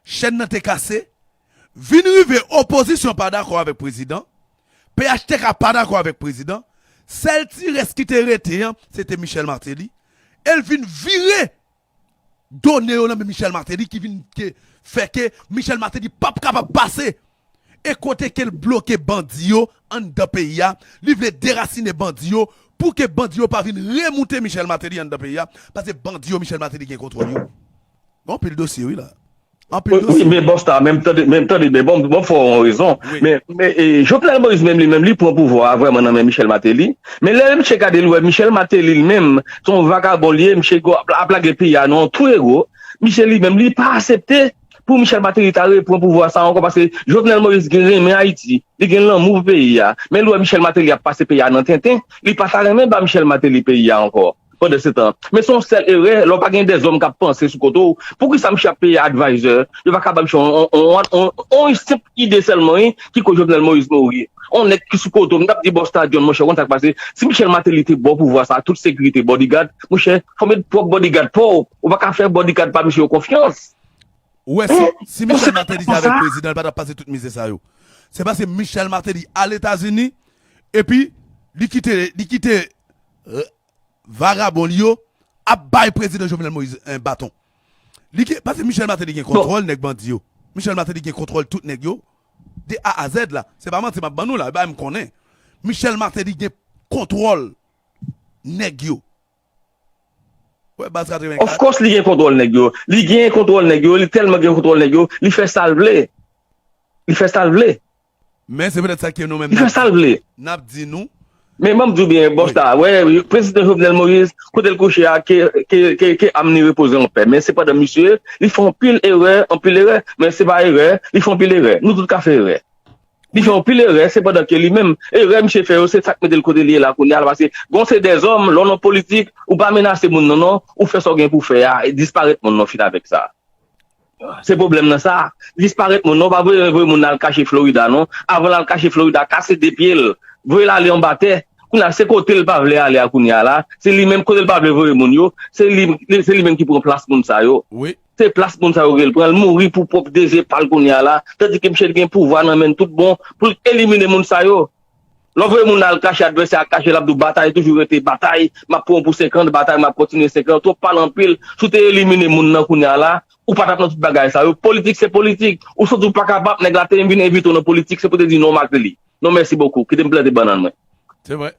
Chèn nan te kase, vin rive opozisyon pa dakò avèk prezidan, P H T K pa dakò avèk prezidan, sèl ti rès ki te rete an, se te Michel Martelly, e l vin vire done yo nan men Michel Martelly ki vin ke, fè ke Michel Martelly p ap kapab pase. E kote ke l bloke bandi yo anndan peyi a, li vle derasinen bandi yo pou ke bandi yo pa vin remoute Michel Martelly anndan peyi a, paske bandi yo Michel Martelly gen kontwòl yo. Gen anpil dosye wi la. Anpil dosye. Wi, men Busta, men tande, men tande, men bon, bon fò w rezon. Wi. Men, men e, Jovenel Moïse menm li menm, li pran pouvwa a vrèman nan men Michel Martelly. Men lè misye gade l wè Michel Martelly li menm, se yon vagabon li ye, misye ap, ap lage peyi a nan yon twou ego. Misye li menm, li pa aksepte pou Michel Martelly ta repran pouvwa sa ankò, paske Jovenel Moïse gen renmen Ayiti, li gen lanmou pou peyi a. Men l wè Michel Martelly ap pase peyi a nan tenten, li pa ta renmen ba Michel Martelly peyi a ankò. Pandansetan, men se yon sèl erè, lè w pa gen dèzòm k ap panse sou kote w, poukisa misye ap peye advisor? Yo pa ka ba misye yon, yon, yon, yon, yon senp ide sèlman, wi, ki koz Jovenel Moïse mouri. Yon nèg ki sou kote w, m t ap di Busta John, monchè, konn sa k pase, si Michel Martelly te ba w pouvwa sa, tout sekirite, bodyguard, monchè, fò w met pwòp bodyguard pa w, ou pa ka fè bodyguard pa misye yo konfyans. Ou wè, si, si Michel Martelly te avèk prezidan, li pa t ap pase tout mizè sa yo. Se paske Michel Martelly al Etazini, epi li kite, li kite, euh, vagabon li yo ap bay prezidan Jovenel Moïse, eh, baton. Li gen, paske Michel Martelly gen kontwòl nèg bandi yo. Michel Martelly gen kontwòl tout nèg yo. De A a Z la. Se pa manti m ap ban nou la, e bagay m konnen. Michel Martelly gen kontwòl nèg yo. Wè, baz katrevenkat. Of course, li gen kontwòl nèg yo. Li gen kontwòl nèg yo, li tèlman gen kontwòl nèg yo, li fè sa l vle. Li fè sa l vle. Men se petèt sa ke nou menm n ap di nou. Men ban m di w byen, Busta, wè, prezidan Jovenel Moïse, kote l kouche a, ke, ke, ke, ke am ni repoze an pè. Men sepandan, misye, li fè anpil erè, anpil erè, men se pa erè, li fè anpil erè. Nou tout ka fè erè. Li fè anpil erè, sepandan ke li menm, erè misye fè yo, se sa k mete l kote li ye la kounye a la, paske gon se dèzòm, lè w nan politik, ou pa menase moun nan non, ou fè sa w gen pou w fè a, e disparèt moun nan fin avèk sa. Se pwoblèm nan sa. Disparèt moun nan, ou pa voye, voye moun nan al kache Florida non. Avan l al kache Florida, kase de pye l, voye l ale anba tè. Kounye a, se kote l pa vle ale a kounye a la. Se li menm kote l pa vle voye moun yo. Se li, se li menm ki pran plas moun sa yo. Wi. Se plas moun sa yo ke l pran. L mouri pou pwòp dezi pa l kounye a la. Tandike misye gen pouvwa nan men l tout bon pou l elimine moun sa yo. Lè w voye moun nan al kache, advèsè a kache, l ap di w batay toujou rete batay, m ap pran w pou senkant, batay m ap kontinye senkant, twòp pale anpil, si w te elimine moun nan kounye a la, ou pa t ap nan tout bagay sa yo. Politik se politik, ou santi w pa kapab, nèg la te vin envite w nan politik, se pou w te di non Martelly. Non mèsi bokou, kite m plante bannann mwen. Se vre.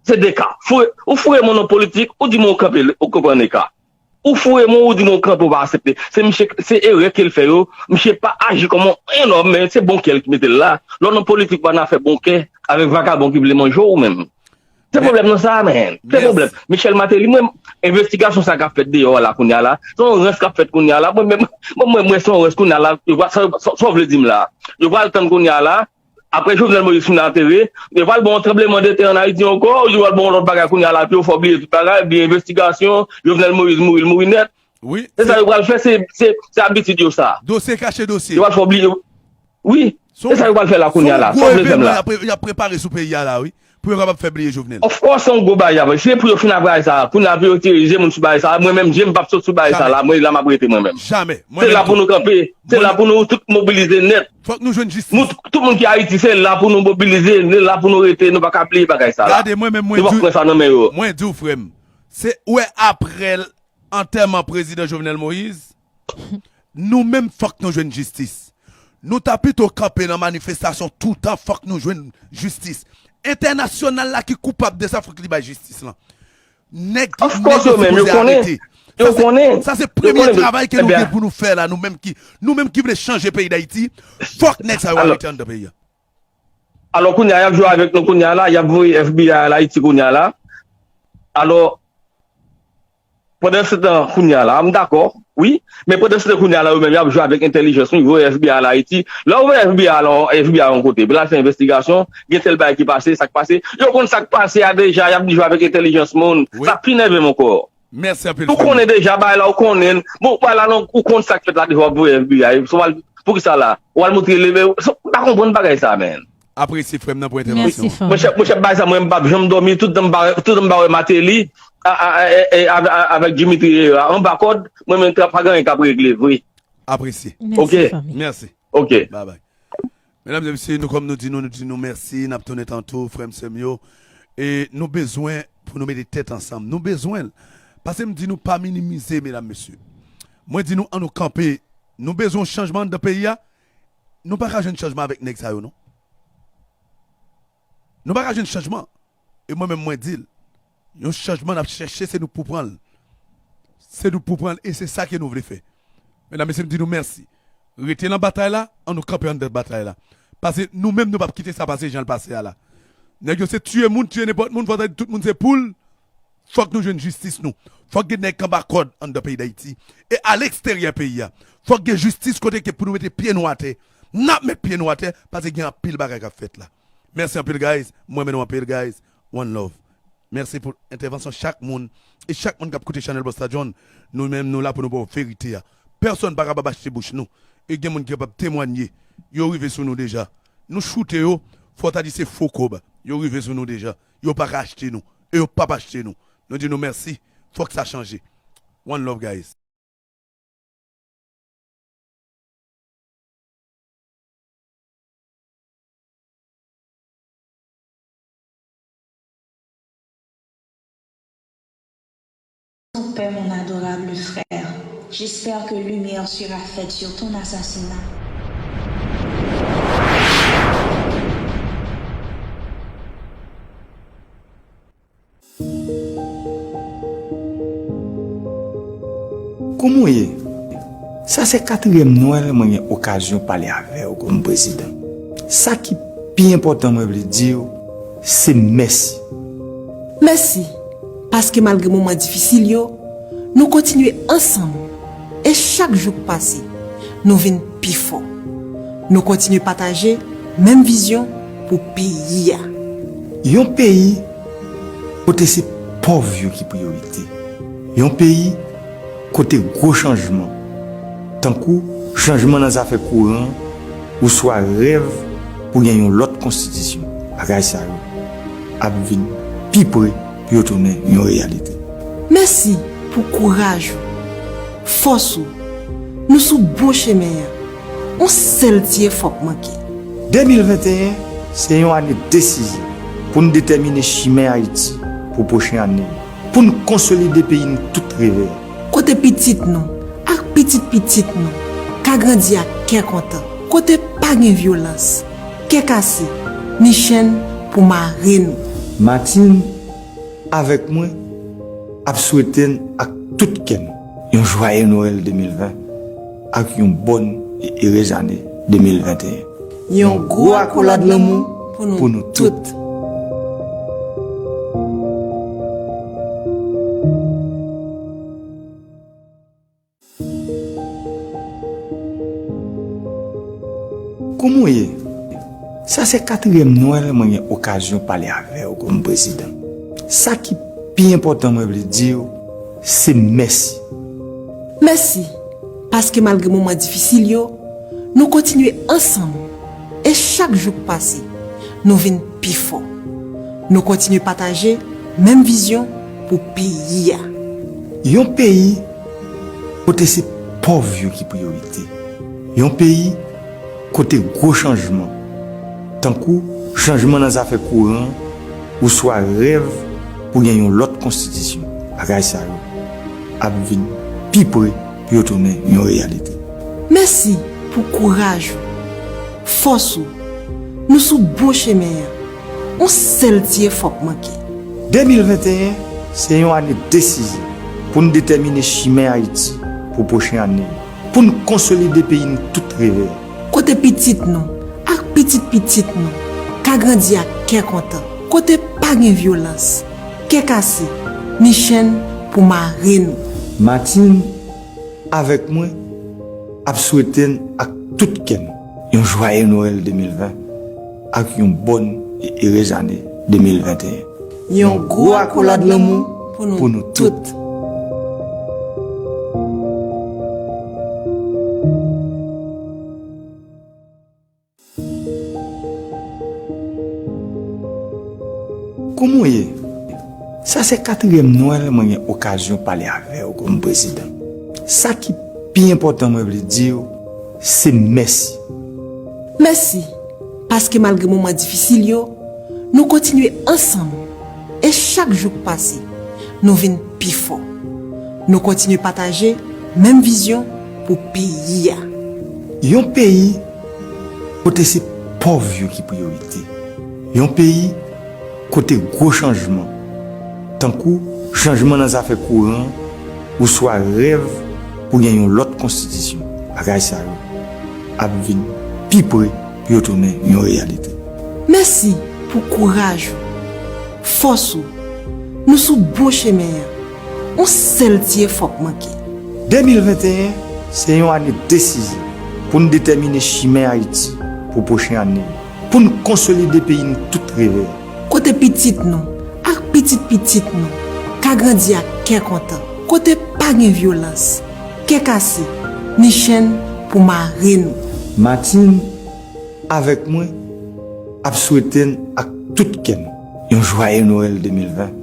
Se de ka. Foure, ou foure mwen nan politik, ou di mwen ou kanpe, ou konprann eka. Ou foure mwen, ou di mwen ou kanpe, ou pa aksepte. Se misye, se erè ke l fè yo. Misye pa aji kòm yon, yon nòm, men se bon kè l ki mete l la. Lè w nan politik, ou pa nan afè bon kè avèk vagabon ki vle manje w menm. Se pwoblèm nan sa, men. Se pwoblèm. Michel Martelly, mwen, envestigasyon sa k ap fèt deyò a la kounye a la, se yon rans k ap fèt kounye a la. Mwen menm, mwen, mwen, mwen, se yon rans kounye a la. Yo va, sa, sa, sa w vle di m la? Yo pral tann kounye a la. Apre Jovenel Moïse fin antere, yo pral ba w yon tranblemanntè ann Ayiti ankò, yo pral ba w yon lòt bagay kounye a la, pou yo fè w bliye tout bagay, bliye envestigasyon, Jovenel Moïse mouri, l mouri nèt. Wi. Se sa yo pral fè, se, se, se abitid yo sa. Dosye kache dosye. Yo pral fè w bliye. Wi. Se sa yo pral fè la kounye a la. Se yon gwo evènman y ap pre-, y ap prepare sou peyi a la, wi. Pou yo kapab fè bliye Jovenel. Of course, se yon gwo bagay y ap fè. Se pou yo fin ak bagay sa. Kounye a pou yo tire je moun sou bagay sa. Mwen menm, je m p ap sot sou bagay sa la. Mwen la m ap rete mwen menm. Jamè. Se la pou nou kanpe. Se la pou nou tout mobilize nèt. Fòk nou jwenn jistis. Nou, tout moun ki Ayiti, se la pou nou mobilize, se la pou nou rete, nou pa ka bliye bagay sa la. Gade, mwen menm, mwen di w, mwen di w, frè m, se, ou wè, apre l, antèman prezidan Jovenel Moïse, nou menm, fòk nou jwenn jistis. Nou ta pito kanpe nan manifestasyon toutan, fòk nou jwenn jistis. Entènasyonal la ki koupab de sa, fòk li bay jistis lan. Nèg ki, nèg yo sipoze arete. Yo konnen. Sa se premye travay ke nou gen pou nou fè la, nou menm ki, nou menm ki vle chanje peyi Dayiti, fòk nèg sa yo arete anndan peyi a. Alò, kounye a, y ap jwe avèk nou kounye a la, y ap voye F B I al Ayiti kounye a la. Alò, pandansetan, kounye a la, m dakò, wi, men pandansetan kounye a la, yo menm, y ap jwe avèk entèlijans nou, voye F B I al Ayiti. Lè w voye F B I al, F B I yon kote, pou l al fè envestigasyon, gen tèl bagay ki pase, sa k pase. Yo konn sa k pase a deja, y ap jwe avèk entèlijans moun. Sa pi nève m ankò. Mèsi anpil, frè m. Ou konnen deja bagay la, ou konnen. Bon, bagay la, non, ou konn sa k fèt la deja, w ap voye F B I. Se w al, Poukisa la? W al montre leve, m pa konprann bagay sa, men. Apresye frè m nan pou entèvansyon an. Monchè, monchè, bagay sa, mwen, m p ap janm dòmi, tout tan m pa, tout tan m pa wè Martelly, a, a, a, e, e, a, a, avèk Dimitri Herrera anba kòd, mwen menm, pa gen anyen k ap regle vre. Apresye. Ok. Mèsi. Ok. Bye bye. Medam e mesye, nou kòm nou di nou, nou di nou mèsi, n ap tounen tanto, frè m, sè m yo. E nou bezwen pou nou mete tèt ansanm. Nou bezwen l. Paske m di nou pa minimize, medam, mesye. Mwen di nou, ann nou kanpe. Nou bezwen yon chanjman anndan peyi a. Nou pa ka jwenn chanjman avèk nèg sa yo, non. Nou pa ka jwenn chanjman. E mwen menm, mwen di l, yon chanjman n ap chèche, se nou k pou pran l. Se nou k pou pran l, e se sa ke nou vle fè. Medam, mesye, m di nou mèsi. Rete nan batay la, ann nou kanpe anndan batay la. Paske nou menm, nou p ap kite sa pase jan l pase a la. Nèg yo se tiye moun, tiye nenpòt moun, fò w ta di tout moun se poul. Fòk nou jwenn jistis nou. Fòk gen nèg k anba kòd anndan peyi Dayiti e aleksteryè peyi a. Fòk gen jistis kote ke pou nou mete pye nou atè. N ap met pye nou atè paske gen anpil bagay k ap fèt la. Mèsi anpil, guys. Mwen renmen nou anpil, guys. One love. Mèsi pou entèvansyon chak moun. E chak moun k ap koute Chanèl Busta John, nou menm nou la pou nou ba w verite a. Pèsonn pa kapab achte bouch nou. E gen moun ki kapab temwanye. Yo rive sou nou deja. Nou choute yo, fò w ta di se fo kòb. Yo rive sou nou deja. Yo pa ka achte nou. E yo p ap achte nou. Nou di nou mèsi. Fòk sa chanje. One love, guys. Ton père, mon adorable frère, j'espère que lumière sera faite sur ton assassinat. Kòman w ye? Sa se katriyèm Nwèl mwen gen okazyon pale avè w kòm prezidan. Sa ki pi enpòtan mwen vle di w, se mèsi. Mèsi, paske malgre moman difisil yo, nou kontinye ansanm. E chak jou k pase, nou vin pi fò. Nou kontinye pataje menm vizyon pou peyi a. Yon peyi kote se pòv yo ki priyorite. Yon peyi kote gwo chanjman, tankou chanjman nan zafè kouran oswa rèv pou gen yon lòt konstitisyon, bagay sa yo ap vin pi pre pou yo tounen yon reyalite. Mèsi pou kouraj ou, fòs ou. Nou sou bon chemen an. On sèl ti efò k manke. De mil venteyen se yon ane desizyon pou n detèmine chimen Ayiti pou pwochen ane yo, pou n konsolide peyi n tout revè. Kote pitit nou ak pitit pitit nou ka grandi ak kè kontan. Kote pa gen vyolans, kè kase, ni chenn pou mare nou. Martine avèk mwen ap swete n ak tout kè n yon jwaye Nwèl de mil ven ak yon bòn e erez ane de mil venteyen. Yon gwo akolad lanmou pou nou tout. Kòman w ye? Sa se katriyèm Nwèl mwen gen okazyon pale avè w kòm prezidan. Sa ki pi enpòtan mwen vle di w, se mèsi. Mèsi, paske malgre moman difisil yo, nou kontinye ansanm. E chak jou k pase, nou vin pi fò. Nou kontinye pataje menm vizyon pou peyi a. Yon peyi kote se pòv yo ki priyorite. Yon peyi kote gwo chanjman, tankou chanjman nan zafè kouran oswa rèv pou gen yon lòt konstitisyon, bagay sa yo ap vin pi pre pou yo tounen yon reyalite. Mèsi pou kouraj ou, fòs ou. Nou sou bon chemen an. On sèl ti efò k manke. De mil venteyen se yon ane desizyon pou n detèmine chimen Ayiti pou pwochen ane yo, pou n konsolide peyi n tout revè. Kote pitit nou ak pitit pitit nou ka grandi ak kè kontan. Kote pa gen vyolans, kè kase, ni chenn pou mare nou. Martine avèk mwen ap swete n ak tout kè n yon jwaye Nwèl de mil ven ak yon bòn e erez ane de mil venteyen. Yon gwo akolad lanmou pou nou tout. Kòman w ye? Sa se katriyèm Nwèl mwen gen okazyon pale avè w kòm prezidan. Sa ki pi enpòtan mwen vle di w, se mèsi. Mèsi, paske malgre moman difisil yo, nou kontinye ansanm, e chak jou k pase, nou vin pi fò. Nou kontinye pataje menm vizyon pou peyi a. Yon peyi kote se pòv yo ki priyorite. Yon peyi kote gwo chanjman, tankou chanjman nan zafè kouran oswa rèv pou gen yon lòt konstitisyon, bagay sa yo ap vin pi pre pou yo tounen yon reyalite. Mèsi pou kouraj ou, fòs ou. Nou sou bon chemen an. Yon sèl ti efò k manke. De mil venteyen se yon ane desizyon pou n detèmine chimen Ayiti pou pwochen ane yo, pou n konsolide peyi n tout reve a. Kote pitit nou ak pitit pitit nou ka grandi ak kè kontan, kote pa gen vyolans, kè kase, ni chenn pou mare nou. Martine, avèk mwen, ap swete n ak tout kè n yon jwaye Nwèl de mil ven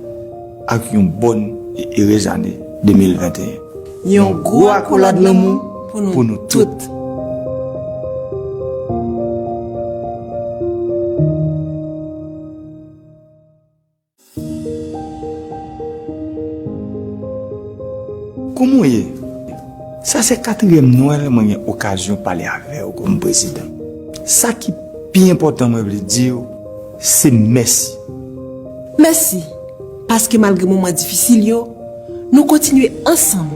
ak yon bòn e erez ane de mil venteyen. Yon gwo akolad lanmou pou nou tout. Kòman w ye? Sa se katriyèm Nwèl mwen gen okazyon pale avè w kòm prezidan. Sa ki pi enpòtan mwen vle di w, se mèsi. Mèsi, paske malgre moman difisil yo, nou kontinye ansanm,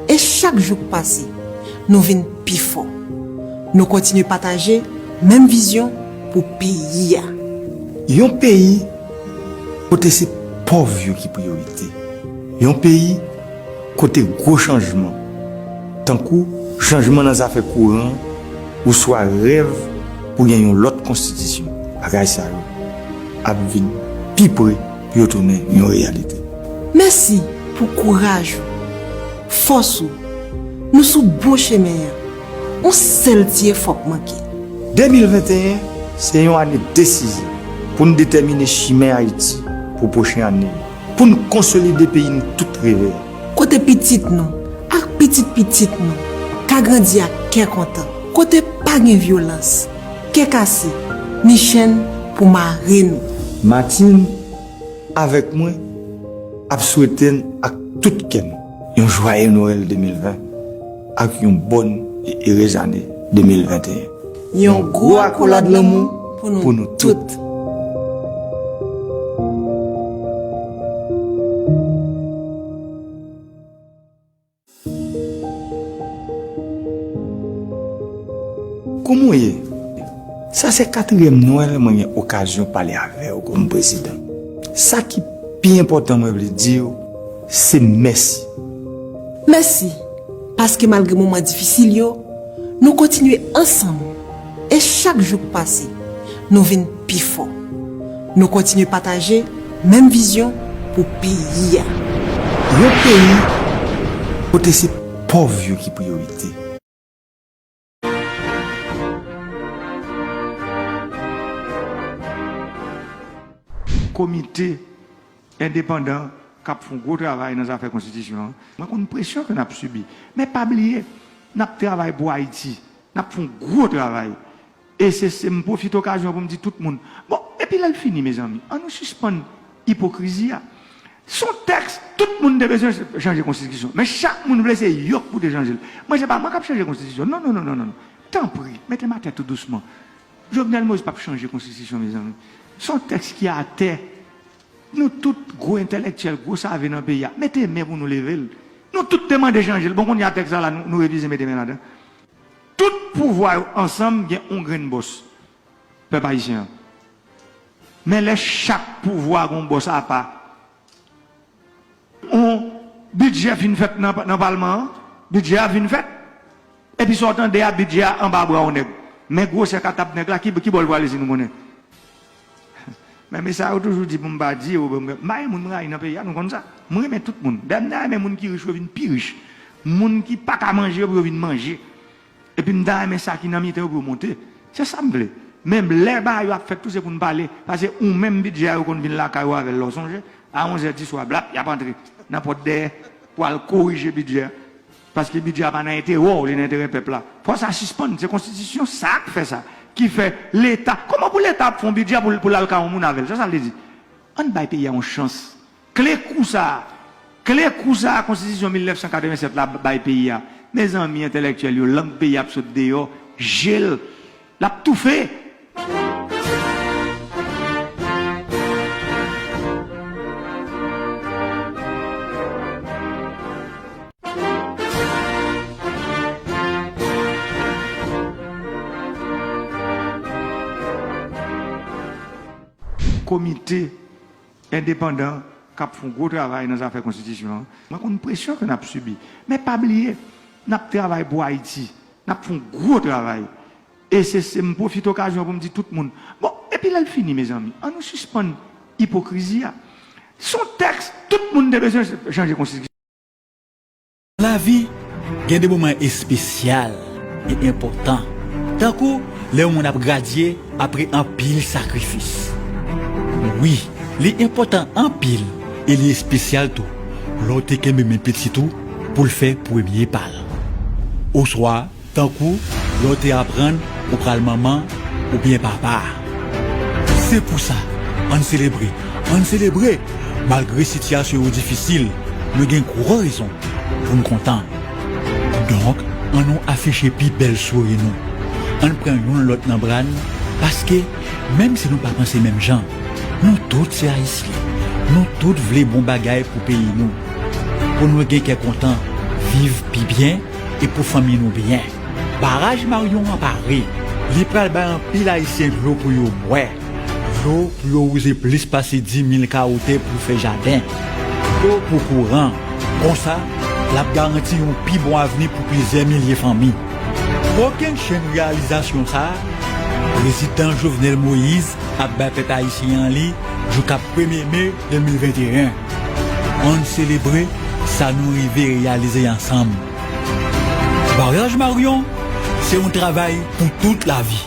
e chak jou k pase, nou vin pi fò. Nou kontinye pataje menm vizyon pou peyi a. Yon peyi kote se pòv yo ki priyorite. Yon peyi kote gwo chanjman, tankou chanjman nan zafè kouran oswa rèv pou gen yon lòt konstitisyon, bagay sa yo ap vin pi pre pou yo tounen yon reyalite. Mèsi pou kouraj ou, fòs ou. Nou sou bon chemen an. Yon sèl ti efò k manke. De mil venteyen se yon ane desizyon pou n detèmine chimen Ayiti pou pwochen ane yo, pou n konsolide peyi n tout reve a. Kote pitit nou ak pitit pitit nou ka grandi ak kè kontan, kote pa gen vyolans, kè kase, ni chenn pou mare nou. Martine, avèk mwen, ap swete n ak tout kè n yon jwaye Nwèl de mil ven ak yon bòn e erez ane de mil venteyen. Yon gwo akolad lanmou pou nou tout. Kòman w ye? Sa se katriyèm Nwèl mwen gen okazyon pale avè w kòm prezidan. Sa ki pi enpòtan mwen vle di w, se mèsi. Mèsi, paske malgre moman difisil yo, nou kontinye ansanm, e chak jou k pase, nou vin pi fò. Nou kontinye pataje menm vizyon pou peyi a. Yon peyi kote se pòv yo ki priyorite. Komite endepandan k ap fè yon gwo travay nan zafè konstitisyon an. Mwen konn presyon ke n ap sibi. Men pa bliye, n ap travay pou Ayiti. N ap fè yon gwo travay. E se, se m pwofite okazyon pou m di tout moun. Bon, epi lè l fini, mezanmi, an nou sispann ipokrizi a. Se yon tèks, tout moun te bezwen chanje konstitisyon. Men chak moun vle se yo k pou te chanje l. Mwen, se pa mwen k ap chanje konstitisyon. Non, non, non, non, non. Tanpri, mete m atè tou dousman. Jovenel Moïse p ap chanje konstitisyon, mezanmi. Se yon tèks ki atè. Nou tout gwo entèlektyèl, gwo save nan peyi a, mete men pou nou leve l. Nou tout te mande chanje l. Bon, kounye a tèks la la, nou, nou revize mete men ladan. Tout pouvwa yo ansanm gen yon grenn bòs, pèp ayisyen an. Men lè chak pouvwa gen yon bòs apa, yon bidjè fin fèt nan, nan palman an, bidjè a fin fèt, epi sa w tande a, bidjè a anba bra yon nèg. Men gwosè katab nèg la, ki, ki bò l prale si nou konnen? Men, men sa yo toujou di pou m pa di yo, m pa gen moun m rayi nan peyi a, nou konn sa. M renmen tout moun. Dayè, m ta renmen moun ki rich yo vin pi rich. Moun ki pa ka manje yo pou yo vin manje. Epi m ta renmen sa ki nan mitan yo pou yo monte. Se sa m vle. Menm lè bagay yo ap fèt tou, se pou n pale. Paske ou menm bidjè a, yo konn vin lakay ou avè l, lè w sonje. A onzè di swa, blap, y ap antre nan pòt dèyè pou al korije bidjè a. Paske bidjè a pa nan enterè w, li nan enterè pèp la. Fò sa sispann. Se konstitisyon sa k fè sa. Ki fè Leta, kòman pou Leta ap fè yon bidjè pou, pou l al kay yon moun avè l? Sa sa vle di? Ann bay peyi a yon chans. Kle kou sa a, kle kou sa a konstitisyon mil nèf san katreven sèt la bay peyi a. Mezanmi, entèlektyèl yo, lang peyi a ap sot deyò, je l, l ap toufe. Komite endepandan k ap fè yon gwo travay nan zafè konstitisyon an. Mwen konn presyon ke n ap sibi. Men pa bliye, n ap travay pou Ayiti. N ap fè yon gwo travay. E se, se m pwofite okazyon pou m di tout moun. Bon, epi lè l fini, mezanmi, ann nou sispann ipokrizi a. Se yon tèks, tout moun te bezwen chanje konstitisyon. Nan lavi, gen de moman espesyal e enpòtan, tankou lè yon moun ap gradye apre anpil sakrifis. Wi, li enpòtan anpil e li espesyal tou lè w te kenbe men pitit ou pou l fè premye pa l. Oswa, tankou lè w te aprann ou pral manman oubyen papa. Se pou sa, ann selebre, ann selebre! Malgre sitiyasyon yo difisil, nou gen gwo rezon pou n kontan. Donk, ann nou afiche pi bèl souri nou. Ann pran youn lòt nan bra n, paske, menm si nou pa panse menm jan, nou tout se Ayisyen. Nou tout vle bon bagay pou peyi nou. Pou nou gen kè kontan, viv pi byen e pou fanmi nou byen. Baraj Marion an pare. Li pral bay anpil Ayisyen dlo pou yo bwè. Dlo pou yo wouze plis pase dis mil kawo tè pou fè jaden. Dlo pou kouran. Konsa, l ap garanti yon pi bon avni pou plizyè milye fanmi. Kokennchenn reyalizasyon sa a, Prezidan Jovenel Moïse ap bay pèp ayisyen an li jouka premye me de mil venteyen. Ann selebre sa nou rive reyalize ansanm. Baraj Marion, se yon travay pou tout lavi.